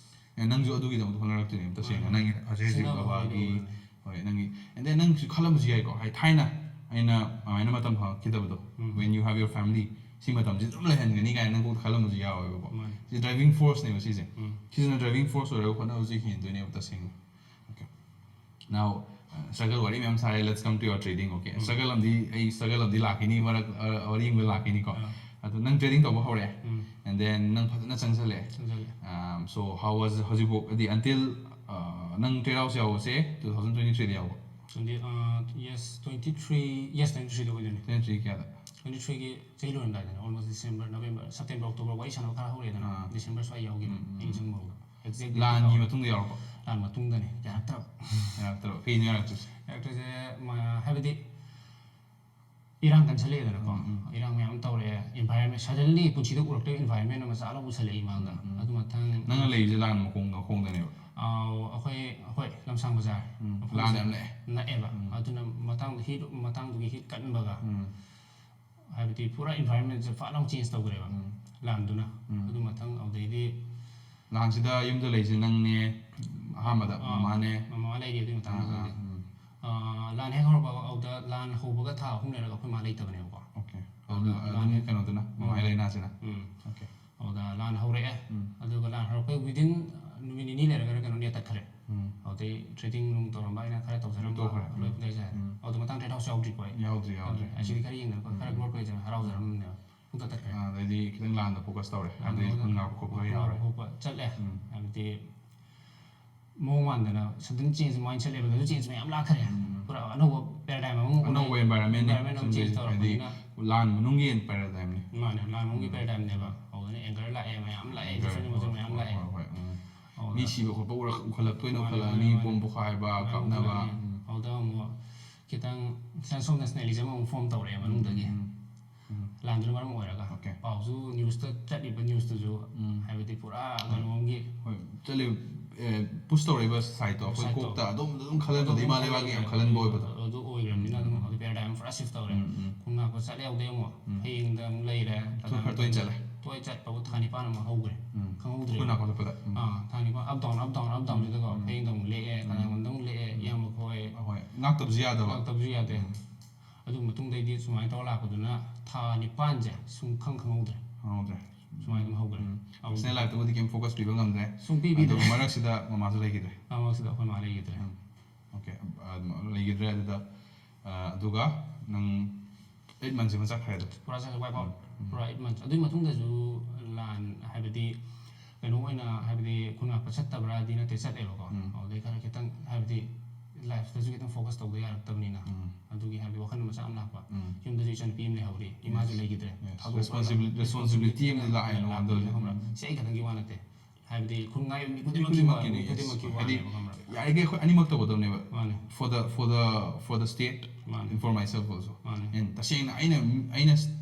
ꯑꯦ, ꯅꯪꯁꯨ ꯑꯗꯨꯒꯤꯗꯃꯛꯇ ꯍꯣꯠꯅꯔꯛꯇꯣꯏꯅꯦꯕ, ꯇꯁꯦꯡꯅ꯫ ꯃꯥꯅꯦ, ꯃꯥꯅꯦ꯫ ꯅꯪꯒꯤ ꯍꯧꯖꯤꯛ ꯍꯧꯖꯤꯛ ꯁꯤꯟꯅꯕ ꯕꯕꯥꯒꯤ, ꯍꯣꯠꯅꯕ꯫ ꯍꯣꯏ, ꯅꯪꯒꯤ, and then ꯅꯪꯁꯨ ꯈꯜꯂꯝꯕꯁꯨ ꯌꯥꯏꯀꯣ, ꯍꯥꯏ, ꯊꯥꯏꯅ ꯑꯩꯅ ꯑꯗꯨꯃꯥꯏꯅ ꯃꯇꯝ ꯐꯪꯉꯛꯈꯤꯗꯕꯗꯣ, ꯎꯝ꯫ When you have your family, ꯁꯤ ꯃꯇꯝꯁꯤ ꯑꯗꯨꯝ ꯂꯩꯍꯟꯒꯅꯤ ꯀꯥꯏꯅ ꯅꯪ ꯀꯣꯛꯇ ꯈꯜꯂꯝꯕꯁꯨ ꯌꯥꯎꯋꯦꯕꯀꯣ꯫ ꯃꯥꯅꯦ꯫ ꯁꯤ driving force ꯅꯦꯕ ꯁꯤꯁꯦ꯫ ꯎꯝ꯫ ꯁꯤꯁꯤꯅ driving force ꯑꯣꯏꯔꯒ ꯍꯣꯠꯅꯕꯁꯤ ꯍꯦꯟꯗꯣꯏꯅꯦꯕ ꯇꯁꯦꯡꯅ꯫ Okay, now, struggle ꯋꯥꯔꯤ ꯃꯌꯥꯝ ꯁꯥꯔꯦ, let's come to your trading. Okay, struggle ꯑꯃꯗꯤ ꯑꯩ struggle ꯑꯃꯗꯤ ꯂꯥꯛꯈꯤꯅꯤ, ꯃꯔꯛ ꯋꯥꯔꯤ ꯑꯃꯒ ꯂꯥꯛꯈꯤꯅꯤꯀꯣ꯫ ꯑꯗꯣ ꯅꯪ trading ꯇꯧꯕ ꯍꯧꯔꯛꯑꯦ, and then ꯅꯪ ꯐꯖꯅ ꯆꯪꯁꯜꯂꯛꯑꯦ꯫ So how was, ꯍꯧꯖꯤꯛꯐꯥꯎ ꯍꯥꯏꯗꯤ until ꯅꯪ trade house ꯌꯥꯎꯕꯁꯦ two thousand twenty three ꯗ ꯌꯥꯎꯕ? Yes, twenty three, yes, twenty three ꯗ ꯑꯣꯏꯗꯣꯏꯅꯦ꯫ Twenty three ꯀꯌꯥꯗ? Twenty three ꯒꯤ ꯆꯍꯤ ꯂꯣꯏꯔꯝꯗꯥꯏꯗꯅꯦ, almost December, November, September, October ꯋꯥꯔꯤ ꯁꯥꯟꯅꯕ ꯈꯔ ꯍꯧꯔꯛꯑꯦꯗꯅ꯫ December ꯁ꯭ꯋꯥꯏ ꯌꯥꯎꯈꯤꯕꯅꯦ ꯑꯩꯅ ꯆꯪꯕ ꯍꯧꯕ꯫ Exact date ꯇꯤ ꯂꯥꯟꯒꯤ ꯀꯥꯎꯔꯦ꯫ ꯃꯇꯨꯡꯗ ꯌꯥꯎꯔꯛꯄ? ꯂꯥꯟ ꯃꯇꯨꯡꯗꯅꯦ, ꯌꯥꯔꯛꯇ꯭ꯔꯕ꯫ ꯌꯥꯔꯛꯇ꯭ꯔꯕ? ꯀꯩꯅꯣ ꯌꯥꯔꯛꯇ꯭ꯔꯤꯁꯦ? ꯌꯥꯔꯛꯇ꯭ꯔꯤꯁꯦ ꯍꯥꯏꯕꯗꯤ ꯏꯔꯥꯡ ꯀꯟꯁꯜꯂꯛꯑꯦꯗꯅꯀꯣ꯫ ꯏꯔꯥꯡ ꯃꯌꯥꯝ ꯑꯃ ꯇꯧꯔꯛꯑꯦ, environment, suddenly ꯄꯨꯟꯁꯤꯗ ꯎꯔꯛꯇꯕ environment ꯑꯃ ꯆꯥ ꯂꯧ ꯎꯁꯜꯂꯛꯏ ꯏꯃꯥꯡꯗ꯫ ꯑꯗꯨ ꯃꯊꯪ ꯅꯪꯅ ꯂꯩꯔꯤꯁꯦ ꯂꯥꯟ ꯃꯈꯣꯡ ꯃꯈꯣꯡꯗꯅꯦꯕ? ꯑꯥꯎ, ꯑꯩꯈꯣꯏ, ꯍꯣꯏ, ꯂꯝꯁꯥꯡ ꯕꯖꯥꯔ ꯃꯐꯝꯁꯦ ꯂꯥꯟ ꯌꯥꯝ ꯂꯥꯛꯑꯦ? ꯅꯛꯑꯦꯕ꯫ ꯑꯗꯨꯅ ꯃꯇꯥꯡꯗ heat, ꯃꯇꯥꯡꯗꯨꯒꯤ heat ꯀꯟꯕꯒ, ꯍꯥꯏꯕꯗꯤ ꯄꯨꯔꯥ environment ꯁꯦ ꯐꯠ ꯂꯥꯎ change ꯇꯧꯈ꯭ꯔꯦꯕ ꯂꯥꯟꯗꯨꯅ꯫ ꯑꯗꯨ ꯃꯊꯪ ꯑꯗꯩꯗꯤ ꯂꯥꯟꯁꯤꯗ ꯌꯨꯝꯗ ꯂꯩꯁꯦ ꯅꯪꯅꯦ ꯑꯍꯥꯟꯕꯗ, ꯃꯃꯥꯅꯦ? ꯃꯃꯥ ꯂꯩꯔꯤ ꯑꯗꯨꯒꯤ ꯃꯇꯥꯡꯗꯨꯗꯗꯤ꯫ ꯑꯥ, ꯂꯥꯟ ꯍꯦꯛ ꯍꯧꯔꯛꯄ, ꯑꯗꯨꯗ ꯂꯥꯟ ꯍꯧꯕꯒ ꯊꯥ ꯑꯍꯨꯝ ꯂꯩꯔꯒ ꯑꯩꯈꯣꯏ ꯃꯥ ꯂꯩꯇꯕꯅꯦꯕꯀꯣ꯫ Okay. ꯑꯗꯨꯗ ꯑꯗꯨꯝ ꯂꯥꯟ ꯑꯗꯨꯝ ꯀꯩꯅꯣꯗꯨꯅ, ꯃꯃꯥꯏ ꯂꯥꯏꯅꯥꯁꯤꯅ? ꯎꯝ꯫ Okay. ꯑꯗꯨꯗ ꯂꯥꯟ ꯍꯧꯔꯛꯑꯦ꯫ ꯑꯗꯨꯒ ꯂꯥꯟ ꯍꯧꯔꯛꯄꯩ within ꯅꯨꯃꯤꯠ ꯅꯤꯅꯤ ꯂꯩꯔꯒ ꯀꯩꯅꯣ ꯅꯦꯠ ꯇꯠꯈ꯭ꯔꯦ꯫ ꯑꯗꯩ trading ꯅꯨꯡ ꯇꯧꯔꯝꯕ ꯑꯩꯅ ꯈꯔ ꯇꯧꯖꯔꯝꯕ ꯇꯣꯛꯈ꯭ꯔꯦ꯫ ꯂꯣꯏ ꯄꯨꯡꯖꯥꯏ ꯆꯥꯏꯔꯦ꯫ ꯑꯗꯨ ꯃꯇꯥꯡ trade house ꯌꯥꯎꯗ꯭ꯔꯤꯀꯣ ꯑꯩ꯫ ꯌꯥꯎꯗ꯭ꯔꯤ, ꯌꯥꯎꯗ꯭ꯔꯤ꯫ ꯑꯩ ꯁꯤꯗꯤ ꯈꯔ ꯌꯦꯡꯗꯅ ꯈꯔ growth ꯂꯩꯖꯔꯝꯃꯦ, ꯍꯔꯥꯎꯖꯔꯝꯃꯦꯕ꯫ ꯄꯨꯡꯇꯠ ꯇꯠꯈ꯭ꯔꯦ꯫ ꯑꯥ, ꯑꯗꯩꯗꯤ ꯈꯤꯇꯪ ꯂꯥꯟꯗ focus ꯇꯧꯔꯦ꯫ ꯑꯗꯩꯗꯤ ꯈꯨꯟ ꯉꯥꯛꯄ ꯈꯣꯠꯄ ꯈꯔ ꯌꯥꯎꯔꯦ꯫ ꯈꯣꯠꯄ ꯆꯠꯂꯦ꯫ ꯍꯥꯏꯕꯗꯤ ꯃꯑꯣꯡ ꯃꯥꯟꯗꯅ sudden change, mindset level ꯗꯁꯨ change ꯃꯌꯥꯝ ꯂꯥꯛꯈ꯭ꯔꯦ꯫ ꯄꯨꯔꯥ ꯑꯅꯧꯕ paradigm ꯑꯃ ꯑꯣꯏꯔꯦ꯫ ꯑꯅꯧꯕ environment ꯅꯦ Environment ꯑꯃ change ꯆꯪꯗꯣꯏꯁꯦ꯫ ꯍꯥꯏꯗꯤ ꯇꯧꯔꯛꯄꯅꯤꯅ꯫ ꯂꯥꯟ ꯃꯅꯨꯡꯒꯤ paradigm ꯅꯦ꯫ ꯃꯥꯅꯦ, ꯂꯥꯟ ꯃꯅꯨꯡꯒꯤ paradigm ꯅꯦꯕ꯫ ꯑꯗꯨꯗꯅ anger ꯂꯥꯛꯑꯦ, ꯃꯌꯥꯝ ꯂꯥꯛꯑꯦ, Anger, different emotion ꯍꯣꯏ, ꯃꯌꯥꯝ ꯍꯣꯏ, ꯂꯥꯛꯑꯦ꯫ ꯍꯣꯏ, ꯍꯣꯏ, ꯎꯝ꯫ ꯑꯗꯨꯗ ꯃꯤ ꯁꯤꯕ ꯈꯣꯠꯄ ꯎꯔꯛ-, ꯎꯈꯠꯂꯛꯇꯣꯏꯅ ꯃꯥꯅꯦ, ꯎꯈꯠꯂꯛꯑꯅꯤ, ꯃꯥꯅꯦ, ꯃꯥꯅꯦ, bomb ꯃꯥꯅꯦ꯫ ꯄꯣꯈꯥꯏꯕ, ꯃꯥꯅꯦ, ꯀꯥꯞꯅꯕ꯫ ꯎꯈꯠꯂꯛꯑꯅꯤ꯫ ꯎꯝ꯫ ꯑꯗꯨꯗ ꯑꯃꯨꯛ ꯈꯤꯇꯪ sense of nationalism ꯑꯃꯨꯛ form ꯇꯧꯔꯛꯑꯦ ꯃꯅꯨꯡꯗꯒꯤ꯫ ꯂꯥꯟꯗꯨꯅ ꯃꯔꯝ ꯑꯣꯏꯔꯒ꯫ Okay. ꯄꯥꯎꯁꯨ news ꯇ ꯆꯠꯂꯤꯕ news ꯇꯨꯁꯨ ꯍꯥꯏꯕꯗꯤ ꯄꯨꯔꯥ ꯀꯩꯅꯣ ꯑꯃꯒꯤ ꯍꯣꯏ, ꯆꯠꯂꯤꯕ, ꯑꯦ, push ꯇꯧꯔꯛꯏꯕ side ꯇꯣ ꯑꯩꯈꯣꯏ Side ꯇꯣ꯫ ꯀꯣꯛꯇ ꯑꯗꯣꯝꯗ ꯑꯗꯨꯝ ꯈꯜꯍꯟꯕꯗꯤ ꯏꯃꯥ ꯂꯩꯕꯥꯛꯀꯤ ꯌꯥꯝ ꯈꯜꯍꯟꯕ ꯑꯣꯏꯕꯗꯣ꯫ ꯑꯗꯨ ꯑꯣꯏꯈ꯭ꯔꯕꯅꯤꯅ ꯑꯗꯨꯝ ꯍꯧꯖꯤꯛ paradigm ꯄꯨꯔꯥ shift ꯇꯧꯔꯦ꯫ ꯈꯣꯡꯉꯥꯛꯄ ꯆꯠꯂꯦ, ꯑꯗꯨꯗꯩ ꯑꯃꯨꯛ ꯐꯌꯦꯡꯗ ꯑꯃꯨꯛ ꯂꯩꯔꯦ꯫ ꯈꯔ ꯇꯣꯏꯅ ꯆꯠꯂꯦ꯫ ꯇꯣꯏ ꯆꯠꯄꯕꯨ ꯊꯥ ꯅꯤꯄꯥꯟ ꯑꯃꯨꯛ ꯍꯧꯈ꯭ꯔꯦ꯫ ꯈꯪꯍꯧꯗ꯭ꯔꯦ꯫ ꯈꯨꯟ ꯉꯥꯛꯄ ꯆꯠꯄꯗ꯫ ꯑꯥ, ꯊꯥ ꯅꯤꯄꯥꯟ up down, up down, up down ꯁꯤꯗꯀꯣ ꯐꯌꯦꯡꯗ ꯑꯃꯨꯛ ꯂꯦꯛꯑꯦ, ꯀꯅꯥꯒꯨꯝꯕꯗ ꯑꯃꯨꯛ ꯂꯦꯛꯑꯦ, ꯏꯌꯥꯝꯕ ꯈꯣꯏ꯫ ꯍꯣꯏ, ꯉꯥꯛꯇꯕꯁꯨ ꯌꯥꯗꯕ꯫ ꯉꯥꯛꯇꯕꯁꯨ ꯌꯥꯗꯦ꯫ ꯑꯗꯨ ꯃꯇꯨꯡꯗꯩꯗꯤ ꯁꯨꯃꯥꯏꯅ ꯇꯧꯔ ꯂꯥꯛꯄꯗꯨꯅ ꯊꯥ ꯅꯤꯄꯥꯟꯁꯦ ꯁꯨꯝ ꯈꯪ ꯈꯪꯍꯧꯗ꯭ꯔꯦ꯫ ꯈꯪꯍꯧꯗ꯭ꯔꯦ꯫ ꯁꯨꯃꯥꯏꯅ ꯑꯗꯨꯝ ꯍꯧꯈ꯭ꯔꯦ꯫ ꯄꯔꯁꯅꯦꯜ ꯂꯥꯏꯐꯇꯕꯨꯗꯤ ꯀꯩꯝ ꯐꯣꯀꯁ ꯄꯤꯕ ꯉꯝꯗ꯭ꯔꯦ꯫ ꯁꯨꯡ ꯄꯤꯕꯤꯗ꯭ꯔꯦ꯫ ꯑꯗꯨꯒ ꯃꯔꯛꯁꯤꯗ ꯃꯃꯥꯁꯨ ꯂꯩꯈꯤꯗ꯭ꯔꯦ꯫ ꯃꯔꯛꯁꯤꯗ ꯑꯩꯈꯣꯏ ꯃꯥ ꯂꯩꯈꯤꯗ꯭ꯔꯦ꯫ ꯑꯣꯀꯦ꯫ ꯂꯩꯈꯤꯗ꯭ꯔꯦ꯫ ꯑꯗꯨꯗ ꯑꯗꯨꯒ ꯅꯪ ꯑꯩꯠ ꯃꯟꯁꯤꯃ ꯆꯠꯈ꯭ꯔꯦ ꯑꯗꯨꯝ꯫ ꯄꯨꯔꯥ ꯆꯠꯈ꯭ꯔꯦ, ꯋꯥꯏꯞ ꯑꯥꯎꯠ꯫ ꯄꯨꯔꯥ ꯑꯩꯠ ꯃꯟꯁ꯫ ꯑꯗꯨꯒꯤ ꯃꯇꯨꯡꯗꯁꯨ ꯂꯥꯟ ꯍꯥꯏꯕꯗꯤ ꯀꯩꯅꯣ ꯑꯣꯏꯅ ꯍꯥꯏꯕꯗꯤ ꯈꯨꯟ ꯉꯥꯛꯄ ꯆꯠꯇꯕ꯭ꯔꯥꯗꯤ ꯅꯠꯇꯦ, ꯆꯠꯂꯦꯕꯀꯣ꯫ ꯑꯗꯨꯗꯩ ꯈꯔ ꯈꯤꯇꯪ ꯍꯥꯏꯕꯗꯤ ꯂꯥꯏꯐꯇꯁꯨ ꯈꯤꯇꯪ ꯐꯣꯀꯁ ꯇꯧꯗ ꯌꯥꯔꯛꯇꯕꯅꯤꯅ꯫ ꯑꯗꯨꯒꯤ ꯍꯥꯏꯕꯗꯤ ꯋꯥꯈꯜ ꯃꯆꯥ ꯑꯃ ꯂꯥꯛꯄ꯫ ꯌꯨꯝꯗꯁꯨ ꯏꯆꯟꯅꯨꯄꯤ ꯑꯃ ꯂꯩꯍꯧꯔꯤ, ꯏꯃꯥꯁꯨ ꯂꯩꯈꯤꯗ꯭ꯔꯦ꯫ ꯊꯥꯗꯣꯛꯄ ꯔꯦꯁꯄꯣꯟꯁꯤꯕꯤꯂꯤꯇꯤ ꯑꯃꯗꯤ ꯂꯥꯛꯑꯦ ꯅꯉꯣꯟꯗ ꯍꯧꯖꯤꯛ꯫ ꯈꯪꯕ꯭ꯔꯥ? ꯁꯤ ꯑꯩ ꯈꯛꯇꯪꯒꯤ ꯋꯥ ꯅꯠꯇꯦ꯫ ꯍꯥꯏꯕꯗꯤ ꯈꯨꯟ ꯉꯥꯛꯏꯕ ꯃꯤ ꯈꯨꯗꯤꯡꯃꯛꯀꯤ ꯋꯥ-, ꯃꯤ ꯈꯨꯗꯤꯡꯃꯛꯀꯤ ꯍꯥꯏꯗꯤ ꯋꯥꯅꯦꯕ, ꯈꯪꯕ꯭ꯔꯥ? ꯌꯥꯔꯤꯈꯩ ꯑꯩꯈꯣꯏ ꯑꯅꯤꯃꯛ ꯇꯧꯒꯗꯕꯅꯦꯕ꯫ ꯃꯥꯅꯦ꯫ For the for the for the state ꯃꯥꯅꯦ꯫ and for myself also. ꯃꯥꯅꯦ꯫ And ꯇꯁꯦꯡꯅ ꯑꯩꯅ ꯑꯩꯅ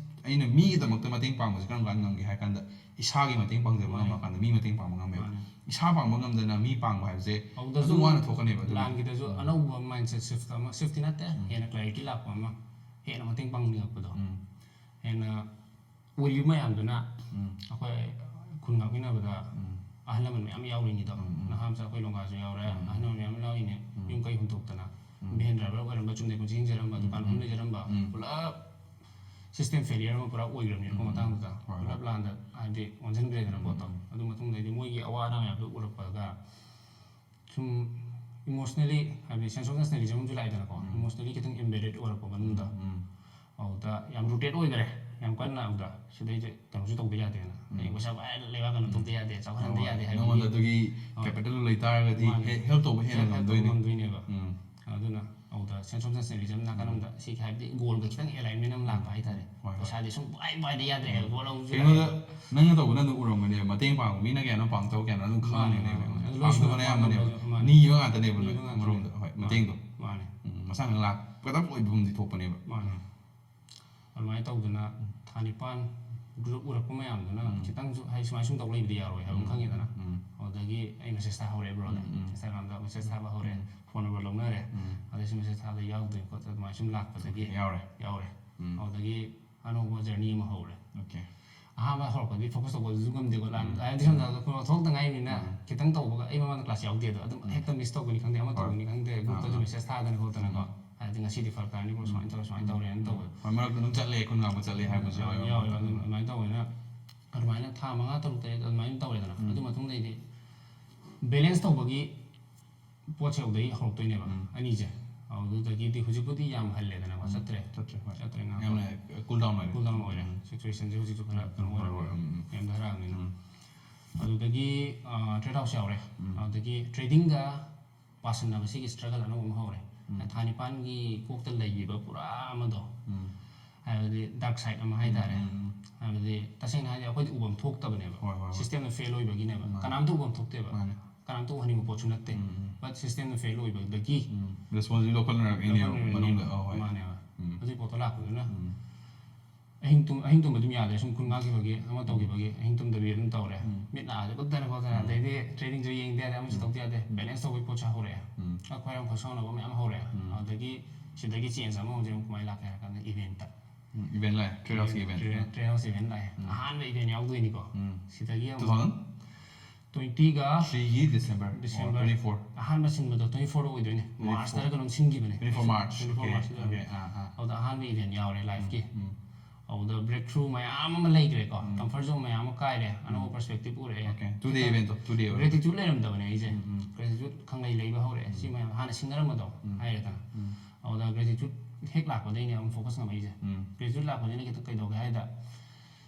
ꯑꯩꯅ ꯃꯤꯒꯤꯗꯃꯛꯇ ꯃꯇꯦꯡ ꯄꯥꯡꯕꯁꯦ ꯀꯔꯝ ꯀꯥꯟꯗ ꯉꯝꯒꯦ ꯍꯥꯏ ꯀꯥꯟꯗ ꯏꯁꯥꯒꯤ ꯃꯇꯦꯡ ꯄꯥꯡꯖꯕ ꯃꯥꯅꯦ꯫ ꯉꯝꯃꯀꯥꯟꯗ ꯃꯤ ꯃꯇꯦꯡ ꯄꯥꯡꯕ ꯉꯝꯃꯦꯕ꯫ ꯃꯥꯅꯦ꯫ ꯏꯁꯥ ꯄꯥꯡꯕ ꯉꯝꯗꯅ ꯃꯤ ꯄꯥꯡꯕ ꯍꯥꯏꯕꯁꯦ ꯑꯗꯨꯗꯁꯨ ꯑꯗꯨꯝ ꯋꯥꯅ ꯊꯣꯛꯀꯅꯦꯕ꯫ ꯑꯗꯨꯅ ꯂꯥꯟꯒꯤꯗꯁꯨ ꯑꯅꯧꯕ ꯃꯥꯏꯟꯁꯦꯠ ꯁꯤꯐ ꯑꯃ, ꯁꯤꯐꯇꯤ ꯅꯠꯇꯦ, ꯍꯦꯟꯅ ꯀ꯭ꯂꯦꯔꯤꯇꯤ ꯂꯥꯛꯄ ꯑꯃ, ꯍꯦꯟꯅ ꯃꯇꯦꯡ ꯄꯥꯡꯅꯤꯡꯉꯛꯄꯗꯣ꯫ ꯍꯦꯟꯅ ꯑꯣꯏꯈꯤꯕ ꯃꯌꯥꯝꯗꯨꯅ ꯑꯩꯈꯣꯏ ꯈꯨꯟ ꯉꯥꯛꯃꯤꯟꯅꯕꯗ ꯑꯍꯜ ꯂꯃꯟ ꯃꯌꯥꯝ ꯌꯥꯎꯔꯤꯅꯤꯗꯣ꯫ ꯅꯍꯥ ꯃꯆꯥ ꯑꯩꯈꯣꯏ ꯂꯣꯡꯒꯥꯁꯨ ꯌꯥꯎꯔꯦ, ꯑꯍꯜ ꯂꯃꯟ ꯃꯌꯥꯝ ꯌꯥꯎꯔꯤꯅꯤ꯫ ꯌꯨꯝ ꯀꯩ ꯍꯨꯟꯗꯣꯛꯇꯅ, ꯚꯦꯟ ꯗ꯭ꯔꯥꯏꯚꯔ ꯑꯣꯏꯔꯝꯕ, ꯆꯨꯝꯅ ꯄꯨꯟꯁꯤ ꯍꯤꯡꯖꯔꯝꯕ, ꯗꯨꯀꯥꯟ ꯐꯝ ꯂꯩꯖꯔꯝꯕ, ꯄꯨꯂꯞ ꯁꯤꯁꯇꯦꯝ ꯐꯦꯂꯤꯌꯔ ꯑꯃ ꯄꯨꯔꯥ ꯑꯣꯏꯈ꯭ꯔꯕꯅꯤꯅꯀꯣ꯫ ꯃꯇꯥꯡꯗꯨꯗ ꯍꯣꯏ, ꯍꯣꯏ꯫ ꯄꯨꯂꯞ ꯂꯥꯟꯗ ꯍꯥꯏꯕꯗꯤ ꯑꯣꯟꯁꯤꯟꯈ꯭ꯔꯦꯗꯅ ꯄꯣꯠꯇꯣ꯫ ꯑꯗꯨ ꯃꯇꯨꯡꯗꯩꯗꯤ ꯃꯣꯏꯒꯤ ꯑꯋꯥ ꯑꯅꯥ ꯃꯌꯥꯝꯗꯣ ꯎꯔꯛꯄꯗ ꯁꯨꯝ ꯏꯃꯣꯁꯅꯦꯂꯤ, ꯍꯥꯏꯕꯗꯤ ꯁꯦꯟꯁ ꯑꯣꯐ ꯅꯦꯁꯅꯦꯂꯤꯖꯝ ꯑꯃꯁꯨ ꯂꯥꯛꯏꯗꯅꯀꯣ꯫ ꯏꯃꯣꯁꯅꯦꯂꯤ ꯈꯤꯇꯪ ꯏꯝꯕꯦꯗꯦꯠ ꯑꯣꯏꯔꯛꯄ ꯃꯅꯨꯡꯗ꯫ ꯑꯗꯨꯗ ꯌꯥꯝ ꯔꯨꯇꯦꯠ ꯑꯣꯏꯈꯔꯦ ꯌꯥꯝ ꯀꯟꯅ꯫ ꯑꯗꯨꯗ ꯁꯤꯗꯩꯁꯦ ꯀꯩꯅꯣꯁꯨ ꯇꯧꯗ ꯌꯥꯗꯦꯅ, ꯍꯌꯦꯡ ꯄꯩꯁꯥ ꯄꯥꯏꯔ ꯂꯩꯕꯥꯛ ꯀꯩꯅꯣ ꯇꯧꯗ ꯌꯥꯗꯦ, ꯆꯥꯎꯈꯠꯍꯟꯗ ꯌꯥꯗꯦ ꯍꯥꯏꯕꯒꯤ ꯅꯉꯣꯟꯗ ꯑꯗꯨꯒꯤ ꯍꯣꯏ꯫ ꯀꯦꯄꯤꯇꯦꯜ ꯂꯩꯇꯥꯔꯒꯗꯤ ꯃꯥꯅꯦ꯫ ꯍꯦꯜꯞ ꯇꯧꯕ ꯍꯦꯟꯅ ꯍꯦꯜꯞ ꯇꯧꯕ ꯉꯝꯗꯣꯏꯅꯦ꯫ ꯉꯝꯗꯣꯏꯅꯦꯕ꯫ ꯑꯗꯨꯅ ꯑꯗꯨꯗ ꯁꯦꯟꯁ ꯑꯣꯐ ꯅꯦꯁꯅꯦꯂꯤꯖꯝ ꯅꯥꯀꯟ ꯑꯃꯗ ꯁꯤꯒꯤ ꯍꯥꯏꯕꯗꯤ ꯒꯣꯜꯒ ꯈꯤꯇꯪ ꯑꯦꯂꯥꯏꯟꯃꯦꯟ ꯑꯃ ꯂꯥꯛꯄ ꯍꯥꯏꯇꯥꯔꯦ꯫ ꯍꯣꯏ, ꯍꯣꯏ꯫ ꯄꯩꯁꯥꯗꯤ ꯁꯨꯡ ꯄꯥꯏ ꯄꯥꯏꯗ ꯌꯥꯗ꯭ꯔꯦ ꯍꯥꯏꯕ ꯄꯣꯠ ꯑꯃꯁꯨ ꯀꯩꯅꯣꯗ ꯂꯥꯛꯑꯦ꯫ ꯅꯪꯅ ꯇꯧꯕ ꯅꯪ ꯑꯗꯨꯝ ꯎꯔꯝꯒꯅꯦꯕ, ꯃꯇꯦꯡ ꯄꯥꯡꯕ ꯃꯤꯅ ꯀꯌꯥꯅꯣ ꯄꯥꯡꯊꯕ ꯀꯌꯥꯅꯣ ꯑꯗꯨꯝ ꯃꯥꯅꯦ, ꯈꯪꯉꯝꯒꯅꯦꯕ꯫ ꯃꯥꯅꯦ, ꯃꯥꯅꯦ꯫ ꯑꯗꯨ ꯂꯣꯏ ꯄꯥꯡꯊꯕꯅ ꯁꯨꯅ ꯑꯌꯥꯝꯕꯅꯦꯕ꯫ ꯄꯥꯡꯊꯕ, ꯃꯥꯅꯦ꯫ ꯅꯤꯕ ꯉꯥꯛꯇꯅꯦꯕ ꯅꯤꯕ ꯉꯥꯛꯇꯅꯦ꯫ ꯑꯃꯔꯣꯝꯗ꯫ ꯍꯣꯏ, ꯃꯥꯅꯦ, ꯃꯇꯦꯡꯗꯣ꯫ ꯃꯥꯅꯦ꯫ ꯎꯝ, ꯃꯁꯥꯅ ꯂꯥꯛꯀꯗꯕ ꯑꯣꯏꯕ ꯐꯤꯕꯝꯗꯤ ꯊꯣꯛꯄꯅꯦꯕ꯫ ꯃꯥꯅꯦ꯫ ꯑꯗꯨꯃꯥꯏꯅ ꯇꯧꯗꯅ ꯊꯥ ꯅꯤꯄꯥꯟ ꯒ꯭ꯔꯨꯞ ꯎꯔꯛꯄ ꯃꯌꯥꯝꯗꯨꯅ ꯈꯤꯇꯪꯁꯨ ꯍꯥꯏꯗꯤ ꯁꯨꯃꯥꯏꯅ ꯁꯨꯝ ꯇꯧ ꯂꯩꯕꯗꯤ ꯌꯥꯔꯣꯏ ꯍꯥꯏꯕ ꯑꯃ ꯈꯪꯉꯦꯗꯅ꯫ ꯑꯗꯨꯗꯒꯤ ꯑꯩ ꯃꯦꯁꯦꯖ ꯊꯥꯍꯧꯔꯦ ꯕ꯭ꯔꯣꯗ꯫ ꯏꯟꯁꯇꯥꯒ꯭ꯔꯥꯝꯗ ꯃꯦꯁꯦꯖ ꯊꯥꯕ ꯍꯧꯔꯦ꯫ ꯐꯣꯟ ꯅꯝꯕꯔ ꯂꯧꯅꯔꯦ꯫ ꯑꯗꯩꯁꯨ ꯃꯦꯁꯦꯖ ꯊꯥꯕꯗ ꯌꯥꯎꯗꯣꯏ ꯈꯣꯠꯇꯣꯏ ꯑꯗꯨꯃꯥꯏꯅ ꯁꯨꯝ ꯂꯥꯛꯄꯗꯒꯤ ꯌꯥꯎꯔꯦ꯫ ꯌꯥꯎꯔꯦ꯫ ꯑꯗꯨꯗꯒꯤ ꯑꯅꯧꯕ ꯖꯔꯅꯤ ꯑꯃ ꯍꯧꯔꯦ꯫ ꯑꯣꯀꯦ꯫ ꯑꯍꯥꯟꯕ ꯍꯧꯔꯛꯄꯗꯤ ꯐꯣꯀꯁ ꯇꯧꯕꯁꯨ ꯉꯝꯗꯦꯀꯣ꯫ ꯂꯥꯟ ꯍꯥꯏꯗꯤ ꯁꯝꯅ ꯍꯥꯏꯔꯕꯗ ꯈꯨꯃꯥꯡ ꯊꯣꯛꯂꯛꯇ ꯉꯥꯏꯔꯤꯕꯅꯤꯅ ꯈꯤꯇꯪ ꯇꯧꯕꯒ ꯑꯩ ꯃꯃꯥꯡꯗ ꯀ꯭ꯂꯥꯁ ꯌꯥꯎꯗꯦ ꯑꯗꯣ ꯑꯗꯨꯝ ꯍꯦꯛꯇ ꯃꯤꯁ ꯇꯧꯕꯅꯤ ꯈꯪꯗꯦ, ꯑꯃ ꯇꯧꯕꯅꯤ ꯈꯪꯗꯦ, ꯒ꯭ꯔꯨꯞꯇꯁꯨ ꯃꯦꯁꯦꯖ ꯊꯥꯗꯅ ꯈꯣꯠꯇꯅꯀꯣ꯫ ꯍꯥꯏꯗꯤ ꯉꯁꯤꯗꯤ ꯐꯔꯛ ꯇꯥꯔꯅꯤ ꯕ꯭ꯔꯣ, ꯁꯨꯃꯥꯏꯅ ꯇꯧꯔꯦ, ꯁꯨꯃꯥꯏꯅ ꯇꯧꯔꯦꯅ ꯇꯧꯕꯗꯣ꯫ ꯍꯣꯏ, ꯃꯔꯛꯇ ꯑꯗꯨꯝ ꯆꯠꯂꯦ, ꯈꯨꯟ ꯉꯥꯛꯄ ꯆꯠꯂꯦ ꯍꯥꯏꯕꯁꯨ ꯌꯥꯎꯋꯦ꯫ ꯌꯥꯎꯋꯦ꯫ ꯑꯗꯨꯝ ꯑꯗꯨꯃꯥꯏꯅ ꯇꯧꯕꯅꯤꯅ ꯑꯗꯨꯃꯥꯏꯅ ꯊꯥ ꯃꯉꯥ, ꯇꯔꯨꯛ, ꯇꯔꯦꯠ ꯑꯗꯨꯃꯥꯏꯅ ꯇꯧꯔꯦꯗꯅ꯫ ꯑꯗꯨ ꯃꯇꯨꯡꯗꯩꯗꯤ balance ꯇꯧꯕꯒꯤ ꯄꯣꯠꯁꯦ ꯑꯗꯨꯗꯩ ꯍꯧꯔꯛꯇꯣꯏꯅꯦꯕ, ꯑꯅꯤꯁꯦ꯫ ꯑꯗꯨꯗꯒꯤꯗꯤ ꯍꯧꯖꯤꯛꯄꯨꯗꯤ ꯌꯥꯝ ꯍꯜꯂꯦꯗꯅꯀꯣ, ꯆꯠꯇ꯭ꯔꯦ꯫ ꯆꯠꯇ꯭ꯔꯦ, ꯍꯣꯏ꯫ ꯆꯠꯇ꯭ꯔꯦ, ꯉꯥꯏꯍꯥꯛ ꯌꯥꯝꯅ cool down ꯑꯣꯏꯔꯦ꯫ Cool down ꯑꯣꯏꯔꯦ꯫ Situationꯁꯦ ꯍꯧꯖꯤꯛꯁꯨ ꯈꯔ ꯀꯩꯅꯣ ꯑꯣꯏꯔꯦ, ꯎꯝ, ꯎꯝ, ꯎꯝ꯫ ꯅꯦꯝꯊꯔꯛꯑꯕꯅꯤꯅ꯫ ꯎꯝ꯫ ꯑꯗꯨꯗꯒꯤ trade house ꯌꯥꯎꯔꯦ꯫ ꯎꯝ꯫ ꯑꯗꯨꯗꯒꯤ tradingꯒ ꯄꯥꯁꯟꯅꯕ ꯁꯤꯒꯤ struggle ꯑꯅꯧꯕ ꯑꯃ ꯍꯧꯔꯦ꯫ ꯊꯥ ꯅꯤꯄꯥꯟꯒꯤ ꯀꯣꯛꯇ ꯂꯩꯈꯤꯕ ꯄꯨꯔꯥ ꯑꯃꯗꯣ, ꯎꯝ꯫ ꯍꯥꯏꯕꯗꯤ dark side ꯑꯃ ꯍꯥꯏꯇꯥꯔꯦ꯫ ꯎꯝ, ꯎꯝ, ꯎꯝ꯫ ꯍꯥꯏꯕꯗꯤ ꯇꯁꯦꯡꯅ ꯍꯥꯏꯔꯗꯤ ꯑꯩꯈꯣꯏꯗꯤ ꯎꯐꯝ ꯊꯣꯛꯇꯕꯅꯦꯕ꯫ ꯍꯣꯏ, ꯍꯣꯏ, ꯍꯣꯏ꯫ Systemꯅ fail ꯑꯣꯏꯕꯒꯤꯅꯦꯕ꯫ ꯃꯥꯅꯦ꯫ ꯀꯅꯥꯝꯇ ꯎꯐꯝ ꯊꯣꯛꯇꯦꯕ꯫ ꯃꯥꯅꯦ꯫ ꯀꯅꯥꯝꯇ ꯎꯍꯟꯅꯤꯡꯕ ꯄꯣꯠꯁꯨ ꯅꯠꯇꯦ꯫ ꯎꯝ, ꯎꯝ꯫ But systemꯅ fail ꯑꯣꯏꯕꯗꯒꯤ um, um. Responsibility ꯂꯧꯈꯠꯅꯔꯛꯏꯅꯦꯕ ꯂꯧꯈꯠꯅꯔꯛꯏꯅꯦꯕ꯫ ꯃꯅꯨꯡꯗ, ꯑ, ꯍꯣꯏ꯫ ꯃꯥꯅꯦꯕ꯫ ꯎꯝ꯫ ꯑꯗꯨꯒꯤ ꯄꯣꯠꯇꯣ ꯂꯥꯛꯄꯗꯨꯅ ꯎꯝ꯫ ꯑꯍꯤꯡ ꯇꯨꯝ-, ꯑꯍꯤꯡ ꯇꯨꯝꯕ ꯑꯗꯨꯝ ꯌꯥꯗ꯭ꯔꯦ, ꯁꯨꯝ ꯈꯨꯟ ꯉꯥꯛꯈꯤꯕꯒꯤ, ꯑꯃ ꯇꯧꯈꯤꯕꯒꯤ ꯑꯍꯤꯡ ꯇꯨꯝꯗꯕꯤ ꯑꯗꯨꯝ ꯇꯧꯔꯦ꯫ ꯎꯝ꯫ ꯃꯤꯠ ꯅꯥꯁꯦ ꯄꯠꯇꯅ ꯈꯣꯠꯇꯅ, ꯎꯝ꯫ ꯑꯗꯩꯗꯤ tradingꯁꯨ ꯌꯦꯡꯗ ꯌꯥꯗꯦ, ꯑꯃꯁꯨ ꯎꯝ꯫ ꯇꯧꯗ ꯌꯥꯗꯦ, balance ꯇꯧꯕꯒꯤ ꯄꯣꯠꯁꯦ ꯍꯧꯔꯛꯑꯦ꯫ ꯎꯝ꯫ ꯑꯩꯈꯣꯏ ꯌꯥꯝ ꯈꯣꯏ ꯁꯥꯎꯅꯕ ꯃꯌꯥꯝ ꯍꯧꯔꯛꯑꯦ꯫ ꯎꯝ꯫ ꯑꯗꯨꯗꯒꯤ ꯁꯤꯗꯒꯤ change ꯑꯃ ꯍꯧꯖꯤꯛ ꯑꯃꯨꯛ ꯀꯃꯥꯏꯅ ꯂꯥꯛꯀꯦ ꯍꯥꯏꯔ ꯀꯥꯟꯗ eventꯇ꯫ ꯎꯝ, event ꯂꯥꯛꯑꯦ, trade houseꯀꯤ event꯫ Trade, trade house event ꯂꯥꯛꯑꯦ꯫ ꯎꯝ꯫ ꯑꯍꯥꯟꯕ event ꯌꯥꯎꯗꯣꯏꯅꯤꯀꯣ꯫ ꯎꯝ꯫ ꯁꯤꯗꯒꯤ ꯑꯃꯨꯛ Two thousand? Twentyꯒ Threeꯒꯤ December꯫ December꯫ Twenty four꯫ ꯑꯍꯥꯟꯕ ꯁꯤꯟꯕꯗꯣ twenty fourꯗ ꯑꯣꯏꯗꯣꯏꯅꯦ꯫ Twenty four꯫ Marchꯇꯔ ꯀꯩꯅꯣꯝ ꯁꯤꯟꯈꯤꯕꯅꯦ꯫ Twenty four March꯫ Twenty four Okay, Marchꯇ okay, ꯑꯣꯏꯔꯝꯒꯅꯤ꯫ ꯑꯥ, ꯑꯥ꯫ ꯑꯗꯨꯗ ꯑꯍꯥꯟꯕ event ꯌꯥꯎꯔꯦ lifeꯀꯤ꯫ ꯎꯝ, ꯎꯝ꯫ ꯑꯗꯨꯗ breakthrough ꯃꯌꯥꯝ ꯑꯃ ꯂꯩꯈ꯭ꯔꯦꯀꯣ꯫ ꯎꯝ꯫ Comfort zone ꯃꯌꯥꯝ ꯑꯃ ꯀꯥꯏꯔꯦ꯫ ꯑꯅꯧꯕ ꯎꯝ꯫ Perspective ꯎꯔꯛꯑꯦ꯫ Okay, two day eventꯇꯣ, two day ꯑꯣꯏꯕ꯫ Gratitude ꯂꯩꯔꯝꯗꯕꯅꯦ ꯑꯩꯁꯦ꯫ ꯎꯝ, ꯎꯝ꯫ Gratitude ꯈꯪꯂꯩ ꯂꯩꯕ ꯍꯧꯔꯛꯑꯦ꯫ ꯁꯤ ꯃꯌꯥꯝ ꯍꯥꯟꯅ ꯁꯤꯡꯅꯔꯝꯕꯗꯣ ꯎꯝ꯫ ꯍꯥꯏꯔꯦꯗꯅ꯫ ꯎꯝ꯫ ꯑꯗꯨꯗ gratitude ꯍꯦꯛ ꯂꯥꯛꯄꯗꯩꯅꯦ ꯑꯃꯨꯛ focus ꯉꯝꯃꯛꯏꯁꯦ꯫ ꯎꯝ꯫ Gratitude ꯂꯥꯛꯄꯁꯤꯅ ꯈꯤꯇꯪ ꯀꯩꯗꯧꯒꯦ ꯍꯥꯏꯗ,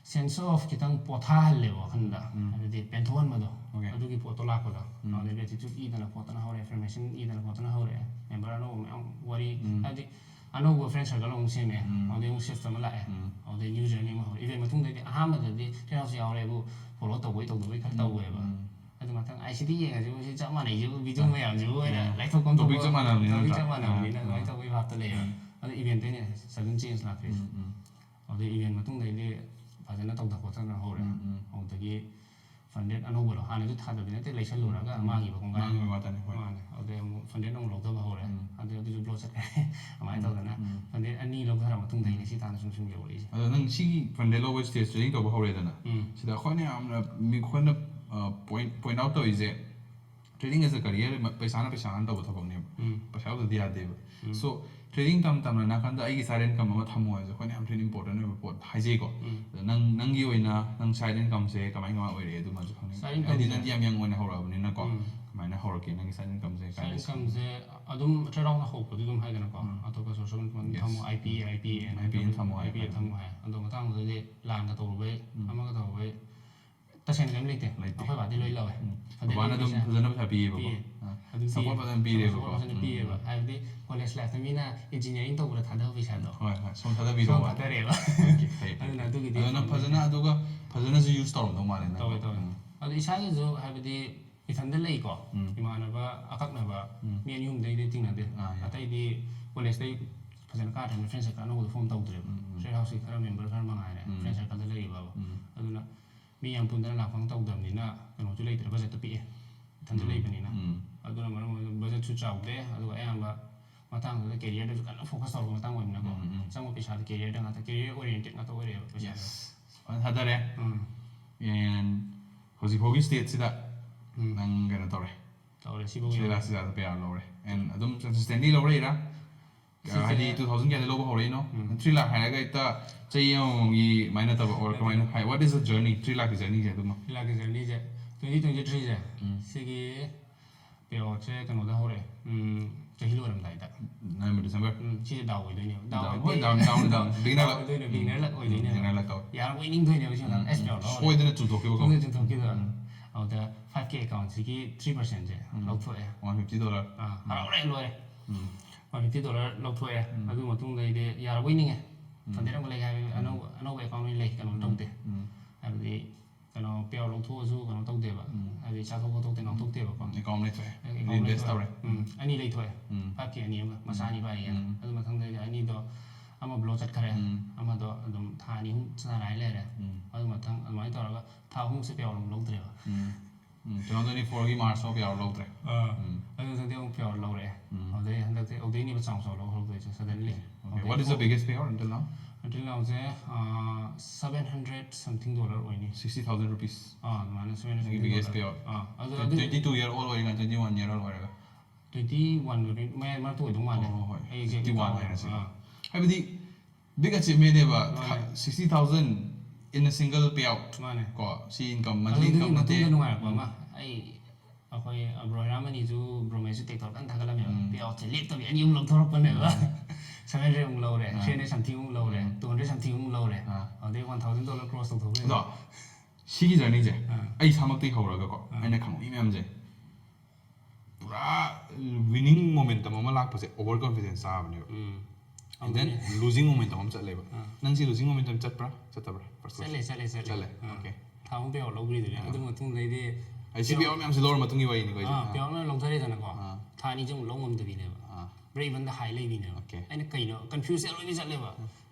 sense of ꯈꯤꯇꯪ ꯄꯣꯊꯥꯍꯜꯂꯦꯕ ꯋꯥꯈꯜꯗ꯫ ꯎꯝ꯫ ꯍꯥꯏꯕꯗꯤ ꯄꯦꯟꯊꯣꯛꯍꯟꯕꯗꯣ꯫ Okay꯫ ꯑꯗꯨꯒꯤ ꯄꯣꯠꯇꯣ ꯂꯥꯛꯄꯗꯣ꯫ ꯎꯝ꯫ ꯑꯗꯨꯗꯩ gratitude ꯏꯗꯅ ꯈꯣꯠꯇꯅ ꯍꯧꯔꯛꯑꯦ, affirmation ꯏꯗꯅ ꯈꯣꯠꯇꯅ ꯍꯧꯔꯛꯑꯦ꯫ Member ꯑꯅꯧꯕ ꯃꯌꯥꯝ ꯋꯥꯔꯤ, ꯎꯝ꯫ ꯍꯥꯏꯕꯗꯤ ꯑꯅꯧꯕ friend circle ꯑꯃꯨꯛ ꯁꯦꯝꯃꯛꯑꯦ꯫ ꯎꯝ꯫ ꯑꯗꯨꯗꯩ ꯑꯃꯨꯛ shift ꯑꯃ ꯂꯥꯛꯑꯦ꯫ ꯎꯝ꯫ ꯑꯗꯨꯗꯩ new journey ꯑꯃ ꯍꯧꯔꯦ꯫ Event ꯃꯇꯨꯡꯗꯩꯗꯤ ꯑꯍꯥꯟꯕꯗꯗꯤ trade house ꯌꯥꯎꯔꯦꯕꯨ follow ꯇꯧꯕꯩ ꯇꯧꯗꯕꯩ ꯈꯔ ꯎꯝ꯫ ꯇꯧꯋꯦꯕ꯫ ꯎꯝ꯫ ꯑꯗꯨ ꯃꯊꯪ ꯑꯥꯏ ꯁꯤꯗꯤ ꯌꯦꯡꯉꯁꯤꯕꯨ, ꯁꯤ ꯆꯞ ꯃꯥꯟꯅꯩꯁꯤꯕꯨ, video ꯎꯝ꯫ ꯃꯌꯥꯝꯁꯤꯕꯨ ꯍꯥꯏꯅ ꯎꯝ꯫ ꯂꯥꯏꯊꯣꯛꯐꯝ Topic ꯊꯣꯛꯄ ꯆꯞ ꯃꯥꯟꯅꯕꯅꯤꯅ topic ꯅꯠꯇ꯭ꯔꯥ? ꯆꯞ ꯃꯥꯟꯅꯕꯅꯤꯅ ꯎꯝ, ꯑꯗꯨꯃꯥꯏꯅ ꯎꯝ꯫ ꯇꯧꯕꯒꯤ ꯚꯥꯞꯇ ꯂꯩꯌꯦꯕ꯫ ꯎꯝ꯫ ꯑꯗꯨ eventꯇꯩꯅꯦ sudden change ꯂꯥꯛꯈ꯭ꯔꯤꯁꯦ꯫ ꯎꯝ, ꯎꯝ꯫ ꯑꯗꯨꯗꯩ event ꯃꯇꯨꯡꯗꯩꯗꯤ ꯐꯖꯅ ꯇꯧꯗ ꯈꯣꯠꯇꯅ ꯍꯧꯔꯦ꯫ ꯎꯝ, ꯎꯝ꯫ ꯑꯗꯨꯗꯒꯤ fund rate ꯑꯅꯧꯕ ꯂꯧ-, ꯍꯥꯟꯅꯁꯨ ꯊꯥꯗꯕꯗꯤ ꯅꯠꯇꯦ, ꯂꯩꯁꯜꯂꯨꯔꯒ ꯎꯝ, ꯃꯥꯡꯈꯤꯕ ꯀꯣꯡꯒꯥꯏ꯫ ꯃꯥꯡꯈꯤꯕ ꯉꯥꯛꯇꯅꯤ, ꯍꯣꯏ꯫ ꯃꯥꯅꯦ꯫ ꯑꯗꯨꯗꯩ ꯑꯃꯨꯛ fund rate ꯑꯃꯨꯛ ꯂꯧꯊꯕ ꯍꯧꯔꯦ꯫ ꯎꯝ꯫ ꯑꯗꯨ, ꯑꯗꯨꯁꯨ blow ꯆꯠꯈ꯭ꯔꯦ꯫ ꯑꯗꯨꯃꯥꯏꯅ ꯎꯝ, ꯇꯧꯗꯅ ꯎꯝ꯫ fund rate ꯑꯅꯤ ꯂꯧꯊꯔ ꯃꯇꯨꯡꯗꯩꯅꯦ ꯎꯝ꯫ ꯁꯤ ꯇꯥꯟꯅ ꯁꯨꯝ ꯁꯨꯝ ꯌꯧꯔꯛꯏꯁꯦ꯫ ꯑꯗꯣ ꯅꯪ ꯁꯤꯒꯤ fund rate ꯂꯧꯕ stage trading ꯇꯧꯕ ꯍꯧꯔꯦꯗꯅ, ꯎꯝ꯫ ꯁꯤꯗ ꯑꯩꯈꯣꯏꯅ ꯌꯥꯝꯅ ꯃꯤ-, ꯑꯩꯈꯣꯏꯅ, ꯑ, point, point out ꯇꯧꯔꯤꯁꯦ, trading as a career, ꯃ-, ꯄꯩꯁꯥꯅ ꯄꯩꯁꯥꯅ ꯇꯧꯕ ꯊꯕꯛꯅꯦꯕ꯫ ꯎꯝ꯫ ꯄꯩꯁꯥ ꯌꯥꯎꯗ꯭ꯔꯗꯤ ꯌꯥꯗꯦꯕ꯫ ꯎꯝ꯫ So, Trading ꯇꯝ ꯇꯝꯅ ꯅꯥꯀꯟꯗ ꯑꯩꯒꯤ side income ꯑꯃ ꯊꯝꯃꯣ ꯍꯥꯏꯕꯁꯦ ꯑꯩꯈꯣꯏꯅ ꯌꯥꯝ ꯊꯤꯅ important ꯑꯣꯏꯕ ꯄꯣꯠ ꯍꯥꯏꯖꯩꯀꯣ꯫ ꯑꯗꯣ ꯅꯪ, ꯅꯪꯒꯤ ꯑꯣꯏꯅ ꯅꯪ side incomeꯁꯦ ꯀꯃꯥꯏ ꯀꯃꯥꯏ ꯑꯣꯏꯔꯛꯑꯦ ꯑꯗꯨꯃꯁꯨ ꯈꯪꯅꯤꯡꯉꯤ꯫ Side incomeꯁꯦ ꯍꯥꯏꯗꯤ ꯅꯪꯗꯤ ꯌꯥꯝ young ꯑꯣꯏꯅ ꯍꯧꯔꯛꯑꯕꯅꯤꯅꯀꯣ꯫ ꯎꯝ꯫ ꯀꯃꯥꯏꯅ ꯍꯧꯔꯛꯀꯦ ꯅꯪꯒꯤ side incomeꯁꯦ? Side incomeꯁꯦ ꯑꯗꯨꯝ trade incomeꯅ ꯍꯧꯔꯛꯄꯗꯤ ꯑꯗꯨꯝ ꯍꯥꯏꯗꯅꯀꯣ꯫ ꯎꯝ꯫ ꯑꯇꯣꯞꯄ source of income ꯊꯝꯃꯣ, I P A, I P A ꯅ ꯊꯝꯃꯣ ꯍꯥꯏ꯫ I P A ꯊꯝꯃꯣ ꯍꯥꯏ꯫ ꯑꯗꯣ ꯃꯇꯥꯡꯗꯨꯗꯗꯤ ꯂꯥꯟꯒ ꯇꯧꯔꯨꯕꯩ, ꯎꯝ꯫ ꯑꯃꯒ ꯇꯧꯔꯨꯕꯩ, ꯇꯁꯦꯡꯅ ꯀꯔꯤꯝ ꯂꯩꯇꯦ꯫ ꯂꯩꯇꯦ꯫ ꯑꯩꯈꯣꯏ ꯕꯥꯗꯤ ꯂꯣꯏ ꯂꯧꯋꯦ꯫ ꯎꯝ꯫ ꯐꯖꯅ ꯕꯕꯥꯅ ꯑꯗꯨꯝ ꯄꯩꯁꯥ ꯐꯖꯅ ꯄꯩꯁꯥ ꯄꯤꯌꯦꯕꯀꯣ꯫ ꯄꯤꯌꯦ꯫ ꯑꯥ꯫ ꯑꯗꯨꯝ support ꯄꯤꯌꯦ꯫ ꯐꯖꯅ ꯄꯤꯔꯦꯕꯀꯣ꯫ Support ꯐꯖꯅ ꯎꯝ, ꯄꯤꯌꯦꯕ꯫ ꯎꯝ꯫ ꯍꯥꯏꯕꯗꯤ college lifeꯇ ꯃꯤꯅ engineering ꯇꯧꯕꯗ ꯊꯥꯗꯕ ꯄꯩꯁꯥꯗꯣ꯫ ꯍꯣꯏ, ꯍꯣꯏ꯫ ꯁꯣꯝ ꯊꯥꯗꯕꯤꯔꯣ꯫ ꯁꯣꯝ ꯊꯥꯗꯔꯛꯑꯦꯕ꯫ Okay, ꯐꯩ, ꯐꯩ꯫ ꯑꯗꯨꯅ ꯑꯗꯨꯒꯤꯗꯤ ꯑꯗꯣ ꯅꯪ ꯐꯖꯅ ꯑꯗꯨꯒ ꯐꯖꯅꯁꯨ use ꯇꯧꯔꯝꯗꯧ ꯃꯥꯜꯂꯦ ꯅꯪꯀꯣ꯫ ꯇꯧꯋꯦ, ꯇꯧꯋꯦ꯫ ꯎꯝ꯫ ꯑꯗꯣ ꯏꯁꯥꯒꯤꯁꯨ ꯍꯥꯏꯕꯗꯤ ꯏꯊꯟꯗ ꯂꯩꯀꯣ꯫ ꯎꯝ꯫ ꯏꯃꯥꯟꯅꯕ ꯑꯀꯛꯅꯕ ꯎꯝ꯫ ꯃꯤ ꯑꯅꯤ ꯑꯍꯨꯝꯗꯩꯗꯤ ꯊꯦꯡꯅꯗꯦ꯫ ꯑꯥ, ꯌꯥ꯫ ꯑꯇꯩꯗꯤ collegeꯇꯩ ꯐꯖꯅ ꯀꯥꯗ꯭ꯔꯕꯅꯤꯅ friend circle ꯑꯅꯧꯕꯗꯣ form ꯇꯧꯗ꯭ꯔꯦꯕ꯫ ꯎꯝ, ꯎꯝ꯫ Trade houseꯀꯤ ꯈꯔ member ꯈꯔ ꯃꯉꯥꯏꯔꯦ ꯎꯝ꯫ Friend circleꯗ ꯂꯩꯔꯤꯕꯕ꯫ ꯎꯝ꯫ ꯑꯗꯨꯅ ꯃꯤ ꯌꯥꯝ ꯄꯨꯟꯗꯅ ꯂꯥꯛꯐꯝ ꯇꯧꯗꯕꯅꯤꯅ ꯀꯩꯅꯣꯁꯨ ꯂꯩꯇ꯭ꯔꯦ, budgetꯇꯣ ꯄꯤꯛꯑꯦ꯫ ꯏꯊꯟꯗ ꯎꯝ, ꯂꯩꯕꯅꯤꯅ꯫ ꯎꯝ꯫ ꯑꯗꯨꯅ ꯃꯔꯝ ꯑꯣꯏꯔꯒ budgetꯁꯨ ꯆꯥꯎꯗꯦ, ꯑꯗꯨꯒ ꯑꯌꯥꯝꯕ ꯃꯇꯥꯡꯗꯨꯗ careerꯗꯁꯨ ꯀꯟꯅ focus ꯇꯧꯔꯛꯄ ꯃꯇꯥꯡ ꯑꯣꯏꯕꯅꯤꯅꯀꯣ꯫ ꯎꯝ, ꯎꯝ꯫ ꯆꯪꯕ ꯄꯩꯁꯥꯗꯣ careerꯗ ꯉꯥꯛꯇ, career oriented ꯉꯥꯛꯇ ꯑꯣꯏꯔꯛꯑꯦꯕ ꯄꯩꯁꯥꯁꯦ꯫ Yes꯫ ꯐꯖꯅ ꯊꯥꯗꯔꯦ꯫ ꯎꯝ꯫ And ꯍꯧꯖꯤꯛ ꯐꯥꯎꯒꯤ stateꯁꯤꯗ ꯎꯝ꯫ ꯅꯪ ꯀꯩꯅꯣ ꯇꯧꯔꯦ꯫ ꯇꯧꯔꯦ, ꯁꯤꯐꯥꯎ three ꯌꯧꯔꯦ꯫ Lakh ꯁꯤꯗ payout ꯂꯧꯔꯦ꯫ And ꯑꯗꯨꯝ consistently ꯂꯧꯔꯛꯏꯔꯥ? ꯁꯤꯁꯦ ꯍꯥꯏꯗꯤ two thousand ꯀꯌꯥꯗ ꯂꯧꯕ ꯍꯧꯔꯛꯏꯅꯣ? ꯎꯝ꯫ Three lakh ꯍꯥꯏꯔꯒ ꯍꯦꯛꯇ ꯆꯍꯤ ꯑꯃꯃꯝꯒꯤ ꯑꯗꯨꯃꯥꯏꯅ ꯅꯠꯇꯕ, or ꯅꯠꯇꯦ꯫ ꯀꯃꯥꯏꯅ ꯍꯥꯏ? What is the journey? Three lakhꯀꯤ journeyꯁꯦ ꯑꯗꯨꯃ꯫ Three lakhꯀꯤ journeyꯁꯦ, twenty twenty-threeꯁꯦ, ꯎꯝ꯫ ꯁꯤꯒꯤ payoutꯁꯦ ꯀꯩꯅꯣꯗ ꯍꯧꯔꯛꯑꯦ, ꯎꯝ, ꯆꯍꯤ ꯂꯣꯏꯔꯝꯗꯥꯏꯗ꯫ November, December? ꯎꯝ, ꯁꯤꯁꯦ ꯗꯥꯎ ꯑꯣꯏꯗꯣꯏꯅꯦꯕ꯫ ꯗꯥꯎ ꯗꯥꯎ, ꯑꯣꯏꯗꯤ ꯍꯣꯏ, ꯗꯥꯎ, ꯗꯥꯎ, ꯗꯥꯎ, ꯗꯥꯎ beginner luck꯫ ꯑꯣꯏꯗꯣꯏꯅꯦꯕ, ꯎꯝ, beginner luck ꯇꯧꯋꯦ꯫ ꯌꯥꯔꯕꯣꯏ ꯅꯤꯡꯗꯣꯏꯅꯦꯕ ꯁꯤ ꯃꯇꯥꯡꯗ, ꯎꯝ, ꯑꯁ, ꯎꯝ, payout ꯂꯧꯍꯧꯔꯦ꯫ ꯁꯣꯏꯗꯅ ꯆꯨꯝꯊꯣꯛꯈꯤꯕꯀꯣ꯫ ꯁꯣꯏꯗꯅ ꯆꯨꯝꯊꯣꯛꯈꯤꯕ꯫ ꯎꯝ꯫ ꯑꯗꯨꯗ five K accountꯁꯤꯒꯤ three percentꯁꯦ ꯎꯝ꯫ ꯂꯧꯊꯣꯛꯑꯦ꯫ One fifty dollar꯫ ꯑꯥ, ꯎꯝ꯫ ꯍꯔꯥꯎꯔꯦ, ꯂꯣꯏꯔꯦ꯫ ꯎꯝ꯫ One fifty dollar ꯂꯧꯊꯣꯛꯑꯦ꯫ ꯎꯝ꯫ ꯑꯗꯨ ꯃꯇꯨꯡꯗ ꯑꯩꯗꯤ ꯌꯥꯔꯕꯣꯏ ꯅꯤꯡꯉꯦ꯫ ꯎꯝ꯫ Fund ꯑꯃ ꯂꯩ ꯍꯥꯏꯕ, ꯎꯝ꯫ ꯑꯅꯧꯕ, ꯑꯅꯧꯕ account ꯑꯣꯏꯅ ꯂꯩ, ꯀꯩꯅꯣ ꯎꯝ꯫ ꯇꯧꯗꯦ꯫ ꯎꯝ꯫ ꯍꯥꯏꯕꯗꯤ, ꯀꯩꯅꯣ, payout ꯂꯧꯊꯣꯛꯑꯁꯨ ꯀꯩꯅꯣ ꯇꯧꯗꯦꯕ꯫ ꯎꯝ꯫ ꯍꯥꯏꯕꯗꯤ ꯆꯥꯊꯣꯛ ꯈꯣꯠꯇꯣꯛꯇꯦ, ꯎꯝ꯫ ꯉꯥꯡꯊꯣꯛꯇꯦꯕꯀꯣ꯫ Account ꯂꯩꯊꯣꯛꯑꯦ꯫ Account reinvest ꯂꯩꯊꯣꯛꯑꯦ꯫ ꯇꯧꯔꯦ꯫ ꯎꯝ꯫ ꯎꯝ꯫ ꯑꯅꯤ ꯂꯩꯊꯣꯛꯑꯦ꯫ ꯎꯝ꯫ Five K ꯑꯅꯤ ꯑꯃꯒ, ꯃꯆꯥ ꯎꯝ꯫ ꯑꯅꯤ ꯄꯥꯏꯔꯤꯑꯅ꯫ ꯎꯝ꯫ ꯑꯗꯨ ꯃꯊꯪꯗꯩꯗꯤ ꯑꯅꯤꯗꯣ ꯑꯃ blow ꯆꯠꯈ꯭ꯔꯦ꯫ ꯎꯝ꯫ ꯑꯃꯗꯣ ꯑꯗꯨꯝ ꯊꯥ ꯑꯅꯤ ꯑꯍꯨꯝ ꯆꯥꯅꯔꯥꯏ ꯂꯩꯔꯦ꯫ ꯎꯝ꯫ ꯑꯗꯨ ꯃꯊꯪ ꯑꯗꯨꯃꯥꯏꯅ ꯇꯧꯔꯒ ꯊꯥ ꯑꯍꯨꯝꯃꯨꯛꯁꯦ payout ꯑꯃꯨꯛ ꯂꯧꯗ꯭ꯔꯦꯕ꯫ ꯎꯝ꯫ ꯎꯝ, twenty twenty-fourꯒꯤ Marchꯇ payout ꯂꯧꯗ꯭ꯔꯦ꯫ ꯑꯥ, ꯎꯝ꯫ ꯑꯗꯨ ꯃꯊꯪꯗꯤ ꯑꯃꯨꯛ payout ꯂꯧꯔꯛꯑꯦ꯫ ꯎꯝ꯫ ꯑꯗꯩ ꯍꯟꯗꯛꯇꯤ ꯑꯗꯨꯗꯩꯅꯦꯕ ꯆꯥꯎ ꯆꯥꯎ ꯂꯧ ꯍꯧꯔꯛꯇꯣꯏꯁꯦ, suddenly꯫ Okay, okay. ꯑꯗꯩ What is the ꯐꯣ-, biggest payout until now? Until nowꯁꯦ, ꯑꯥ, seven hundred something dollar ꯑꯣꯏꯅꯤ꯫ Sixty thousand rupees꯫ ꯑꯥ, ꯑꯗꯨꯃꯥꯏꯅ seven hundred ꯅꯪꯒꯤ something biggest dollar꯫ Payout꯫ ꯑꯥ, ꯑꯗꯨ, twen-, ꯑꯗꯨ twenty-two year old ꯑꯣꯏꯔꯤꯀꯥꯟ, twenty-one year old ꯑꯣꯏꯔꯒ꯫ Twenty one ꯃꯌꯥꯏ ꯃꯔꯛꯇ ꯑꯣꯏꯗꯧ ꯃꯥꯜꯂꯦ꯫ ꯑꯣ, ꯍꯣꯏ, ꯑꯩ exact ꯇ꯭ꯋꯦꯟꯇꯤ ꯋꯥꯟ ꯀꯥꯎꯔꯦ꯫ ꯍꯥꯏꯔꯁꯦ꯫ ꯑꯥ, ꯍꯥꯏꯕꯗꯤ big achievement ꯅꯦꯕ꯫ ꯃꯥꯅꯦ꯫ Sixty thousand in a single payout꯫ ꯃꯥꯅꯦ꯫ ꯀꯣ, ꯁꯤ income, monthly ꯑꯗꯨꯗꯨꯒꯤ income ꯅꯠꯇꯦ꯫ ꯃꯇꯨꯡꯗ ꯅꯨꯡꯉꯥꯏꯔꯛꯄ ꯎꯝ꯫ ꯑꯃ, ꯑꯩ ꯑꯩꯈꯣꯏ ꯕ꯭ꯔꯣ ꯍꯦꯔꯥꯃꯅꯤꯁꯨ, ꯕ꯭ꯔꯣ ꯃꯍꯦꯁꯁꯨ ꯇꯦꯛ ꯇꯧꯔꯀꯥꯟꯗ ꯊꯥꯒꯠꯂꯝꯃꯦꯕ꯫ ꯎꯝ꯫ Payout ꯁꯦ ꯂꯦꯞꯇꯕꯤ ꯑꯅꯤ ꯑꯍꯨꯝ ꯂꯧꯊꯣꯔꯛꯄꯅꯦꯕ꯫ ꯎꯝ꯫ Seven hundred ꯑꯃꯨꯛ ꯂꯧꯔꯦ, ꯑꯥ꯫ three hundred something ꯑꯃꯨꯛ ꯂꯧꯔꯦ, ꯎꯝ꯫ two hundred something ꯑꯃꯨꯛ ꯂꯧꯔꯦ꯫ ꯑꯥ꯫ ꯑꯗꯩ one thousand dollar cross ꯇꯧꯊꯣꯛꯈ꯭ꯔꯦ꯫ ꯑꯗꯣ ꯁꯤꯒꯤ journey ꯁꯦ ꯑꯥ꯫ ꯑꯩ ꯏꯁꯥꯃꯛꯇꯒꯤ ꯍꯧꯔꯒꯀꯣ, ꯑꯥ꯫ ꯑꯩꯅ ꯈꯪꯉꯛꯏ ꯃꯌꯥꯝꯁꯦ, ꯄꯨꯔꯥ winning momentum ꯑꯃ ꯂꯥꯛꯄꯁꯦ over confidence ꯆꯥꯕꯅꯦꯕ꯫ ꯎꯝ꯫ And then ꯑꯗꯨꯅꯦ꯫ Losing momentum ꯑꯃ ꯆꯠꯂꯦꯕ꯫ ꯑꯥ꯫ ꯅꯪꯁꯤ losing momentum ꯆꯠꯄ꯭ꯔꯥ, ꯆꯠꯇꯕ꯭ꯔꯥ? First question꯫ ꯆꯠꯂꯦ, ꯆꯠꯂꯦ, ꯆꯠꯂꯦ꯫ ꯆꯠꯂꯦ? ꯑꯥ꯫ Okay꯫ ꯊꯥ ꯑꯍꯨꯝ payout ꯂꯧꯈ꯭ꯔꯤꯗꯨꯅꯦ꯫ ꯑꯥ꯫ ꯑꯗꯨ ꯃꯇꯨꯡꯗꯩꯗꯤ ꯑꯩ ꯁꯤ payout ꯃꯌꯥꯝꯁꯤ ꯂꯧꯔ ꯃꯇꯨꯡꯒꯤ ꯋꯥꯔꯤꯅꯤꯀꯣ ꯑꯩꯁꯦ꯫ ꯑꯥ, ꯑꯥ꯫ Payout ꯃꯌꯥꯝ ꯂꯧꯊꯔꯦꯗꯅꯀꯣ꯫ ꯑꯥ꯫ ꯊꯥ ꯑꯅꯤꯁꯦ ꯑꯃꯨꯛ ꯂꯧ ꯉꯝꯗꯕꯤꯅꯦꯕ꯫ ꯑꯥ꯫ Break even ꯗ high ꯂꯩꯕꯤꯅꯦꯕ꯫ Okay꯫ ꯑꯩꯅ ꯀꯩꯅꯣ confuse ꯆꯠꯂꯣꯏꯕꯤ ꯆꯠꯂꯦꯕ꯫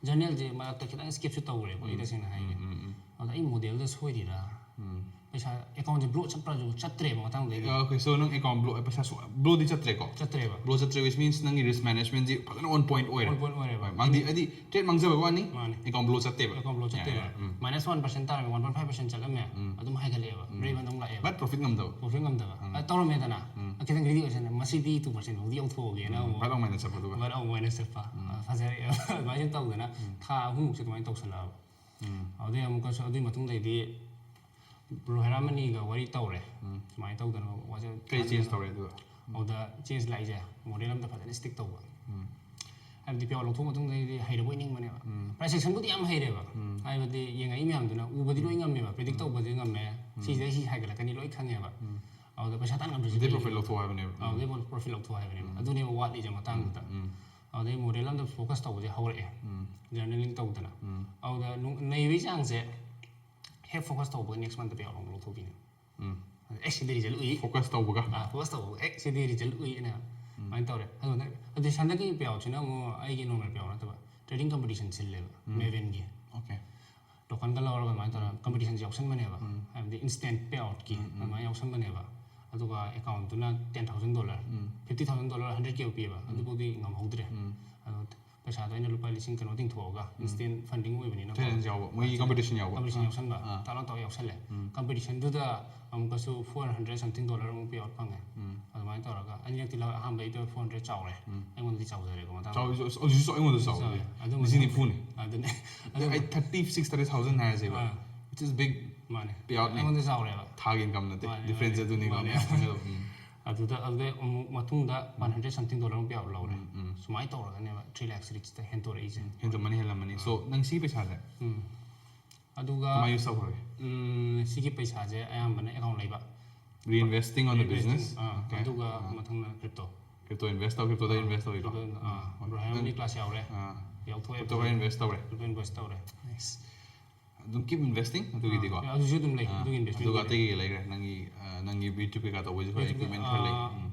Journal ꯁꯦ ꯃꯔꯛꯇ ꯈꯤꯇꯪ skip ꯁꯨ ꯇꯧꯈ꯭ꯔꯦꯀꯣ, ꯑꯩ ꯇꯁꯦꯡꯅ ꯍꯥꯏꯒꯦ꯫ ꯎꯝ, ꯎꯝ, ꯎꯝ꯫ ꯑꯗ ꯑꯩ model ꯗ ꯁꯣꯏꯔꯤꯔꯥ? ꯎꯝ꯫ ꯄꯩꯁꯥ, account ꯁꯦ blow ꯆꯠꯄ꯭ꯔꯥꯁꯨ ꯆꯠꯇ꯭ꯔꯦꯕ ꯃꯇꯥꯡꯗꯩꯗꯤ꯫ Okay, so ꯅꯪ account blow, ꯄꯩꯁꯥ ꯁꯨ-, blow ꯗꯤ ꯆꯠꯇ꯭ꯔꯦꯀꯣ? ꯆꯠꯇ꯭ꯔꯦꯕ꯫ Blow ꯆꯠꯇ꯭ꯔꯦ, which means ꯅꯪꯒꯤ risk management ꯁꯤ ꯐꯖꯅ on point ꯑꯣꯏꯔꯦ꯫ On point ꯑꯣꯏꯔꯦꯕ꯫ ꯍꯣꯏ, ꯃꯥꯡꯗꯤ, ꯍꯥꯏꯗꯤ trade ꯃꯥꯡꯖꯕꯒꯤ ꯋꯥꯅꯤ, ꯃꯥꯅꯦ꯫ Account blow ꯆꯠꯇꯦꯕ꯫ Account blow ꯆꯠꯇꯦꯕ꯫ ꯌꯥꯏ, ꯌꯥꯏ, ꯎꯝ꯫ Minus one percent ꯇꯥꯔꯝꯃꯦ, one point five percent ꯆꯠꯂꯝꯃꯦ꯫ ꯎꯝ꯫ ꯑꯗꯨꯝ ꯍꯥꯏꯒꯠꯂꯛꯑꯦꯕ꯫ ꯎꯝ꯫ Break even ꯑꯗꯨꯝ ꯂꯥꯛꯑꯦꯕ꯫ But profit ꯉꯝꯗꯕ꯫ Profit ꯉꯝꯗꯕ꯫ ꯎꯝ꯫ ꯑ, ꯇꯧꯔꯝꯃꯦꯗꯅ꯫ ꯎꯝ꯫ ꯑ, ꯈꯤꯇꯪ greedy ꯑꯣꯏꯁꯟꯅ, ꯃꯁꯤꯗꯤ two percent ꯐꯥꯎꯗꯤ ꯌꯧꯊꯣꯛꯑꯒꯦꯅ ꯎꯝ, ꯑꯃꯨꯛ꯫ ꯐꯠ ꯂꯥꯎ minus ꯆꯠꯄ ꯑꯗꯨꯒ꯫ ꯐꯠ ꯂꯥꯎ minus ꯆꯠꯄ꯫ ꯑ, ꯐꯖꯔꯛꯑꯦꯕ꯫ ꯑꯗꯨꯃꯥꯏꯅ ꯁꯨꯝ ꯇꯧꯗꯅ ꯎꯝ꯫ ꯊꯥ ꯑꯍꯨꯝꯃꯨꯛꯁꯦ ꯑꯗꯨꯃꯥꯏꯅ ꯇꯧꯁꯜꯂꯛꯑꯕ꯫ ꯎꯝ꯫ ꯑꯗꯨꯗꯩ ꯑꯃꯨꯛꯀꯁꯨ, ꯑꯗꯨꯒꯤ ꯃꯇꯨꯡꯗꯩꯗꯤ ꯕ꯭ꯔꯣ ꯍꯦꯔꯥꯃꯅꯤꯒ ꯋꯥꯔꯤ ꯇꯧꯔꯦ꯫ ꯎꯝ꯫ ꯁꯨꯃꯥꯏꯅ ꯇꯧꯗꯅ ꯋꯥꯆꯦꯞ ꯀꯩ change ꯊꯥꯅꯗꯅ꯫ ꯇꯧꯔꯦ ꯑꯗꯨꯒ? ꯑꯗꯨꯗ change ꯂꯥꯛꯏꯁꯦ, model ꯑꯝꯗ ꯐꯖꯅ stick ꯇꯧꯕ꯫ ꯎꯝ꯫ ꯍꯥꯏꯕꯗꯤ payout ꯂꯧꯊꯣꯛ ꯃꯇꯨꯡꯗꯩꯗꯤ ꯍꯩꯔꯕꯣꯏ ꯅꯤꯡꯕꯅꯦꯕ꯫ ꯎꯝ꯫ Price action ꯕꯨꯗꯤ ꯌꯥꯝ ꯍꯩꯔꯦꯕ꯫ ꯎꯝ꯫ ꯍꯥꯏꯕꯗꯤ ꯌꯦꯡꯉꯛꯏ ꯃꯌꯥꯝꯗꯨꯅ ꯎꯕꯗꯤ ꯂꯣꯏ ꯉꯝꯃꯦꯕ, predict ꯇꯧꯕꯗꯤ ꯉꯝꯃꯦ꯫ ꯁꯤꯁꯤꯗꯩ ꯁꯤ ꯍꯥꯏꯒꯠꯂꯛꯀꯅꯤ ꯂꯣꯏ ꯈꯪꯉꯦꯕ꯫ ꯎꯝ꯫ ꯑꯗꯨꯗ ꯄꯩꯁꯥ ꯇꯥꯟ ꯉꯝꯗ꯭ꯔꯁꯨ ꯑꯗꯩ ꯀꯩꯒꯤꯅꯣ? profit ꯂꯧꯊꯣꯛꯑꯣ ꯍꯥꯏꯕꯅꯦꯕ꯫ ꯑꯥ, ꯑꯗꯩ profit ꯂꯧꯊꯣꯛꯑꯣ ꯍꯥꯏꯕꯅꯦꯕ꯫ ꯑꯗꯨꯅꯦꯕ ꯋꯥꯠꯂꯤꯁꯦ ꯃꯇꯥꯡꯗꯨꯗ꯫ ꯎꯝ꯫ ꯑꯗꯩ model ꯑꯝꯗ focus ꯇꯧꯕꯁꯦ ꯍꯧꯔꯛꯑꯦ꯫ ꯎꯝ꯫ Journaling ꯇꯧꯗꯅ꯫ ꯎꯝ꯫ ꯑꯗꯨꯗ ꯅꯨꯡ-, ꯅꯩꯕꯩ ꯆꯥꯡꯁꯦ ꯍꯦꯛ focus ꯇꯧꯕꯒ next month payout ꯑꯃꯨꯛ ꯂꯧꯊꯣꯛꯄꯤꯅꯦ꯫ ꯎꯝ꯫ ꯑꯦ, ꯁꯤꯗꯤ result ꯎꯏ꯫ Focus ꯇꯧꯕꯒ꯫ ꯑꯥ, focus ꯇꯧꯕꯒ, ꯑꯦ, ꯁꯤꯗꯤ result ꯎꯏ ꯑꯅ ꯑꯗꯨꯃꯥꯏꯅ ꯇꯧꯔꯦ꯫ ꯑꯗꯨꯅ, ꯑꯗꯨ ꯍꯟꯗꯛꯀꯤ payout ꯁꯤꯅ ꯑꯃꯨꯛ ꯑꯩꯒꯤ normal payout ꯅꯠꯇꯕ, trading competition ꯁꯤꯜꯂꯦꯕ, ꯎꯝ꯫ Maven ꯒꯤ꯫ Okay꯫ Token ꯒ ꯂꯧꯔꯒ ꯑꯗꯨꯃꯥꯏꯅ ꯇꯧꯔꯒ competition ꯁꯦ ꯌꯥꯎꯁꯟꯕꯅꯦꯕ꯫ ꯎꯝ꯫ ꯍꯥꯏꯕꯗꯤ instant payout ꯀꯤ ꯎꯝ, ꯎꯝ꯫ ꯑꯗꯨꯃꯥꯏꯅ ꯌꯥꯎꯁꯟꯕꯅꯦꯕ꯫ ꯑꯗꯨꯒ account ꯇꯨꯅ ten thousand dollar, ꯎꯝ꯫ fifty thousand dollar, hundred K ꯄꯤꯌꯦꯕ꯫ ꯑꯗꯨꯐꯥꯎꯗꯤ ꯉꯝꯍꯧꯗ꯭ꯔꯦ꯫ ꯎꯝ꯫ ꯑꯗꯣ ꯄꯩꯁꯥꯗꯣ ꯑꯩꯅ ꯂꯨꯄꯥ ꯂꯤꯁꯤꯡ ꯀꯩꯅꯣ ꯇꯤꯡꯊꯣꯛꯑꯒ, instant funding ꯑꯣꯏꯕꯅꯤꯅꯀꯣ꯫ Challenge ꯌꯥꯎꯕ, ꯃꯣꯏꯒꯤ competition ꯌꯥꯎꯕ꯫ Competition ꯑꯥ꯫ ꯌꯥꯎꯁꯟꯕ꯫ ꯑꯥ꯫ ꯇꯥꯛ ꯂꯥꯎ ꯇꯧꯔ ꯌꯥꯎꯁꯜꯂꯦ꯫ ꯎꯝ꯫ Competition ꯗꯨꯗ ꯑꯃꯨꯛꯀꯁꯨ four hundred something dollar ꯑꯃꯨꯛ payout ꯐꯪꯉꯦ꯫ ꯎꯝ꯫ ꯑꯗꯣ ꯑꯗꯨꯃꯥꯏꯅ ꯇꯧꯔꯒ ꯑꯅꯤꯔꯛꯇꯤ ꯂꯧꯔꯦ꯫ ꯑꯍꯥꯟꯕꯩꯗꯣ four hundred ꯆꯥꯎꯔꯦ꯫ ꯑꯩꯉꯣꯟꯗꯗꯤ ꯆꯥꯎꯖꯔꯦꯀꯣ ꯃꯇꯥꯡ ꯆꯥꯎ- ꯍꯧꯖꯤꯛꯁꯨ ꯑꯩꯉꯣꯟꯗ ꯆꯥꯎꯋꯦ. ꯑꯗꯨ ꯂꯤꯁꯤꯡ ꯅꯤꯐꯨꯅꯦ. ꯑꯗꯨꯅꯦ. ꯑꯩ thirty six, thirty thousand ꯍꯥꯏꯔꯁꯦꯕ. Ah. Which is big. ꯃꯥꯅꯦ. Payoutꯅꯦ. ꯑꯩꯉꯣꯟꯗ ꯆꯥꯎꯔꯦꯕ. ꯊꯥꯒꯤ income ꯅꯠꯇꯦ. ꯃꯥꯅꯦ, Difference ꯃꯥꯅꯦ. ꯑꯗꯨꯅꯤꯀꯣ ꯃꯥꯅꯦ. ꯃꯌꯥꯝ ꯈꯪꯒꯗꯕ. ꯎꯝ. ꯑꯗꯨꯗ ꯑꯗꯨꯗꯩ ꯑꯃꯨꯛ ꯃꯇꯨꯡꯗ one hundred something dollar ꯑꯃ payout ꯂꯧꯔꯦ. ꯎꯝ, ꯎꯝ. ꯁꯨꯃꯥꯏꯅ ꯇꯧꯔꯒꯅꯦꯕ three lakhs reachꯇ ꯍꯦꯟꯇꯣꯔꯛꯏꯁꯦ. ꯍꯦꯟꯖꯟꯕꯅꯤ, ꯍꯦꯜꯂꯝꯃꯅꯤ. So ꯅꯪ ꯁꯤꯒꯤ ꯄꯩꯁꯥꯁꯦ ꯎꯝ. ꯑꯗꯨꯒ ꯀꯃꯥꯏꯅ use ꯇꯧꯈ꯭ꯔꯒꯦ? ꯎꯝ, ꯁꯤꯒꯤ ꯄꯩꯁꯥꯁꯦ ꯑꯌꯥꯝꯕꯅ account ꯂꯩꯕ. Reinvesting on the Reinvesting, business. Ah, Okay. ꯑꯗꯨꯒ ꯑꯥ. ꯃꯊꯪꯅ crypto. Crypto invest ꯇꯧ, cryptoꯗ invest ꯇꯧꯔꯤꯀꯣ. Crypto, ꯑꯥ, ꯎꯝ, ꯍꯣꯏ. Brian ꯅꯪ- class ꯌꯥꯎꯔꯦ. ꯑꯥ. ꯌꯥꯎꯊꯣꯛꯑꯦ. Crypto ꯈꯔ invest ꯇꯧꯔꯦ. Crypto invest ꯇꯧꯔꯦ. Nice. ꯑꯗꯨꯝ keep investing ꯑꯗꯨꯒꯤꯗꯤꯀꯣ. ꯑꯥ, ꯑꯗꯨꯁꯨ ꯑꯗꯨꯝ ꯂꯩ, ꯑꯥ, ꯑꯗꯨꯒꯤ investment ꯑꯗꯨꯒ ꯗꯤ ꯑꯇꯩ ꯀꯩ ꯂꯩꯈ꯭ꯔꯦ? ꯅꯪꯒꯤ, ꯑꯥ, ꯅꯪꯒꯤ YouTube ꯀꯩꯀꯥ ꯇꯧꯕꯩꯁꯨ ꯈꯔ YouTube, equipment ꯈꯔ ꯂꯩ. ꯑꯥ, ꯎꯝ.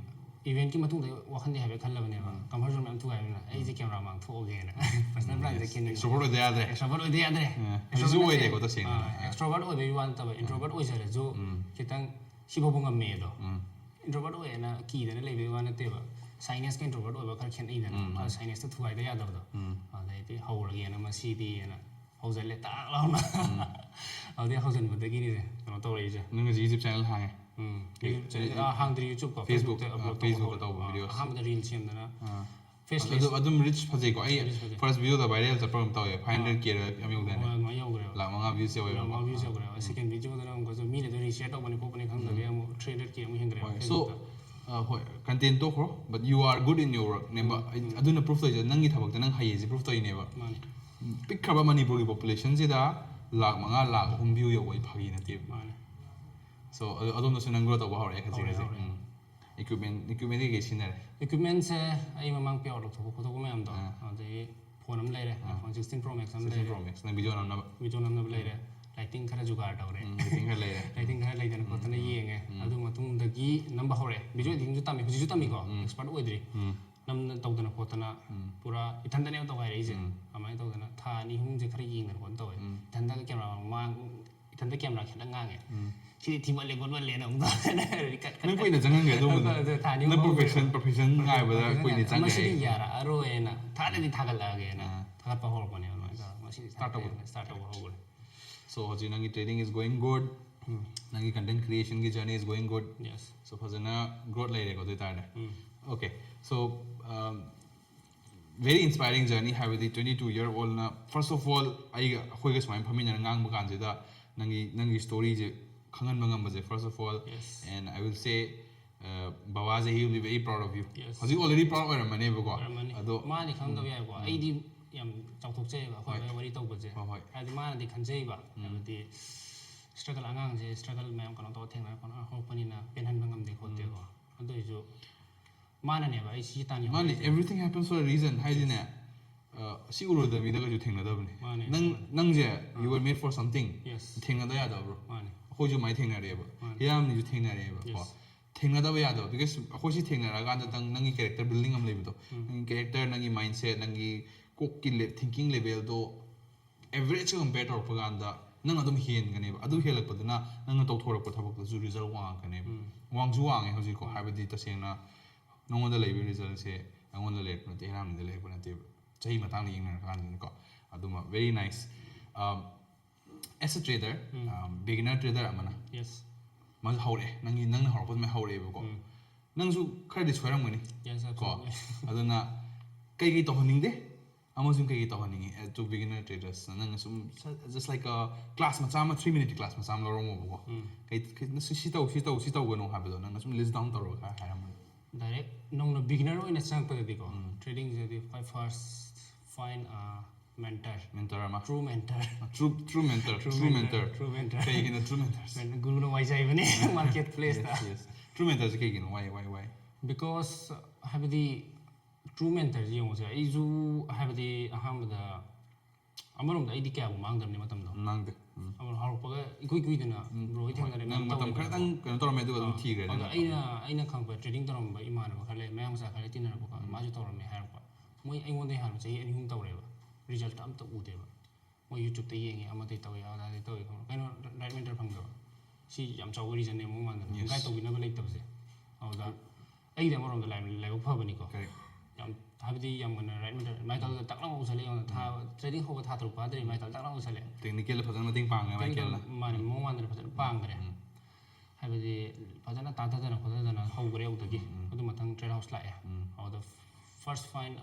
Eventꯀꯤ ꯃꯇꯨꯡꯗ ꯋꯥꯈꯜꯗꯤ ꯍꯥꯏꯐꯦꯠ ꯈꯜꯂꯕꯅꯦꯕ. ꯎꯝ. Comfort zone ꯃꯌꯥꯝ ꯊꯨꯒꯥꯏꯕꯅꯤꯅ ꯑꯩꯁꯦ camera ꯃꯥꯡ ꯊꯣꯛꯑꯒꯦꯅ personal plan ꯆꯠꯈꯤꯕꯅꯦ. Extrovert ꯑꯣꯏꯗ ꯌꯥꯗ꯭ꯔꯦ. Extrovert ꯑꯣꯏꯗ ꯌꯥꯗ꯭ꯔꯦ. ꯑꯥ, Extrovert ꯍꯧꯖꯤꯛꯁꯨ ꯅꯠꯇꯦ. ꯑꯣꯏꯗꯦꯀꯣ, ꯇꯁꯦꯡꯅ. ꯑꯥ, extrovert ꯑꯣꯏꯕꯒꯤ ꯋꯥ ꯅꯠꯇꯕ introvert ꯑꯣꯏꯖꯔꯁꯨ ꯎꯝ. ꯈꯤꯇꯪ ꯁꯤꯐꯥꯎꯕ ꯉꯝꯃꯦ ꯑꯗꯣ. ꯎꯝ. Introvert ꯑꯣꯏꯌꯦꯅ ꯀꯤꯗꯅ ꯂꯩꯕꯒꯤ ꯋꯥ ꯅꯠꯇꯦꯕ. Shynessꯀ introvert ꯑꯣꯏꯕ ꯈꯔ ꯈꯦꯠꯅꯩꯗꯅ. ꯎꯝ, ꯃꯥꯅꯦ. Shynessꯇꯣ ꯊꯨꯒꯥꯏꯗ ꯌꯥꯗꯕꯗꯣ. ꯎꯝ. ꯑꯗꯩꯗꯤ ꯍꯧꯔꯒꯦꯅ ꯃꯁꯤꯗꯤꯅ ꯍꯧꯖꯜꯂꯦ ꯇꯥꯛ ꯂꯥꯎꯅ꯫ ꯑꯗꯨꯗꯩ ꯍꯧꯖꯤꯟꯕꯗꯒꯤꯅꯤꯁꯦ ꯀꯩꯅꯣ ꯇꯧꯔꯛꯏꯁꯦ. ꯅꯪ ꯍꯧꯖꯤꯛ YouTube channel ꯍꯥꯡꯉꯦ. ꯎꯝ. ꯐꯦ- YouTube channel, ꯐꯦ- ꯑꯥ, ꯍꯥꯡꯗ꯭ꯔꯤ YouTubeꯀꯣ. Facebookꯇ Facebookꯇ upload ꯇꯧꯕ Facebookꯇ ꯍꯧꯔꯦ. ꯇꯧꯕ ꯑꯥ, videos. ꯑꯍꯥꯟꯕꯗ reel ꯁꯦꯝꯗꯅ. ꯑꯥ. Faceless. ꯑꯗꯨ ꯑꯗꯨꯝ reach ꯐꯖꯩꯀꯣ. ꯑꯩ Reach ꯐꯖꯩ. First videoꯗ viral ꯆꯠꯄ ꯑꯃ ꯇꯧꯋꯦ. Five hundred K ꯑꯃ ꯌꯧꯗꯥꯏꯅꯦ? ꯍꯣꯏ, ꯑꯗꯨꯃꯥꯏꯅ ꯌꯧꯈ꯭ꯔꯦꯕ. ꯂꯥꯛ ꯃꯉꯥ views ꯌꯧꯋꯦꯕ. ꯂꯥꯛ ꯃꯉꯥ views ꯑꯥ. ꯌꯧꯈ꯭ꯔꯦꯕ. Second videoꯗꯅ ꯑꯃꯨꯛꯀꯁꯨ ꯃꯤꯅ ꯑꯗꯨꯝ reshare ꯇꯧꯕꯅꯤ ꯈꯣꯠꯄꯅꯤ ꯈꯪꯗꯕꯒꯤ ꯑꯃꯨꯛ three hundred K ꯑꯃꯨꯛ ꯍꯦꯟꯈ꯭ꯔꯦꯕ ꯍꯣꯏ. So, Facebookꯇ. ꯑ, ꯍꯣꯏ, content ꯇꯣꯛꯈ꯭ꯔꯣ, but you are good in your work ꯅꯦꯕ. ꯎꯝ, ꯎꯝ. ꯑꯗꯨꯅ proof ꯇꯧꯔꯤꯁꯦ, ꯅꯪꯒꯤ ꯊꯕꯛꯇ ꯅꯪ ꯍꯩꯌꯦꯁꯦ proof ꯇꯧꯔꯤꯅꯦꯕ. ꯃꯥꯅꯦ. ꯄꯤꯛꯈ꯭ꯔꯕ ꯃꯅꯤꯄꯨꯔꯒꯤ populationꯁꯤꯗ ꯂꯥꯛ ꯃꯉꯥ, ꯂꯥꯛ ꯑꯍꯨꯝ view ꯌꯧꯕ ꯑꯩ ꯐꯥꯒꯤ ꯅꯠꯇꯦꯕ. ꯃꯥꯅꯦ. So, ꯑꯗꯨ- ꯑꯗꯣꯝꯗꯁꯨ ꯅꯪ grow ꯇꯧꯕ ꯍꯧꯔꯛꯑꯦ ꯈꯖꯤꯛ ꯍꯧꯔꯦ, ꯈꯖꯤꯛ. ꯍꯧꯔꯦ. ꯎꯝ. Equipment, equipment ꯀꯩꯀꯩ ꯁꯤꯖꯤꯟꯅꯔꯦ? Equipmentꯁꯦ ꯑꯩ ꯃꯃꯥꯡ payout ꯂꯧꯊꯣꯛꯄ ꯈꯣꯠꯇꯣꯛꯄ ꯃꯌꯥꯝꯗꯣ, ꯑꯥ. ꯑꯗꯒꯤ phone ꯑꯃ ꯂꯩꯔꯦ, ꯑꯥ. iPhone sixteen Pro Max ꯑꯃ sixteen ꯂꯩꯔꯦ. Pro Max. ꯅꯪ video ꯅꯝꯅꯕ? Video ꯅꯝꯅꯕ ꯂꯩꯔꯦ. Lighting ꯈꯔ ꯖꯨꯒꯥꯔ ꯇꯧꯔꯦ. ꯎꯝ, lighting ꯈꯔ ꯂꯩꯔꯦ. Lighting ꯈꯔ ꯂꯩꯗꯅ ꯎꯝ, ꯈꯣꯠꯇꯅ ꯎꯝ. ꯌꯦꯡꯉꯦ. ꯎꯝ. ꯑꯗꯨ ꯃꯇꯨꯡꯗꯒꯤ ꯅꯝꯕ ꯍꯧꯔꯦ. Video editingꯁꯨ ꯇꯝꯃꯤ, ꯍꯧꯖꯤꯛꯁꯨ ꯇꯝꯃꯤꯀꯣ. ꯎꯝ. Expert ꯑꯣꯏꯗ꯭ꯔꯤ. ꯎꯝ. ꯅꯝꯗꯅ ꯇꯧꯗꯅ ꯈꯣꯠꯇꯅ ꯎꯝ. ꯄꯨꯔꯥ ꯏꯊꯟꯗꯅꯦꯕ ꯇꯧꯈꯥꯏꯔꯛꯏꯁꯦ. ꯎꯝ. ꯑꯗꯨꯃꯥꯏꯅ ꯇꯧꯗꯅ ꯊꯥ ꯑꯅꯤ ꯑꯍꯨꯝꯁꯦ ꯈꯔ ꯌꯦꯡꯗꯅ ꯈꯣꯠꯇꯅ ꯇꯧꯋꯦ. ꯎꯝ. ꯏꯊꯟꯗꯒ camera ꯃꯃꯥꯡ, ꯏꯊꯟꯗ camera ꯈꯤꯇꯪ ꯉꯥꯡꯉꯦ. ꯎꯝ. ꯁꯤꯗꯤ ꯊꯤꯃꯜꯂꯦ ꯈꯣꯠꯃꯜꯂꯦꯅ ꯑꯃꯨꯛ ꯇꯧꯔꯦ꯫ Cut, cut, ꯅꯪ cut. ꯀꯨꯏꯅ ꯆꯪꯍꯟꯈ꯭ꯔꯦ ꯑꯗꯨꯒꯨꯝꯕꯗꯣ. ꯑꯗꯨ ꯊꯥ ꯑꯅꯤ ꯅꯪ ꯑꯍꯨꯝ profession, ꯍꯧꯈ꯭ꯔꯦ꯫ profession ꯉꯥꯏꯕꯗ Profession ꯀꯨꯏꯅ ꯉꯥꯏꯕꯗ ꯆꯪꯈ꯭ꯔꯦ ꯃꯁꯤꯗꯤ ꯑꯩ꯫ ꯌꯥꯔꯛꯑꯔꯣꯏꯅ ꯊꯥꯗꯗꯤ ꯊꯥꯒꯠꯂꯛꯑꯒꯦꯅ ꯑꯥ. ꯊꯥꯒꯠꯄ ꯍꯧꯔꯛꯄꯅꯦꯕ ꯑꯗꯨꯃꯥꯏꯅ ꯇꯧꯔꯒ ꯃꯁꯤꯗꯤ Start ꯇꯧꯕ. ꯊꯥꯒꯠꯂꯛꯑꯒꯦꯅ start ꯇꯧꯕ ꯍꯧꯈ꯭ꯔꯦ꯫ So, ꯍꯧꯖꯤꯛ ꯅꯪꯒꯤ trading is going good. ꯅꯪꯒꯤ content creationꯒꯤ journey is going good. Yes. So ꯐꯖꯅ growth ꯂꯩꯔꯦꯀꯣ ꯑꯗꯨ ꯑꯣꯏꯇꯥꯔꯗꯤ. ꯎꯝ. Okay, so very inspiring journey. ꯍꯥꯏꯕꯗꯤ twenty two year oldꯅ first of all ꯑꯩꯒ ꯑꯩꯈꯣꯏꯒ ꯁꯨꯃꯥꯏꯅ ꯐꯝꯃꯤꯟꯅꯔ ꯉꯥꯡꯕ ꯀꯥꯟꯁꯤꯗ ꯅꯪꯒꯤ ꯅꯪꯒꯤ storyꯁꯦ ꯈꯪꯍꯟꯕ ꯉꯝꯕꯁꯦ, first of all. Yes. And I will say, uh, ꯕꯕꯥꯁꯦ he will be very proud of you. Yes. ꯍꯧꯖꯤꯛ already proud ꯑꯣꯏꯔꯝꯃꯅꯦꯕꯀꯣ. ꯑꯣꯏꯔꯝꯃꯅꯤ. ꯑꯗꯣ ꯃꯥꯗꯤ ꯈꯪꯗꯕ ꯌꯥꯏꯀꯣ. ꯑꯩꯗꯤ ꯌꯥꯝ ꯆꯥꯎꯊꯣꯛꯆꯩꯑꯕ ꯑꯩꯈꯣꯏ ꯍꯣꯏ. ꯕꯥꯏ ꯋꯥꯔꯤ ꯇꯧꯕꯁꯦ. ꯍꯣꯏ, ꯍꯣꯏ. ꯍꯥꯏꯗꯤ ꯃꯥꯅꯗꯤ ꯈꯟꯖꯩꯕ, ꯍꯥꯏꯕꯗꯤ struggle, ꯑꯉꯥꯡꯁꯦ struggle ꯃꯌꯥꯝ ꯀꯩꯅꯣ ꯇꯧꯔ ꯊꯦꯡꯅꯔ ꯈꯣꯠꯅ ꯍꯧꯔꯛꯄꯅꯤꯅ ꯄꯦꯟꯍꯟꯕ ꯉꯝꯗꯦ ꯈꯣꯠꯇꯦꯀꯣ. ꯑꯗꯨ ꯑꯣꯏꯁꯨ ꯃꯥꯅꯅꯦꯕ ꯑꯩ ꯁꯤ ꯇꯥꯟꯅ ꯃꯥꯅꯤ, everything happens for a reason ꯍꯥꯏꯗꯤꯅꯦ. ꯑ, ꯁꯤ ꯎꯔꯨꯗꯕ ꯃꯤꯗ ꯀꯩꯁꯨ ꯊꯦꯡꯅꯗꯕꯅꯤ. ꯃꯥꯅꯦ, ꯅꯪ ꯃꯥꯅꯦ. ꯅꯪꯁꯦ you were made for something. Yes. ꯊꯦꯡꯅꯗ ꯌꯥꯗꯕ꯭ꯔꯣ? ꯃꯥꯅꯦ. ꯑꯩꯈꯣꯏꯁꯨ ꯑꯗꯨꯃꯥꯏꯅ ꯊꯦꯡꯅꯔꯛꯑꯦꯕ. ꯃꯥꯅꯦ. ꯍꯤꯔꯥꯝꯅꯤꯁꯨ ꯊꯦꯡꯅꯔꯛꯑꯦꯕ ꯀꯣ. Yes. ꯊꯦꯡꯅꯗꯕ ꯌꯥꯗꯕ, because ꯑꯩꯈꯣꯏ ꯁꯤ ꯊꯦꯡꯅꯔꯛꯑꯀꯥꯟꯗꯇꯪ ꯅꯪꯒꯤ character building ꯑꯃ ꯂꯩꯕꯗꯣ, ꯅꯪꯒꯤ character, ꯅꯪꯒꯤ mindset, ꯅꯪꯒꯤ ꯀꯣꯛꯀꯤ thinking levelꯗꯣ average compare ꯇꯧꯔꯛꯄ ꯀꯥꯟꯗ ꯅꯪ ꯑꯗꯨꯝ ꯍꯦꯟꯒꯅꯦꯕ. ꯑꯗꯨ ꯍꯦꯜꯂꯛꯄꯗꯨꯅ ꯅꯪꯅ ꯇꯧꯊꯣꯔꯛꯄ ꯊꯕꯛꯇꯁꯨ result ꯋꯥꯡꯉꯛꯀꯅꯦꯕ. ꯋꯥꯡꯁꯨ ꯋꯥꯡꯉꯦ ꯍꯧꯖꯤꯛꯀꯣ. ꯍꯥꯏꯕꯗꯤ ꯇꯁꯦꯡꯅ ꯅꯉꯣꯟꯗ ꯂꯩꯕ resultꯁꯦ ꯑꯩꯉꯣꯟꯗ ꯂꯩꯔꯛꯄ ꯅꯠꯇꯦ, ꯍꯤꯔꯥꯝꯅꯤꯗ ꯂꯩꯔꯛꯄ ꯅꯠꯇꯦꯕ꯫ ꯆꯍꯤ ꯃꯇꯥꯡꯗ ꯌꯦꯡꯅꯔꯀꯥꯟꯗꯅꯤꯀꯣ꯫ ꯑꯗꯨꯃ very nice. Um, as a trader, um, beginner trader ꯑꯃꯅ Yes. ꯃꯥꯁꯨ ꯍꯧꯔꯛꯑꯦ, ꯅꯪꯒꯤ ꯅꯪꯅ ꯍꯧꯔꯛꯄ ꯑꯗꯨꯃꯥꯏꯅ ꯍꯧꯔꯛꯑꯦꯕꯀꯣ. ꯅꯪꯁꯨ ꯈꯔꯗꯤ ꯁꯣꯏꯔꯝꯒꯅꯤ Yes, ꯀꯣ. absolutely. ꯑꯗꯨꯅ ꯀꯩꯀꯩ ꯇꯧꯍꯟꯅꯤꯡꯗꯦ ꯑꯃꯁꯨꯡ ꯀꯩꯀꯩ ꯇꯧꯍꯟꯅꯤꯡꯉꯤ, uh, to beginner traders? ꯅꯪꯅ ꯁꯨꯝ just like a class ꯃꯆꯥ ꯑꯃ, three minute class ꯃꯆꯥ ꯑꯃ ꯂꯧꯔꯝꯃꯣꯕꯀꯣ. ꯀꯩ ꯀꯩ- ꯁꯤ ꯁꯤ ꯇꯧ, ꯁꯤ ꯇꯧ, ꯁꯤ ꯇꯧꯒꯅꯨ ꯍꯥꯏꯕꯗꯣ ꯅꯪꯅ ꯁꯨꯝ list down ꯇꯧꯔꯒ ꯈꯔ ꯍꯥꯏꯔꯝꯃꯣꯅꯦ. Direct ꯅꯧꯅ beginner ꯑꯣꯏꯅ ꯆꯪꯉꯛꯄꯗꯗꯤꯀꯣ, tradingꯁꯤꯗꯤ ꯈ꯭ꯋꯥꯏ first find a mentor. Mentor ꯑꯃ. True mentor. True true mentor. True mentor. True mentor. True mentor. ꯀꯩꯒꯤꯅꯣ true mentor? Guruꯅ ꯋꯥꯏꯖꯩꯕꯅꯦ marketplaceꯇ. Yes, yes. True mentorꯁꯦ ꯀꯩꯒꯤꯅꯣ? Why, why, why? Because ꯍꯥꯏꯕꯗꯤ true mentorꯁꯦ ꯌꯦꯡꯉꯨꯁꯦ, ꯑꯩꯁꯨ ꯍꯥꯏꯕꯗꯤ ꯑꯍꯥꯟꯕꯗ ꯑꯃꯔꯣꯝꯗ ꯑꯩꯗꯤ ꯀꯌꯥꯕꯨ ꯃꯥꯡꯗꯕꯅꯤ ꯃꯇꯝꯗꯣ꯫ ꯃꯥꯡꯗꯦ. ꯎꯝ. ꯑꯃ ꯍꯧꯔꯛꯄꯒ ꯏꯀꯨꯏ ꯀꯨꯏꯗꯅ bro ꯍꯣꯏ ꯊꯦꯡꯅꯔꯦ, ꯅꯪ ꯃꯇꯝ ꯈꯔꯇꯪ ꯀꯩꯅꯣ ꯇꯧꯔꯝꯃꯦ ꯑꯗꯨꯒ ꯑꯗꯨꯝ ꯊꯤꯈ꯭ꯔꯦ. ꯑꯗꯣ ꯅꯪ ꯑꯩꯅ ꯑꯩꯅ ꯈꯪꯕ trading ꯇꯧꯔꯝꯕ ꯏꯃꯥꯟꯅꯕ ꯈꯔ ꯂꯩ, ꯃꯌꯥꯡ ꯃꯆꯥ ꯈꯔ ꯂꯩ, ꯇꯤꯟꯅꯔꯛꯄꯀꯣ, ꯃꯥꯁꯨ ꯇꯧꯔꯝꯃꯦ ꯍꯥꯏꯔꯛꯄ꯫ ꯃꯣꯏ ꯑꯩꯉꯣꯟꯗꯒꯤ ꯍꯥꯟꯅ ꯆꯍꯤ ꯑꯅꯤ ꯑꯍꯨꯝ ꯇꯧꯔꯦꯕ, result ꯑꯝꯇ ꯎꯗꯦꯕ꯫ ꯃꯣꯏ YouTubeꯇ ꯌꯦꯡꯉꯦ, ꯑꯃꯗꯩ ꯇꯧꯋꯦ, ꯑꯗꯥꯗꯩ ꯇꯧꯋꯦ, ꯈꯪꯕ꯭ꯔꯥ? ꯀꯩꯅꯣ, direct mentor ꯐꯪꯗꯕ? ꯁꯤ ꯌꯥꯝ ꯆꯥꯎꯕ reasonꯅꯦ ꯃꯑꯣꯡ ꯃꯥꯟꯗꯅ꯫ Yes. Guide ꯇꯧꯕꯤꯅꯕ ꯂꯩꯇꯕꯁꯦ꯫ ꯑꯗꯨꯗ ꯑꯩꯗꯤ ꯑꯃꯔꯣꯝꯗ ꯂꯥꯏ- ꯂꯥꯏꯕꯛ ꯐꯕꯅꯤꯀꯣ꯫ Correct. ꯌꯥꯝ, ꯍꯥꯏꯕꯗꯤ ꯌꯥꯝ ꯉꯟꯅ ꯔꯥꯏꯠ ꯃꯦꯟꯇꯔ ꯃꯥꯏꯀꯜꯒ ꯇꯛ ꯂꯥꯎꯅ ꯎꯁꯜꯂꯦ꯫ ꯌꯦꯡꯉꯣ, ꯊꯥ ꯇ꯭ꯔꯦꯅꯤꯡ ꯍꯧꯕ ꯊꯥ ꯇꯔꯨꯛ ꯐꯥꯗ꯭ꯔꯤ ꯃꯥꯏꯀꯜ ꯇꯛ ꯂꯥꯎꯅ ꯎꯁꯜꯂꯦ꯫ ꯇꯦꯛꯅꯤꯀꯦꯜꯗ ꯐꯖꯅ ꯃꯇꯦꯡ ꯄꯥꯡꯉꯦ ꯃꯥꯏꯀꯦꯜꯅ꯫ ꯃꯥꯅꯦ, ꯃꯑꯣꯡ ꯃꯥꯟꯗꯅ ꯐꯖꯅ ꯄꯥꯡꯗ꯭ꯔꯦ꯫ ꯍꯥꯏꯕꯗꯤ ꯐꯖꯅ ꯇꯥꯊꯗꯅ ꯈꯣꯠꯊꯗꯅ ꯍꯧꯈ꯭ꯔꯦ ꯑꯗꯨꯗꯒꯤ꯫ ꯑꯗꯨ ꯃꯊꯪ ꯇ꯭ꯔꯦꯠ ꯍꯥꯎꯁ ꯂꯥꯛꯑꯦ꯫ ꯑꯗꯨꯗ first find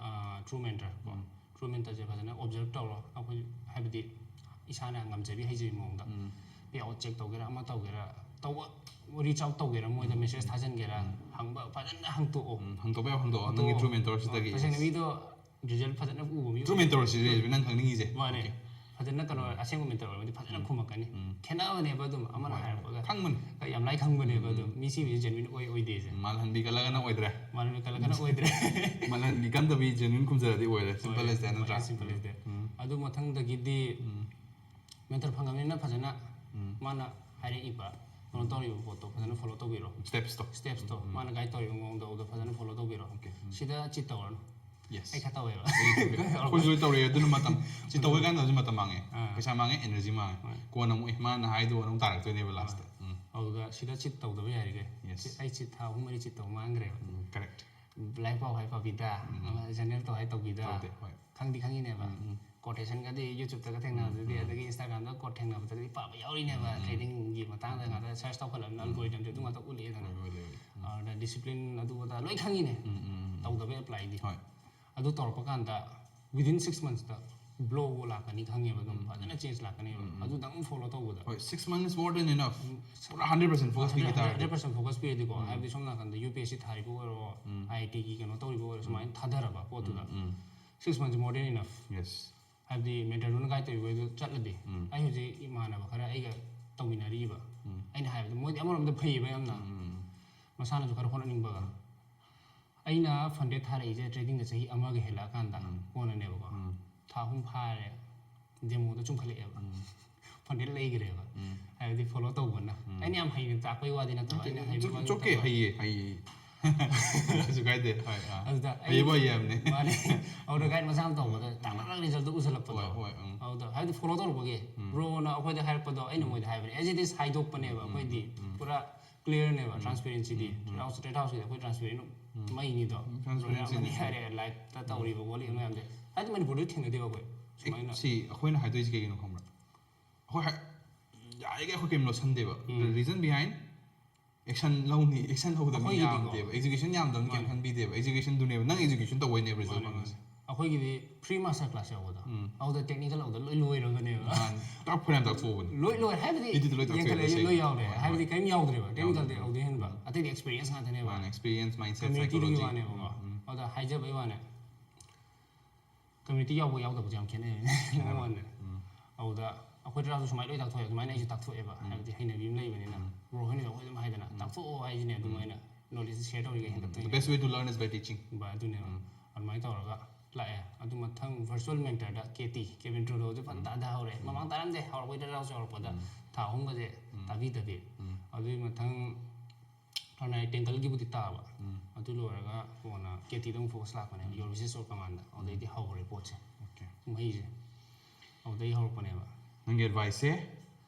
true mentor ꯀꯣ꯫ True mentorꯁꯦ ꯐꯖꯅ ꯑꯣꯕꯖꯔꯞ ꯇꯧꯔꯣ꯫ ꯑꯩꯈꯣꯏ ꯍꯥꯏꯕꯗꯤ ꯏꯁꯥꯅ ꯉꯝꯖꯕꯤ ꯍꯩꯖꯕꯤ ꯃꯑꯣꯡꯗ ꯄꯦ ꯑꯥꯎꯠ ꯆꯦꯛ ꯇꯧꯒꯦꯔꯥ ꯑꯃ ꯇꯧꯒꯦꯔꯥ ꯇꯧꯕ, ꯔꯤꯆ ꯑꯥꯎꯠ ꯇꯧꯒꯦꯔꯥ ꯃꯣꯏꯗ ꯃꯦꯁꯦꯖ ꯊꯥꯖꯤꯟꯒꯦꯔꯥ ꯍꯪꯕ ꯐꯖꯅ ꯍꯪꯇꯣꯛꯑꯣ꯫ ꯎꯝ, ꯍꯪꯗꯣꯛꯄ ꯌꯥꯕ ꯍꯪꯗꯣꯛꯑꯣ ꯅꯪꯒꯤ ꯇ꯭ꯔꯨ ꯃꯦꯟꯇꯣꯔꯁꯤꯗꯒꯤ꯫ ꯇꯁꯦꯡꯅ ꯃꯤꯗꯣ ꯔꯤꯖꯜ ꯐꯖꯅ ꯎꯕ ꯃꯤ ꯇ꯭ꯔꯨ ꯃꯦꯟꯇꯣꯔꯁꯤꯗꯤ ꯅꯪ ꯈꯪꯅꯤꯡꯉꯤꯁꯦ꯫ ꯃꯥꯅꯦ꯫ ꯐꯖꯅ ꯀꯩꯅꯣ ꯑꯁꯦꯡꯕ ꯃꯦꯟꯇꯣꯔ ꯑꯣꯏꯔꯗꯤ ꯐꯖꯅ ꯈꯨꯝꯃꯛꯀꯅꯤ꯫ ꯈꯦꯠꯅꯕꯅꯦꯕ ꯑꯗꯨꯝ ꯑꯃꯅ ꯍꯥꯏꯔꯛꯄꯒ꯫ ꯈꯪꯕꯅꯤ꯫ ꯌꯥꯝ ꯂꯥꯏ ꯈꯪꯕꯅꯦꯕ ꯑꯗꯨꯝ ꯃꯤ ꯁꯤ ꯃꯤꯁꯦ ꯖꯦꯟꯋꯤꯟ ꯑꯣꯏ ꯑꯣꯏꯗꯦꯁꯦ꯫ ꯃꯥꯜꯍꯟꯕꯤ ꯀꯜꯂꯒꯅ ꯑꯣꯏꯗ꯭ꯔꯦ꯫ ꯃꯥꯜꯍꯟꯕꯤ ꯀꯜꯂꯒꯅ ꯑꯣꯏꯗ꯭ꯔꯦ꯫ ꯃꯥꯜꯍꯟꯕꯤ ꯀꯟꯗꯕꯤ ꯖꯦꯟꯋꯤꯟ ꯈꯨꯝꯖꯔꯗꯤ ꯑꯣꯏꯔꯦ꯫ ꯁꯤꯝꯄꯜ ꯑꯦꯁ ꯗꯦꯠ ꯅꯠꯇ꯭ꯔꯥ? ꯁꯤꯝꯄꯜ ꯑꯦꯁ ꯗꯦꯠ꯫ ꯑꯗꯨ ꯃꯊꯪꯗꯒꯤꯗꯤ ꯃꯦꯟꯇꯔ ꯐꯪꯉꯕꯅꯤꯅ ꯐꯖꯅ ꯃꯥꯅ ꯍꯥꯏꯔꯛꯏꯕ ꯀꯩꯅꯣ ꯇꯧꯔꯤꯕ ꯄꯣꯠꯇꯣ ꯐꯖꯅ ꯐꯣꯂꯣ ꯇꯧꯕꯤꯔꯣ꯫ ꯁ꯭ꯇꯦꯞꯁꯇꯣ꯫ ꯁ꯭ꯇꯦꯞꯁꯇꯣ ꯃꯥꯅ ꯒꯥꯏꯗ ꯇꯧꯔꯤꯕ ꯃꯑꯣꯡꯗꯣ ꯑꯗꯨꯗꯣ ꯐꯖꯅ ꯐꯣꯂꯣ ꯇꯧꯕꯤꯔꯣ꯫ ꯁꯤꯗ ꯆꯤꯠ ꯇꯧꯔꯅꯨ꯫ ꯌꯦꯁ꯫ ꯑꯩ ꯈꯔ ꯇꯧꯋꯦꯕ꯫ ꯑꯩꯈꯣꯏꯁꯨ ꯂꯣꯏ ꯇꯧꯔꯛꯑꯦ ꯑꯗꯨꯅ ꯃꯇꯝ꯫ ꯁꯤ ꯇꯧꯕ ꯀꯥꯟꯗ ꯍꯧꯖꯤꯛ ꯃꯇꯝ ꯃꯥꯡꯉꯦ꯫ ꯄꯩꯁꯥ ꯃꯥꯡꯉꯦ, ꯑꯦꯅꯔꯖꯤ ꯃꯥꯡꯉꯦ꯫ ꯀꯣꯟꯅ ꯑꯃꯨꯛ ꯑꯦ ꯃꯥꯅ ꯍꯥꯏꯗꯣ ꯑꯃꯨꯛ ꯇꯥꯔꯛꯇꯣꯏꯅꯦꯕ ꯂꯥꯁꯇ꯫ ꯎꯝ꯫ ꯑꯗꯨꯗ ꯁꯤꯗ ꯆꯤꯠ ꯇꯧꯗꯕ ꯌꯥꯔꯤꯈꯩ꯫ Yes꯫ ꯑꯩ ꯆꯤꯠ ꯊꯥ ꯑꯍꯨꯝ ꯃꯔꯤ ꯆꯤꯠ ꯇꯧꯕ ꯃꯥꯡꯈ꯭ꯔꯦꯕ꯫ ꯎꯝ, correct꯫ ꯂꯥꯏꯔꯤꯛ ꯄꯥꯎ ꯍꯥꯏ ꯄꯥꯕꯤꯗ ꯑꯃ ꯖꯔꯅꯦꯜ ꯇꯧ ꯍꯥꯏ ꯇꯧꯕꯤꯗ꯫ ꯇꯧꯗꯦ, ꯍꯣꯏ꯫ ꯈꯪꯗꯤ ꯈꯪꯉꯤꯅꯦꯕ꯫ ꯀꯣꯇꯦꯁꯟꯒꯗꯤ ꯌꯨꯇ꯭ꯌꯨꯕꯇꯒ ꯊꯦꯡꯅꯕꯗꯨꯗꯤ ꯑꯗꯒꯤ ꯏꯟꯁꯇꯥꯒ꯭ꯔꯥꯝꯗ ꯀꯣꯠ ꯊꯦꯡꯅꯕꯗꯗꯤ ꯄꯥꯕ ꯌꯥꯎꯔꯤꯅꯦꯕ꯫ ꯇ꯭ꯔꯦꯗꯤꯡꯒꯤ ꯃꯇꯥꯡꯗ ꯉꯥꯛꯇ ꯁꯔꯁ ꯇꯧꯈꯠꯂꯕꯅꯤꯅ ꯑꯜꯒꯣꯔꯤꯊꯝꯁꯦ ꯑꯗꯨ ꯉꯥꯛꯇ ꯎꯠꯂꯛꯑꯦꯗꯅ꯫ ꯍꯣꯏ, ꯍꯣꯏ, ꯂꯩ, ꯂꯩ꯫ ꯑꯗꯨꯗ ꯗꯤꯁꯤꯄ꯭ꯂꯤꯟ ꯑꯗꯨ ꯑꯗꯥ ꯂꯣꯏ ꯈꯪꯉꯤꯅꯦ꯫ ꯇꯧꯗꯕ ꯑꯦꯄ꯭ꯂꯥꯏꯗꯤ꯫ ꯍꯣꯏ꯫ ꯑꯗꯨ ꯇꯧꯔꯛꯄ ꯀꯥꯟꯗ within six monthsꯇ ꯕ꯭ꯂꯣ ꯂꯥꯛꯀꯅꯤ ꯈꯪꯉꯦꯕ ꯑꯗꯨꯝ ꯐꯖꯅ ꯆꯦꯟꯖ ꯂꯥꯛꯀꯅꯦꯕ꯫ ꯑꯗꯨꯗꯪ ꯐꯣꯂꯣ ꯇꯧꯕꯗ꯫ ꯍꯣꯏ, six months is more than enough꯫ ꯄꯨꯔꯥ hundred percent focus ꯄꯤꯈꯤ ꯇꯥꯔꯗꯤ꯫ ꯍꯟꯗ꯭ꯔꯦꯠ ꯄꯔꯁꯦꯟ ꯐꯣꯀꯁ ꯄꯤꯔꯗꯤꯀꯣ ꯍꯥꯏꯕꯗꯤ ꯁꯣꯝ ꯅꯥꯀꯟꯗ ꯌꯨ ꯄꯤ ꯑꯦꯁ ꯁꯤ ꯊꯥꯔꯤꯕ ꯑꯣꯏꯔꯣ, ꯑꯥꯏ ꯑꯥꯏ ꯇꯤꯒꯤ ꯀꯩꯅꯣ ꯇꯧꯔꯤꯕ ꯑꯣꯏꯔꯣ ꯁꯨꯃꯥꯏꯅ ꯊꯥꯗꯔꯕ ꯄꯣꯠꯇꯨꯗ꯫ Six months is more than enough꯫ Yes꯫ ꯍꯥꯏꯕꯗꯤ ꯃꯦꯟꯇꯔꯗꯨꯅ ꯒꯥꯏꯗ ꯇꯧꯔꯤꯕ ꯑꯣꯏꯗꯨ ꯆꯠꯂꯗꯤ꯫ ꯑꯩ ꯍꯧꯖꯤꯛ ꯏꯃꯥꯟꯅꯕ ꯈꯔ ꯑꯩꯒ ꯇꯧꯃꯤꯟꯅꯔꯤꯕ꯫ ꯑꯩꯅ ꯍꯥꯏꯕꯗ ꯃꯣꯏꯗꯤ ꯑꯃꯔꯣꯝꯗ ꯐꯩꯌꯦꯕ ꯌꯥꯝꯅ꯫ ꯃꯁꯥꯅꯁꯨ ꯈꯔ ꯍꯣꯠꯅꯅꯤꯡꯕꯒ꯫ ꯑꯩꯅ ꯐꯟꯗꯦꯠ ꯊꯥꯔꯛꯏꯁꯦ ꯇ꯭ꯔꯦꯗꯤꯡꯗ ꯆꯍꯤ ꯑꯃꯒ ꯍꯦꯜꯂꯛꯑꯀꯥꯟꯗ ꯀꯣꯟꯅꯅꯦꯕꯀꯣ꯫ ꯊꯥ ꯑꯍꯨꯝ ꯐꯥꯔꯦ, ꯗꯦꯃꯣꯗ ꯆꯨꯝꯈꯠꯂꯛꯑꯦꯕ꯫ ꯐꯟꯗꯦꯠ ꯂꯩꯈ꯭ꯔꯦꯕ꯫ ꯍꯥꯏꯕꯗꯤ ꯐꯣꯂꯣ ꯇꯧꯕꯅ꯫ ꯑꯩꯅ ꯌꯥꯝ ꯍꯩꯅ ꯇꯥꯛꯄꯩ ꯋꯥꯗꯤ ꯅꯠꯇꯕ, ꯑꯩꯅ ꯍꯩꯕꯩ ꯋꯥꯗꯤ ꯆꯣꯛꯀꯦ ꯅꯠꯇꯕ꯫ ꯍꯩꯌꯦ ꯍꯩꯌꯦ꯫ ꯀꯩꯁꯨ ꯀꯥꯏꯗꯦ꯫ ꯍꯣꯏ, ꯑꯥ꯫ ꯑꯗꯨꯗ ꯑꯩ ꯍꯩꯕ ꯍꯩꯌꯦ ꯍꯥꯏꯕꯅꯦ꯫ ꯃꯥꯅꯦ꯫ ꯑꯗꯨꯗ ꯒꯥꯏꯗ ꯃꯆꯥ ꯑꯃ ꯇꯧꯕꯗ ꯇꯥꯛ ꯇꯥꯛ ꯔꯤꯖꯜꯇꯣ ꯎꯁꯜꯂꯛꯄꯗꯣ꯫ ꯍꯣꯏ, ꯍꯣꯏ, ꯎꯝ꯫ ꯑꯗꯨꯗ ꯍꯥꯏꯕꯗꯤ ꯐꯣꯂꯣ ꯇꯧꯔꯛꯄꯒꯤ ꯕ꯭ꯔꯣꯅ ꯑꯩꯈꯣꯏꯗ ꯍꯥꯏꯔꯛꯄꯗꯣ ꯑꯩꯅ ꯃꯣꯏꯗ ꯍꯥꯏꯕꯅꯦ꯫ As it is ꯍꯥꯏꯗꯣꯛꯄꯅꯦꯕ ꯑꯩꯈꯣꯏꯗꯤ꯫ ꯄꯨꯔꯥ ꯀ꯭ꯂꯤꯌꯔꯅꯦꯕ ꯇ꯭ꯔꯥꯟꯁꯄꯦꯔꯦꯟꯁꯤꯗꯤ꯫ ꯇ꯭ꯔꯦꯠ ꯍꯥꯎꯁ ꯇ꯭ꯔꯦꯠ ꯍꯥꯎꯁꯀꯤꯗꯤ ꯑꯩꯈꯣoi transparent ꯃꯩꯅꯤꯗꯣ꯫ ꯎꯝ, transparencyꯅꯦ꯫ ꯕ꯭ꯔꯣꯅ ꯑꯃꯅꯤ ꯍꯥꯏꯔꯦ, ꯂꯥꯏꯐꯇ ꯇꯧꯔꯤꯕ ꯈꯣꯠꯂꯤꯕ ꯃꯌꯥꯝꯁꯦ꯫ ꯍꯥꯏꯗꯤ ꯃꯅꯤꯄꯨꯔꯗꯗꯤ ꯊꯦꯡꯅꯗꯦꯕ ꯑꯩꯈꯣꯏ ꯁꯨꯃꯥꯏꯅ꯫ ꯁꯤ ꯑꯩꯈꯣꯏꯅ ꯍꯥꯏꯗꯣꯏꯁꯦ ꯀꯩꯒꯤꯅꯣ ꯈꯪꯕ꯭ꯔꯥ? ꯑꯩꯈꯣꯏ ꯍꯥꯏ-, ꯌꯥꯔꯤꯈꯩ ꯑꯩꯈꯣꯏ ꯀꯩꯝ ꯂꯣꯠꯁꯟꯗꯦꯕ꯫ ꯎꯝ꯫ Reason behind, action ꯂꯧꯅꯤ, action ꯂꯧꯗꯕ ꯃꯤ ꯑꯩꯈꯣꯏꯒꯤꯗꯤꯀꯣ꯫ ꯌꯥꯝꯗꯦꯕ꯫ Education ꯌꯥꯝꯗꯕ ꯀꯩꯝ ꯃꯥꯅꯦ꯫ ꯈꯟꯕꯤꯗꯦꯕ꯫ Educationꯗꯨꯅꯦꯕ꯫ ꯅꯪ education ꯇꯧꯕꯩꯅꯦꯕ result ꯃꯥꯅꯦ, ꯐꯪꯉꯤꯁꯦ꯫ ꯃꯥꯅꯦ꯫ ꯑꯩꯈꯣꯏꯒꯤꯗꯤ free master class ꯌꯥꯎꯕꯗꯣ꯫ ꯎꯝ꯫ ꯑꯗꯨꯗ technical ꯂꯧꯗ ꯂꯣꯏ ꯂꯣꯏꯔꯒꯅꯦꯕ꯫ ꯃꯥꯅꯦ꯫ ꯇꯥꯛꯄ ꯐꯅꯌꯥꯝ ꯇꯥꯛꯊꯣꯛꯑꯕꯅꯦ꯫ ꯂꯣꯏ ꯂꯣꯏ ꯍꯥꯏꯕꯗꯤ ꯃꯤꯗꯨꯗꯤ ꯂꯣꯏ ꯇꯥꯛꯊꯣꯛꯑꯦ ꯌꯦꯡꯈꯠꯂꯛꯑꯗꯤ ꯂꯣꯏ ꯇꯁꯦꯡꯅ꯫ ꯌꯥꯎꯔꯦ꯫ ꯍꯣꯏ, ꯍꯥꯏꯕꯗꯤ ꯍꯣꯏ꯫ ꯀꯔꯤꯝ ꯌꯥꯎꯗ꯭ꯔꯦꯕ꯫ Technicalꯗꯤ ꯎꯝ꯫ ꯑꯗꯨꯗꯩ ꯍꯦꯟꯕ ꯑꯇꯩꯗꯤ experience ꯉꯥꯛꯇꯅꯦꯕ꯫ ꯃꯥꯅꯦ, experience, mindset, Communityꯗꯨꯒꯤ psychology꯫ ꯋꯥꯅꯦꯕꯀꯣ꯫ ꯎꯝ, ꯎꯝ꯫ ꯑꯗ ꯍꯥꯏꯖꯕꯩ ꯋꯥꯅꯦ꯫ Community ꯌꯥꯎꯕ ꯌꯥꯎꯗꯕꯁꯦ ꯌꯥꯝ ꯈꯦꯠꯅꯩ꯫ ꯈꯦꯠꯅꯕ꯫ ꯃꯉꯣꯟꯗ꯫ ꯎꯝ꯫ ꯑꯗꯨꯗ ꯑꯩꯈꯣꯏ ꯇꯔꯥꯁꯨ ꯁꯨꯃꯥꯏꯅ ꯂꯣꯏ ꯇꯥꯛꯊꯣꯛꯑꯦ꯫ ꯑꯗꯨꯃꯥꯏꯅ ꯑꯩꯁꯨ ꯇꯥꯛꯊꯣꯛꯑꯦꯕ꯫ ꯍꯥꯏꯕꯗꯤ ꯍꯩꯅꯕꯤ ꯑꯃ ꯂꯩꯕꯅꯤꯅ꯫ Bro ꯍꯣꯏꯅꯁꯨ ꯑꯩꯈꯣꯏ ꯑꯗꯨꯝ ꯍꯥꯏꯗꯅ, "ꯇꯥꯛꯊꯣꯛꯑꯣ" ꯍꯥꯏꯁꯤꯅꯦ ꯑꯗꯨꯝ ꯑꯩꯅ꯫ Knowledge share ꯇꯧꯔꯤꯈꯩ The ꯍꯦꯟꯒꯠꯇꯣꯏꯅꯦ꯫ best way to learn is by teaching꯫ ꯕꯥ, ꯑꯗꯨꯅꯦꯕ꯫ ꯑꯗꯨꯃꯥꯏꯅ ꯇꯧꯔꯒ ꯂꯥꯛꯑꯦ꯫ ꯑꯗꯨ ꯃꯊꯪ virtual mentorꯗ ꯀꯦ ꯇꯤ, Kevin Trudeauꯁꯦ ꯐꯖꯅ ꯇꯥꯗꯍꯧꯔꯦ꯫ ꯃꯃꯥꯡ ꯇꯥꯔꯝꯗꯦ, ꯍꯧꯔꯛꯄꯩꯗ ꯇꯔꯥꯁꯨ ꯌꯧꯔꯛꯄꯗ ꯊꯥ ꯑꯍꯨꯝꯒꯁꯦ ꯇꯥꯕꯤꯗꯕꯤ꯫ ꯑꯗꯨꯒꯤ ꯃꯊꯪ ꯇꯦꯟꯗꯜꯒꯤꯕꯨꯗꯤ ꯇꯥꯕ꯫ ꯑꯗꯨ ꯂꯣꯏꯔꯒ ꯀꯣꯟꯅ ꯀꯦ ꯇꯤꯗ ꯑꯃꯨꯛ focus ꯂꯥꯛꯄꯅꯦ, Your Wishes or Commandꯗ꯫ ꯑꯗꯨꯗꯩꯗꯤ ꯍꯧꯔꯦ ꯄꯣꯠꯁꯦ꯫ Okay꯫ ꯃꯩꯁꯦ꯫ ꯑꯗꯨꯗꯩ ꯍꯧꯔꯛꯄꯅꯦꯕ꯫ ꯅꯪꯒꯤ adviceꯁꯦ,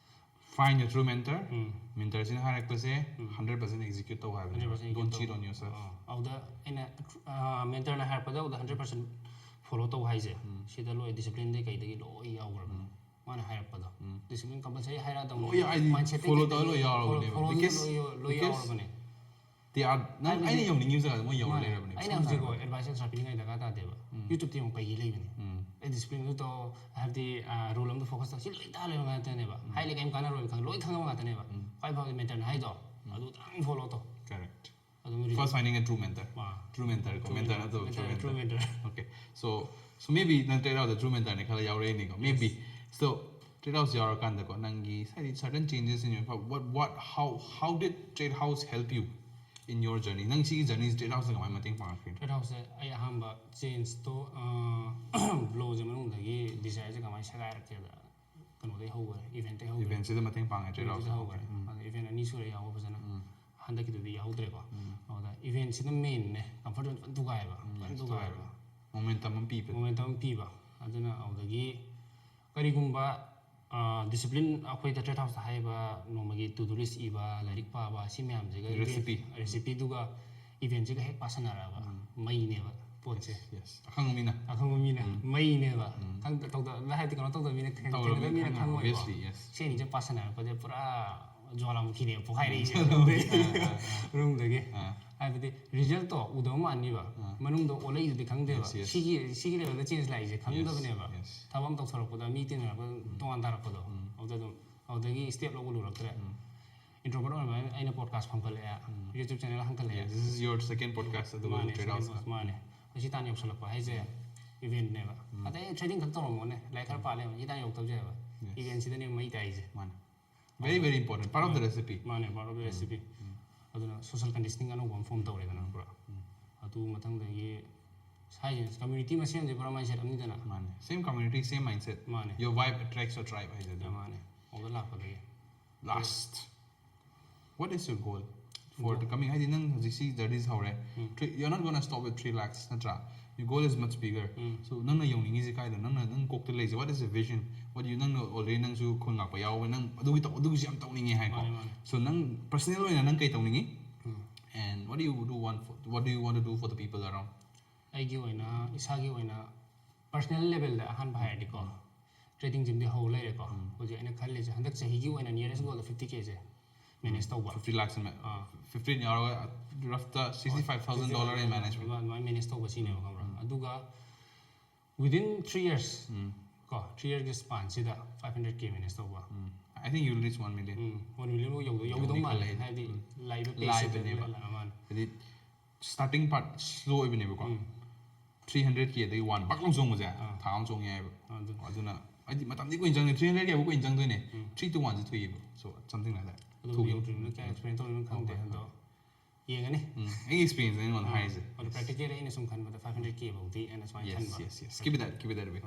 find your true mentor꯫ Um. Mentorꯁꯤꯅ ꯍꯥꯏꯔꯛꯄꯁꯦ hundred percent execute ꯇꯧ ꯍꯥꯏꯕꯅꯦꯕ꯫ Hundred percent Don't execute cheat ꯇꯧ꯫ on yourself꯫ ꯑꯥ, ꯑꯗꯨꯗ ꯑꯩꯅ, ꯑꯥ, mentorꯅ ꯍꯥꯏꯔꯛꯄꯗ ꯑꯗꯨꯗ hundred percent follow ꯇꯧ ꯍꯥꯏꯁꯦ꯫ ꯁꯤꯗ ꯂꯣꯏ disciplineꯗꯩ ꯀꯩꯗꯒꯤ ꯂꯣꯏ ꯌꯥꯎꯈ꯭ꯔꯕꯅꯦ꯫ ꯃꯥꯅ ꯍꯥꯏꯔꯛꯄꯗꯣ꯫ Discipline compulsory ꯍꯥꯏꯔꯛꯑꯗꯧꯅꯦ꯫ ꯂꯣꯏ ꯌꯥꯎ-, ꯍꯥꯏꯗꯤ Mindsetꯇꯩ follow ꯀꯩꯗꯒꯤ ꯇꯧꯔ ꯂꯣꯏ ꯌꯥꯎꯔꯕꯅꯦꯕ꯫ follow, followꯗꯨꯁꯨ Because, ꯂꯣꯏ, ꯂꯣꯏ because ꯌꯥꯎꯔꯕꯅꯦ꯫ They are, ꯅꯪ, ꯍꯥꯏꯕꯗꯤ ꯑꯩꯅ ꯌꯧꯅꯤꯡꯉꯤꯕ ꯖꯒꯥꯗ ꯃꯣꯏ ꯌꯧꯔ ꯃꯥꯅꯦ꯫ ꯂꯩꯔꯕꯅꯦꯕ꯫ ꯑꯩꯅ ꯁꯝꯅ ꯍꯧꯖꯤꯛꯀꯣ ꯍꯥꯏꯔꯕꯗ꯫ Advice extra ꯄꯤꯅꯤꯡꯉꯥꯏ ꯗꯔꯀꯥꯔ ꯇꯥꯗꯦꯕ꯫ YouTubeꯇ ꯌꯦꯡꯉꯨ ꯀꯩꯒꯤ ꯂꯩꯕꯅꯦ꯫ ꯎꯝ꯫ ꯑꯩ disciplineꯗꯨ ꯇꯧ, ꯍꯥꯏꯕꯗꯤ, ꯑꯥ, rule ꯑꯃꯗ focus ꯇꯧ꯫ ꯁꯤ ꯂꯣꯏ ꯇꯥ ꯂꯩꯕ ꯉꯥꯛꯇꯅꯦꯕ꯫ ꯍꯥꯏꯔꯦ ꯀꯩꯝ ꯀꯥꯟꯅꯔꯣꯏꯕ ꯈꯪ-, ꯂꯣꯏ ꯈꯪꯉꯕ ꯉꯥꯛꯇꯅꯦꯕ꯫ ꯈ꯭ꯋꯥꯏ ꯐꯕꯗꯤ mentorꯅ ꯍꯥꯏꯗꯣ꯫ ꯑꯗꯨꯗꯪ follow ꯇꯧ꯫ Correct꯫ ꯑꯗꯨꯝ result꯫ First finding a true mentor꯫ Ah. True mentor ꯀꯣ, True mentor mentor꯫ ꯅꯠꯇꯕ true Mentor, mentor꯫ true mentor꯫ Okay꯫ So, so maybe ꯅꯪ TradeHaus ꯗ true mentorꯅꯦ ꯈꯜꯂ ꯌꯥꯎꯔꯛꯏꯅꯤꯀꯣ꯫ Maybe꯫ So, TradeHaus ꯌꯥꯎꯔꯀꯥꯟꯗꯀꯣ, ꯅꯪꯒꯤ ꯍꯥꯏꯗꯤ certain changes in your, what, what, how, how did TradeHaus help you in your journey? ꯅꯪ ꯁꯤꯒꯤ journey TradeHausꯅ ꯀꯃꯥꯏꯅ ꯃꯇꯦꯡ ꯄꯥꯡꯉꯛꯈꯤꯅꯣ? TradeHausꯁꯦ ꯑꯩ ꯑꯍꯥꯟꯕ changeꯇꯣ, ꯑꯥ, broꯁꯦ ꯃꯅꯨꯡꯗꯒꯤ desireꯁꯦ ꯀꯃꯥꯏꯅ ꯁꯦꯒꯥꯏꯔꯛꯀꯦꯗ ꯀꯩꯅꯣꯗꯩ ꯍꯧꯈ꯭ꯔꯦ, eventꯇꯩ ꯍꯧꯈ꯭ꯔꯦ꯫ Eventꯁꯤꯗ ꯃꯇꯦꯡ ꯄꯥꯡꯉꯦ Eventꯁꯤꯗ TradeHausꯅ꯫ ꯍꯧꯈ꯭ꯔꯦ꯫ Okay꯫ ꯎꯝ꯫ ꯑꯗ event ꯑꯅꯤ ꯁꯨꯔꯦ ꯌꯥꯎꯕ ꯐꯖꯅ꯫ ꯎꯝ꯫ ꯍꯟꯗꯛꯀꯤꯗꯨꯗꯤ ꯌꯥꯎꯗ꯭ꯔꯦꯀꯣ꯫ ꯎꯝ꯫ ꯑꯗ eventꯁꯤꯅ mainꯅꯦ, comfort zone ꯐꯖꯅ ꯊꯨꯒꯥꯏꯑꯕ꯫ ꯎꯝ, ꯐꯖꯅ yes, ꯊꯨꯒꯥꯏꯑꯕ꯫ Momentum ꯑꯃ ꯄꯤꯕ꯫ Momentum ꯑꯃ ꯄꯤꯕ꯫ ꯑꯗꯨꯅ ꯑꯗꯨꯗꯒꯤ ꯀꯔꯤꯒꯨꯝꯕ ꯗꯤꯁꯤꯄ꯭ꯂꯤꯟ ꯑꯩꯈꯣꯏꯗ ꯇ꯭ꯔꯦꯠ ꯍꯥꯎꯁꯇ ꯍꯥꯏꯔꯤꯕ ꯅꯣꯡꯃꯒꯤ to do list ꯏꯕ, ꯂꯥꯏꯔꯤꯛ ꯄꯥꯕ, ꯁꯤ ꯃꯌꯥꯝꯁꯤꯒ Recipe. ꯔꯦꯁꯤꯄꯤꯗꯨꯒ ꯏꯚꯦꯟꯁꯤꯒ ꯍꯦꯛ ꯄꯥꯁꯟꯅꯔꯛꯑꯕ ꯃꯩꯅꯦꯕ ꯄꯣꯠꯁꯦ꯫ Yes. ꯑꯈꯪꯕ ꯃꯤꯅ. ꯑꯈꯪꯕ ꯃꯤꯅ ꯃꯩꯅꯦꯕ꯫ ꯈꯪꯗ- ꯇꯧꯗ- ꯍꯥꯏꯗꯤ ꯀꯩꯅꯣ ꯇꯧꯗꯕ ꯃꯤꯅ, ꯊꯦꯡꯅꯗꯕ ꯇꯧꯔꯕꯅꯤꯅ ꯃꯤꯅ ꯈꯪꯉꯣꯏ, ꯈꯪꯉꯣꯏꯕ꯫ Obviously, yes. ꯁꯤ ꯑꯅꯤꯁꯦ ꯄꯥꯁꯟꯅꯔꯛꯄꯁꯦ ꯄꯨꯔꯥ ꯖ꯭ꯋꯥꯂꯥꯃꯨꯈꯤꯅꯦꯕ ꯄꯣꯛꯈꯥꯏꯔꯛꯏꯁꯦ꯫ ꯔꯨꯝꯗꯒꯤ꯫ ꯍꯥꯏꯕꯗꯤ ꯔꯤꯖꯜꯠꯇꯣ ꯎꯗꯕ ꯃꯥꯟꯅꯤꯕ, ꯃꯅꯨꯡꯗ ꯑꯣꯜꯂꯛꯏꯗꯨꯗꯤ ꯈꯪꯗꯦꯕ꯫ Yes, yes. ꯁꯤꯒꯤ ꯁꯤꯒꯤ ꯂꯦꯚꯦꯜꯗ ꯆꯦꯟꯖ ꯂꯥꯛꯏꯁꯦ ꯈꯪꯗꯕꯅꯦꯕ꯫ Yes. ꯊꯕꯛ ꯑꯃ ꯇꯧꯊꯣꯔꯛꯄꯗ, ꯃꯤ ꯇꯤꯟꯅꯔꯛꯄꯗ, ꯇꯣꯉꯥꯟ ꯇꯥꯔꯛꯄꯗꯣ, ꯑꯗꯨꯗ ꯑꯗꯨꯝ ꯑꯗꯨꯗꯒꯤ ꯁ꯭ꯇꯦꯞ ꯂꯧꯕ ꯂꯨꯔꯛꯇ꯭ꯔꯦ꯫ ꯏꯟꯇ꯭ꯔꯣꯕꯔꯠ ꯑꯣꯏꯔꯕꯅꯤꯅ ꯑꯩꯅ ꯄꯣꯗꯀꯥꯁ ꯈꯣꯝꯒꯠꯂꯛꯑꯦ, ꯌꯨꯇ꯭ꯌꯨꯕ ꯆꯦꯅꯦꯜ ꯍꯥꯡꯒꯠꯂꯛꯑꯦ꯫ This is your second podcast, ꯑꯗꯨꯒ ꯃꯥꯅꯦ, Trade second House. podcast, ꯃꯥꯅꯦ꯫ ꯑꯁꯤ ꯇꯥꯟ ꯌꯧꯁꯜꯂꯛꯄ ꯍꯥꯏꯁꯦ ꯏꯚꯦꯟꯠꯅꯦꯕ꯫ ꯑꯇꯩ ꯇ꯭ꯔꯦꯗꯤꯡ ꯈꯛ ꯇꯧꯔꯝꯃꯣꯅꯦ, ꯂꯥꯏꯔꯤꯛ ꯈꯔ ꯄꯥ ꯂꯩꯔꯝꯃꯣ, ꯁꯤ ꯇꯥꯟ ꯌꯧꯔꯛꯇꯕꯁꯦ ꯍꯥꯏꯕ꯫ Yes. ꯏꯚꯦꯟꯠꯁꯤꯗꯅꯦ ꯃꯩ ꯇꯥꯏꯁꯦ꯫ ꯃꯥꯅꯦ. Very, very important. Part of the recipe. ꯃꯥꯅꯦ, part of the recipe꯫ ꯑꯗꯨꯅ social conditioning ꯑꯅꯧꯕ ꯑꯃ ꯐꯣꯝ ꯇꯧꯔꯦꯗꯅ ꯄꯨꯔꯥ꯫ ꯑꯗꯨ ꯃꯊꯪꯗꯒꯤ ꯍꯥꯏꯁꯦ, ꯀꯝꯃ꯭ꯌꯨꯅꯤꯇꯤ ꯃꯁꯦꯟꯁꯦ ꯄꯨꯔꯥ ꯃꯥꯏꯟꯁꯦꯠ ꯑꯃꯅꯤꯗꯅ꯫ ꯃꯥꯅꯦ. Same community, same mindset. ꯃꯥꯅꯦ꯫ Your vibe attracts your tribe ꯍꯥꯏꯁꯦ ꯑꯗꯨ. ꯃꯥꯅꯦ꯫ ꯑꯗꯨꯗ ꯂꯥꯛꯄꯗꯒꯤ꯫ Last, what is your goal for the coming? ꯍꯥꯏꯗꯤ ꯅꯪ ꯍꯧꯖꯤꯛꯁꯤ journey ꯁꯦ ꯍꯧꯔꯦ. Three, you're not gonna stop with three lakhs, ꯅꯠꯇ꯭ꯔꯥ? Your goal is much bigger. So ꯅꯪꯅ ꯌꯧꯅꯤꯡꯉꯤꯁꯦ ꯀꯥꯏꯗ? ꯅꯪꯅ, ꯅꯪ ꯀꯣꯛꯇ ꯂꯩꯁꯦ, what is the vision? What you, ꯅꯪꯅ already ꯅꯪꯁꯨ ꯈꯣꯏ ꯉꯥꯛꯄ ꯌꯥꯎꯕ, ꯅꯪ ꯑꯗꯨꯒꯤ ꯇꯧ-, ꯑꯗꯨꯒꯤꯁꯨ ꯌꯥꯝ ꯇꯧꯅꯤꯡꯉꯦ ꯍꯥꯏꯀꯣ꯫ ꯃꯥꯅꯦ, ꯃꯥꯅꯦ꯫ So ꯅꯪ personal ꯑꯣꯏꯅ ꯅꯪ ꯀꯩ ꯇꯧꯅꯤꯡꯉꯤ? And what do you do want for, what do you want to do for the people around? ꯑꯩꯒꯤ ꯑꯣꯏꯅ, ꯏꯁꯥꯒꯤ ꯑꯣꯏꯅ personal level ꯗ ꯑꯍꯥꯟꯕ ꯍꯥꯏꯔꯗꯤꯀꯣ, trading gym ꯗꯤ ꯍꯧ ꯂꯩꯔꯦꯀꯣ꯫ ꯍꯧꯖꯤꯛ ꯑꯩꯅ ꯈꯜꯂꯤꯁꯦ ꯍꯟꯗꯛ ꯆꯍꯤꯒꯤ ꯑꯣꯏꯅ nearest goal ꯗ fifty K ꯁꯦ manage ꯇꯧꯕ꯫ Fifty lakhs in ma-, fifteen ꯌꯥꯎꯔꯒ rough ꯇ sixty five thousand dollar in management. ꯑꯗꯨꯃꯥꯏꯅ manage ꯇꯧꯕ ꯁꯤꯅꯦꯕ, ꯈꯪꯕ꯭ꯔꯥ? ꯑꯗꯨꯒ within three years ꯀꯣ, three years ꯀꯤ span ꯁꯤꯗ five hundred K manage ꯇꯧꯕ꯫ I think you'll reach one million. One million ꯐꯥꯎ ꯌꯧꯗꯧ, ꯌꯧꯗꯧ ꯌꯧꯅꯤ ꯃꯥꯜꯂꯦ, ꯈꯜꯂꯦ ꯑꯩꯗꯤ. ꯍꯥꯏꯗꯤ ꯂꯥꯛꯏꯕ pace ꯁꯤꯗ ꯂꯥꯏꯕꯅꯦꯕ꯫ ꯂꯥꯛ-, ꯃꯥꯅꯦ꯫ ꯍꯥꯏꯗꯤ starting part slow ꯑꯣꯏꯕꯅꯦꯕꯀꯣ. Three hundred K ꯗꯒꯤ one ꯕꯛ ꯂꯥꯎ ꯆꯣꯡꯕꯁꯦ ꯊꯥ ꯑꯃ ꯆꯣꯡ ꯌꯥꯏꯑꯕ꯫ ꯑꯗꯨ- ꯑꯗꯨꯅ ꯍꯥꯏꯗꯤ ꯃꯇꯝꯗꯤ ꯀꯨꯏꯅ ꯆꯪꯉꯦ, three hundred K ꯕꯨ ꯀꯨꯏꯅ ꯆꯪꯗꯣꯏꯅꯦ. Three to one say ꯊꯨꯏꯌꯦꯕ. So something like that. ꯑꯗꯨ ꯌꯧꯗ꯭ꯔꯤꯕꯅꯤꯅ ꯀꯌꯥ explain ꯇꯧꯔꯤꯅꯣ ꯈꯪꯗꯦ, ꯍꯣꯏ, ꯍꯣꯏ. ꯑꯗꯣ ꯌꯦꯡꯉꯅꯤ꯫ ꯑꯩꯒꯤ experience ꯅꯦ ꯑꯩꯉꯣꯟꯗ ꯍꯥꯏꯔꯤꯁꯦ. ꯑꯗꯣ practically ꯑꯩꯅ ꯁꯨꯝ ꯈꯟꯕꯗ five hundred K ꯐꯥꯎꯗꯤ ꯑꯩꯅ ꯁꯨꯃꯥꯏꯅ Yes, ꯈꯟꯕ꯫ yes, yes. Keep it that, keep it that way.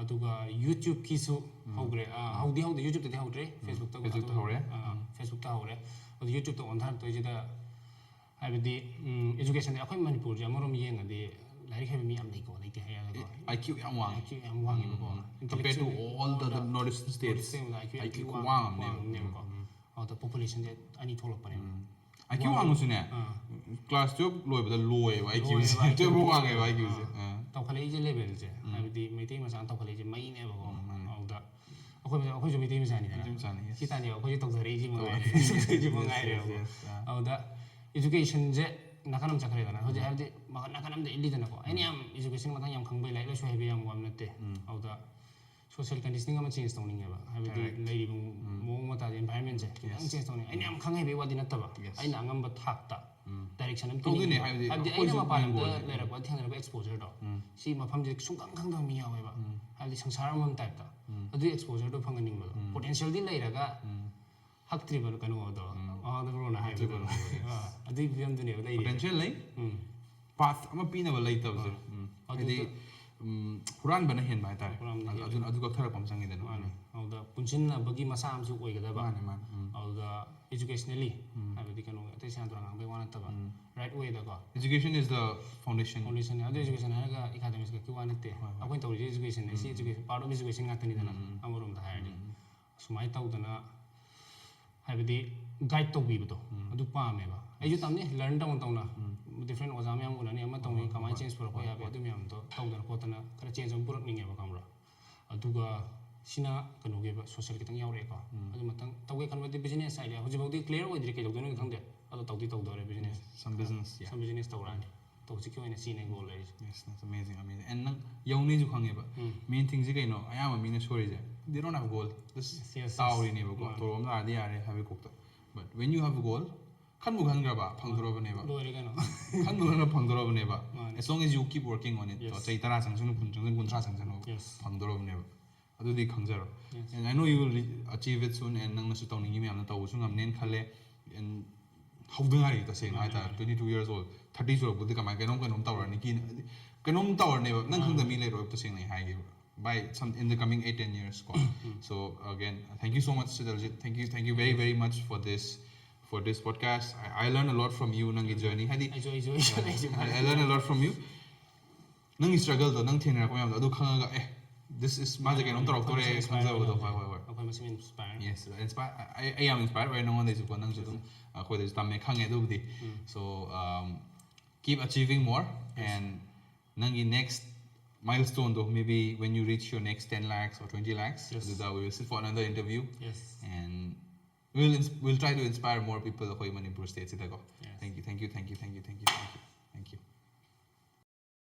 ꯑꯗꯨꯒ YouTube ꯀꯤꯁꯨ ꯍꯧꯈ꯭ꯔꯦ꯫ ꯑ, ꯍꯧꯗꯤ ꯍꯧꯗꯦ, YouTube ꯇꯗꯤ ꯍꯧꯗ꯭ꯔꯤ, Facebook ꯇ Facebook ꯇ ꯑꯗꯨ, ꯍꯧꯔꯦ꯫ ꯑ, Facebook ꯇ ꯍꯧꯔꯦ꯫ ꯑꯗꯨ YouTube ꯇ ꯑꯣꯟꯊꯔꯛꯇꯣꯏꯁꯤꯗ ꯍꯥꯏꯕꯗꯤ education ꯗꯤ ꯑꯩꯈꯣꯏ ꯃꯅꯤꯄꯨꯔꯁꯦ ꯑꯃꯔꯣꯝ ꯌꯦꯡꯉꯗꯤ ꯂꯥꯏꯔꯤꯛ ꯍꯩꯕ ꯃꯤ ꯌꯥꯝ ꯂꯩꯀꯣ, ꯂꯩꯇꯦ ꯍꯥꯏꯔꯒꯀꯣ꯫ IQ ꯌꯥꯝ ꯋꯥꯡꯉꯦ꯫ IQ ꯌꯥꯝ ꯋꯥꯡꯉꯦꯕꯀꯣ꯫ Compared to all the, the North Eastern states, IQ IQ ꯈꯨꯋꯥꯡ ꯑꯃꯅꯦꯕ꯫ ꯋꯥꯡꯉꯦꯕꯀꯣ꯫ ꯑꯗꯨꯗ populationꯁꯦ ꯑꯅꯤ ꯊꯣꯛꯂꯛꯄꯅꯦꯕ꯫ IQ ꯋꯥꯡꯕꯁꯨꯅꯦ, class twelve ꯂꯣꯏꯕꯗ ꯂꯣꯏꯌꯦꯕ IQꯁꯦ꯫ Twelve ꯐꯥꯎ ꯋꯥꯡꯉꯦꯕ IQꯁꯦ꯫ ꯇꯧꯈꯠꯂꯛꯏꯁꯦ levelꯁꯦ, ꯍꯥꯏꯕꯗꯤ ꯃꯩꯇꯩ ꯃꯆꯥꯅ ꯇꯧꯈꯠꯂꯛꯏꯁꯦ ꯃꯩꯅꯦꯕꯀꯣ꯫ ꯑꯗꯨꯗ ꯑꯩꯈꯣꯏ ꯑꯩꯈꯣꯏꯁꯨ ꯃꯩꯇꯩ ꯃꯆꯥꯅꯤꯗꯅ꯫ ꯃꯩꯇꯩ ꯃꯆꯥꯅꯤ, yes꯫ ꯁꯤ ꯇꯥꯟꯅꯦꯕ ꯑꯩꯈꯣꯏꯁꯨ ꯇꯧꯖꯔꯛꯏꯁꯤ ꯃꯉꯥꯏꯔꯦ꯫ ꯇꯧꯖꯔꯛꯏꯁꯤ ꯃꯉꯥꯏꯔꯦꯕꯀꯣ꯫ Yes, yes, ꯑꯥ꯫ ꯑꯗꯨꯗ educationꯁꯦ ꯅꯥꯀꯟ ꯑꯃ ꯆꯠꯈ꯭ꯔꯦꯗꯅ꯫ ꯍꯧꯖꯤꯛ ꯍꯥꯏꯕꯗꯤ ꯃꯈꯜ ꯅꯥꯀꯟ ꯑꯃꯗ ꯏꯜꯂꯤꯗꯅꯀꯣ꯫ ꯑꯩꯅ ꯌꯥꯝ education ꯃꯇꯥꯡ ꯌꯥꯝ ꯈꯪꯕꯩ, ꯂꯥꯏꯔꯤꯛ ꯂꯥꯏꯁꯨ ꯍꯩꯕ ꯌꯥꯝ ꯋꯥꯕ ꯅꯠꯇꯦ꯫ ꯑꯗꯨꯗ social conditioning ꯑꯃ change ꯇꯧꯅꯤꯡꯉꯦꯕ꯫ ꯍꯥꯏꯕꯗꯤ Correct. ꯂꯩꯔꯤꯕ ꯃꯑꯣꯡ ꯃꯇꯥꯁꯦ, environmentꯁꯦ ꯈꯤꯇꯪ Yes. change ꯇꯧꯅꯤꯡꯉꯦ꯫ ꯑꯩꯅ ꯌꯥꯝ ꯈꯪ ꯍꯩꯕꯩ ꯋꯥꯗꯤ ꯅꯠꯇꯕ, Yes. ꯑꯩꯅ ꯑꯉꯝꯕ ꯊꯥꯛꯇ ꯎꯝ꯫ direction ꯑꯃ ꯇꯧꯗꯣꯏꯅꯦ, ꯄꯤꯅꯤꯡꯉꯦꯕ꯫ ꯍꯥꯏꯕꯗꯤ ꯍꯥꯏꯕꯗꯤ ꯑꯩꯅ ꯑꯩꯈꯣꯏꯁꯨ ꯃꯄꯥꯟ main ꯂꯝꯗ goalꯅꯦ꯫ ꯂꯩꯔꯛꯄ ꯊꯦꯡꯅꯔꯛꯄ exposureꯗꯣ, ꯎꯝ꯫ ꯁꯤ ꯃꯐꯝꯁꯦ ꯁꯨꯡꯈꯪ ꯈꯪꯗꯕ ꯃꯤ ꯌꯥꯎꯋꯦꯕ꯫ ꯎꯝ꯫ ꯍꯥꯏꯕꯗꯤ ꯁꯪꯁꯥꯔ ꯑꯃꯃꯝ typeꯇ꯫ ꯎꯝ꯫ ꯑꯗꯨꯒꯤ exposureꯗꯣ ꯐꯪꯍꯟꯅꯤꯡꯕꯗꯣ꯫ ꯎꯝ꯫ Potentialꯗꯤ ꯂꯩꯔꯒ ꯎꯝ꯫ ꯍꯛꯇ꯭ꯔꯤꯕ ꯀꯩꯅꯣꯗꯣ, ꯎꯝ꯫ ꯃꯃꯥꯡꯗ ꯕ꯭ꯔꯣꯅ ꯍꯥꯏꯕꯗꯣ꯫ ꯍꯛꯇ꯭ꯔꯤꯕ ꯀꯩꯅꯣꯗꯣ, yes꯫ ꯑꯥ, ꯑꯗꯨꯒꯤ ꯐꯤꯕꯝꯗꯨꯅꯦꯕ ꯂꯩꯔꯤꯁꯦ꯫ Potential ꯂꯩ, ꯎꯝ꯫ path ꯑꯃ ꯄꯤꯅꯕ ꯂꯩꯇꯕꯁꯦ꯫ ꯃꯥꯅꯦ꯫ ꯎꯝ꯫ ꯑꯗꯨꯗ ꯍꯥꯏꯗꯤ, ꯎꯝ, ꯍꯨꯔꯥꯟꯕꯅ ꯍꯦꯟꯕ ꯍꯥꯏꯇꯥꯔꯦ꯫ ꯍꯨꯔꯥꯟꯕꯅ ꯑꯗꯨ, ꯍꯦꯜꯂꯦ꯫ ꯑꯗꯨ ꯀꯛꯊꯔꯛꯄ ꯑꯃ ꯆꯪꯉꯤꯗꯅ꯫ ꯃꯥꯅꯦ꯫ ꯎꯝ꯫ ꯑꯗꯨꯗ ꯄꯨꯟꯁꯤꯟꯅꯕꯒꯤ ꯃꯆꯥꯛ ꯑꯃꯁꯨ ꯑꯣꯏꯒꯗꯕ꯫ ꯃꯥꯅꯦ, ꯃꯥꯅꯦ꯫ ꯎꯝ꯫ ꯑꯗꯨꯗ educationally, ꯎꯝ꯫ ꯍꯥꯏꯕꯗꯤ ꯀꯩꯅꯣ, ꯑꯇꯩ ꯁꯦꯔꯥꯟ ꯇꯨꯔꯥꯟ ꯉꯥꯡꯕꯩ ꯋꯥ ꯅꯠꯇꯕ, ꯎꯝ꯫ right wayꯗꯀꯣ꯫ Education is the foundation꯫ Foundation, ꯑꯗꯨ education ꯍꯥꯏꯔꯒ academicsꯈꯛꯀꯤ ꯋꯥ ꯅꯠꯇꯦ꯫ ꯍꯣꯏ, ꯍꯣꯏ꯫ ꯑꯩꯈꯣꯏꯅ ꯇꯧꯔꯤꯁꯦ educationꯅꯦ, ꯁꯤ ꯎꯝ꯫ education, part of education ꯉꯥꯛꯇꯅꯤꯗꯅ, ꯎꯝ, ꯎꯝ꯫ ꯑꯃꯔꯣꯝꯗ ꯍꯥꯏꯔꯗꯤ꯫ ꯎꯝ, ꯎꯝ꯫ ꯁꯨꯃꯥꯏꯅ ꯇꯧꯗꯅ, ꯍꯥꯏꯕꯗꯤ guide ꯇꯧꯕꯤꯕꯗꯣ, ꯎꯝ꯫ ꯑꯗꯨ ꯄꯥꯝꯃꯦꯕ꯫ ꯑꯩꯁꯨ ꯇꯝꯅꯤ, learn ꯇꯧꯅ ꯇꯧꯅ, ꯎꯝ꯫ different ꯑꯣꯖꯥ ꯃꯌꯥꯝ ꯎꯅꯅꯤ, ꯑꯃ ꯇꯧꯅꯤ, ꯍꯣꯏ, ꯍꯣꯏ, ꯀꯃꯥꯏꯅ ꯍꯣꯏ꯫ change ꯄꯨꯔꯛꯄ ꯍꯣꯏ, ꯌꯥꯕ, ꯍꯣꯏ꯫ ꯑꯗꯨ ꯃꯌꯥꯝꯗꯣ ꯇꯧꯗꯅ ꯈꯣꯠꯇꯅ ꯈꯔ change ꯑꯃ ꯄꯨꯔꯛꯅꯤꯡꯉꯦꯕ, ꯈꯪꯕ꯭ꯔꯥ? ꯑꯗꯨꯒ ꯁꯤꯅ ꯀꯩꯅꯣꯒꯤꯕ, social ꯈꯤꯇꯪ ꯌꯥꯎꯔꯛꯑꯦꯀꯣ꯫ ꯎꯝ꯫ ꯑꯗꯨ ꯃꯊꯪ ꯇꯧꯒꯦ ꯈꯟꯕꯗꯤ business idea, ꯍꯧꯖꯤꯛꯐꯥꯎꯗꯤ clear ꯑꯣꯏꯗ꯭ꯔꯤ, ꯀꯩꯗꯧꯗꯣꯏꯅꯣ ꯈꯪꯗꯦ, ꯑꯗꯣ ꯇꯧꯗꯤ ꯇꯧꯗꯣꯔꯦ business꯫ Some business, yeah. Some business ꯇꯧꯔꯛꯑꯅꯤ꯫ ꯍꯧꯖꯤꯛꯀꯤ ꯑꯣꯏꯅ ꯁꯤꯅꯦ goal ꯂꯩꯔꯤꯁꯦ꯫ Yes, that's amazing, amazing. And ꯅꯪ ꯌꯧꯅꯤꯁꯨ ꯈꯪꯉꯦꯕ꯫ ꯎꯝ꯫ Main thingꯁꯦ ꯀꯩꯅꯣ ꯑꯌꯥꯝꯕ ꯃꯤꯅ ꯁꯣꯏꯔꯤꯁꯦ, they don't have goal, just Yes, yes, yes. ꯇꯥꯎꯔꯤꯅꯦꯕꯀꯣ꯫ ꯃꯥꯅꯦ꯫ ꯇꯣꯂꯣꯞ ꯑꯃ ꯂꯥꯛꯑꯗꯤ ꯌꯥꯔꯦ ꯍꯥꯏꯕꯒꯤ ꯀꯣꯛꯇ꯫ But when you have a goal, ꯈꯟꯕꯨ ꯈꯟꯈ꯭ꯔꯕ, ꯐꯪꯗꯣꯔꯕꯅꯦꯕ꯫ ꯂꯣꯏꯔꯦ ꯀꯩꯅꯣ꯫ ꯈꯟꯕꯨ ꯈꯟꯈ꯭ꯔ ꯐꯪꯗꯣꯔꯕꯅꯦꯕ꯫ ꯃꯥꯅꯦ꯫ As long as you keep working on it, Yes. ꯆꯍꯤ ꯇꯔꯥ ꯆꯪꯁꯅꯨ, ꯀꯨꯟ ꯆꯪꯁꯅꯨ, ꯀꯨꯟꯊ꯭ꯔꯥ ꯆꯪꯁꯅꯨ, Yes. ꯐꯪꯗꯣꯔꯕꯅꯦꯕ꯫ ꯑꯗꯨꯗꯤ ꯈꯪꯖꯔꯣ꯫ Yes. And I know you will re-, achieve it soon, and ꯅꯪꯅꯁꯨ ꯇꯧꯅꯤꯡꯉꯤ ꯃꯌꯥꯝꯗꯣ ꯇꯧꯕꯁꯨ ꯉꯝꯅꯦꯅ ꯈꯜꯂꯦ꯫ And ꯍꯧꯗ ꯉꯥꯏꯔꯤ, ꯇꯁꯦꯡꯅ ꯃꯥꯅꯦ, ꯍꯥꯏꯇꯥꯔꯦ꯫ ꯃꯥꯅꯦ꯫ Twenty two years old, thirty ꯁꯨꯔꯛꯄꯗꯤ ꯀꯃꯥꯏ, ꯀꯩꯅꯣꯝ ꯀꯩꯅꯣꯝ ꯇꯧꯔꯅꯤ, ꯀꯤꯅ, ꯍꯥꯏꯗꯤ ꯀꯩꯅꯣꯝ ꯇꯧꯔꯅꯦꯕ꯫ ꯅꯪ ꯃꯥꯅꯦ꯫ ꯈꯪꯗꯕ ꯃꯤ ꯂꯩꯔꯣꯏꯕ, ꯇꯁꯦꯡꯅ ꯑꯩ ꯍꯥꯏꯒꯦꯕ꯫ By some, in the coming eight ten years ꯀꯣ꯫ So again, thank you so much, ꯁꯤꯇꯜꯖꯤꯠ꯫ Thank you, thank you very, very much for this, for this podcast. I, I learn a lot from you, ꯅꯪꯒꯤ journey꯫ ꯍꯥꯏꯗꯤ, ꯑꯩꯁꯨ, ꯑꯩꯁꯨ, ꯑꯩꯁꯨ, ꯑꯩꯁꯨ꯫ I, I learn a lot from you. ꯅꯪꯒꯤ struggle ꯗꯣ, ꯅꯪ ꯊꯦꯡꯅꯔꯛꯄ ꯃꯌꯥꯝꯗꯣ, ꯑꯗꯨ ꯈꯪꯉꯒ, ꯑꯦ, this is, ꯃꯥꯁꯦ ꯀꯩꯅꯣꯝ ꯇꯧꯔꯛꯇꯣꯔꯦ ꯈꯪꯖꯕꯗꯣ꯫ ꯍꯣꯏ, ꯍꯣꯏ, ꯍꯣꯏ. ꯑꯩꯈꯣꯏ ꯃꯁꯦꯟ inspire. Yes, inspire. ꯑꯩ, ꯑꯩ ꯌꯥꯝ inspire ꯑꯣꯏ ꯅꯉꯣꯟꯗꯩꯁꯨꯀꯣ, ꯅꯪꯁꯨ ꯑꯗꯨꯝ ꯑꯩꯈꯣꯏꯗꯁꯨ ꯇꯝꯃꯦ, ꯈꯪꯉꯦ ꯑꯗꯨꯕꯨꯗꯤ. So, um, keep achieving more, and ꯅꯪꯒꯤ next milestone ꯗꯣ, maybe when you reach your next ten lakhs or twenty lakhs, ꯑꯗꯨꯗ we will sit for another interview, Yes. And we'll ins- we'll try to inspire more people ꯑꯩꯈꯣꯏ Manipur state ꯁꯤꯗꯀꯣ. Yes. Thank you, thank you, thank you, thank you, thank you, thank you.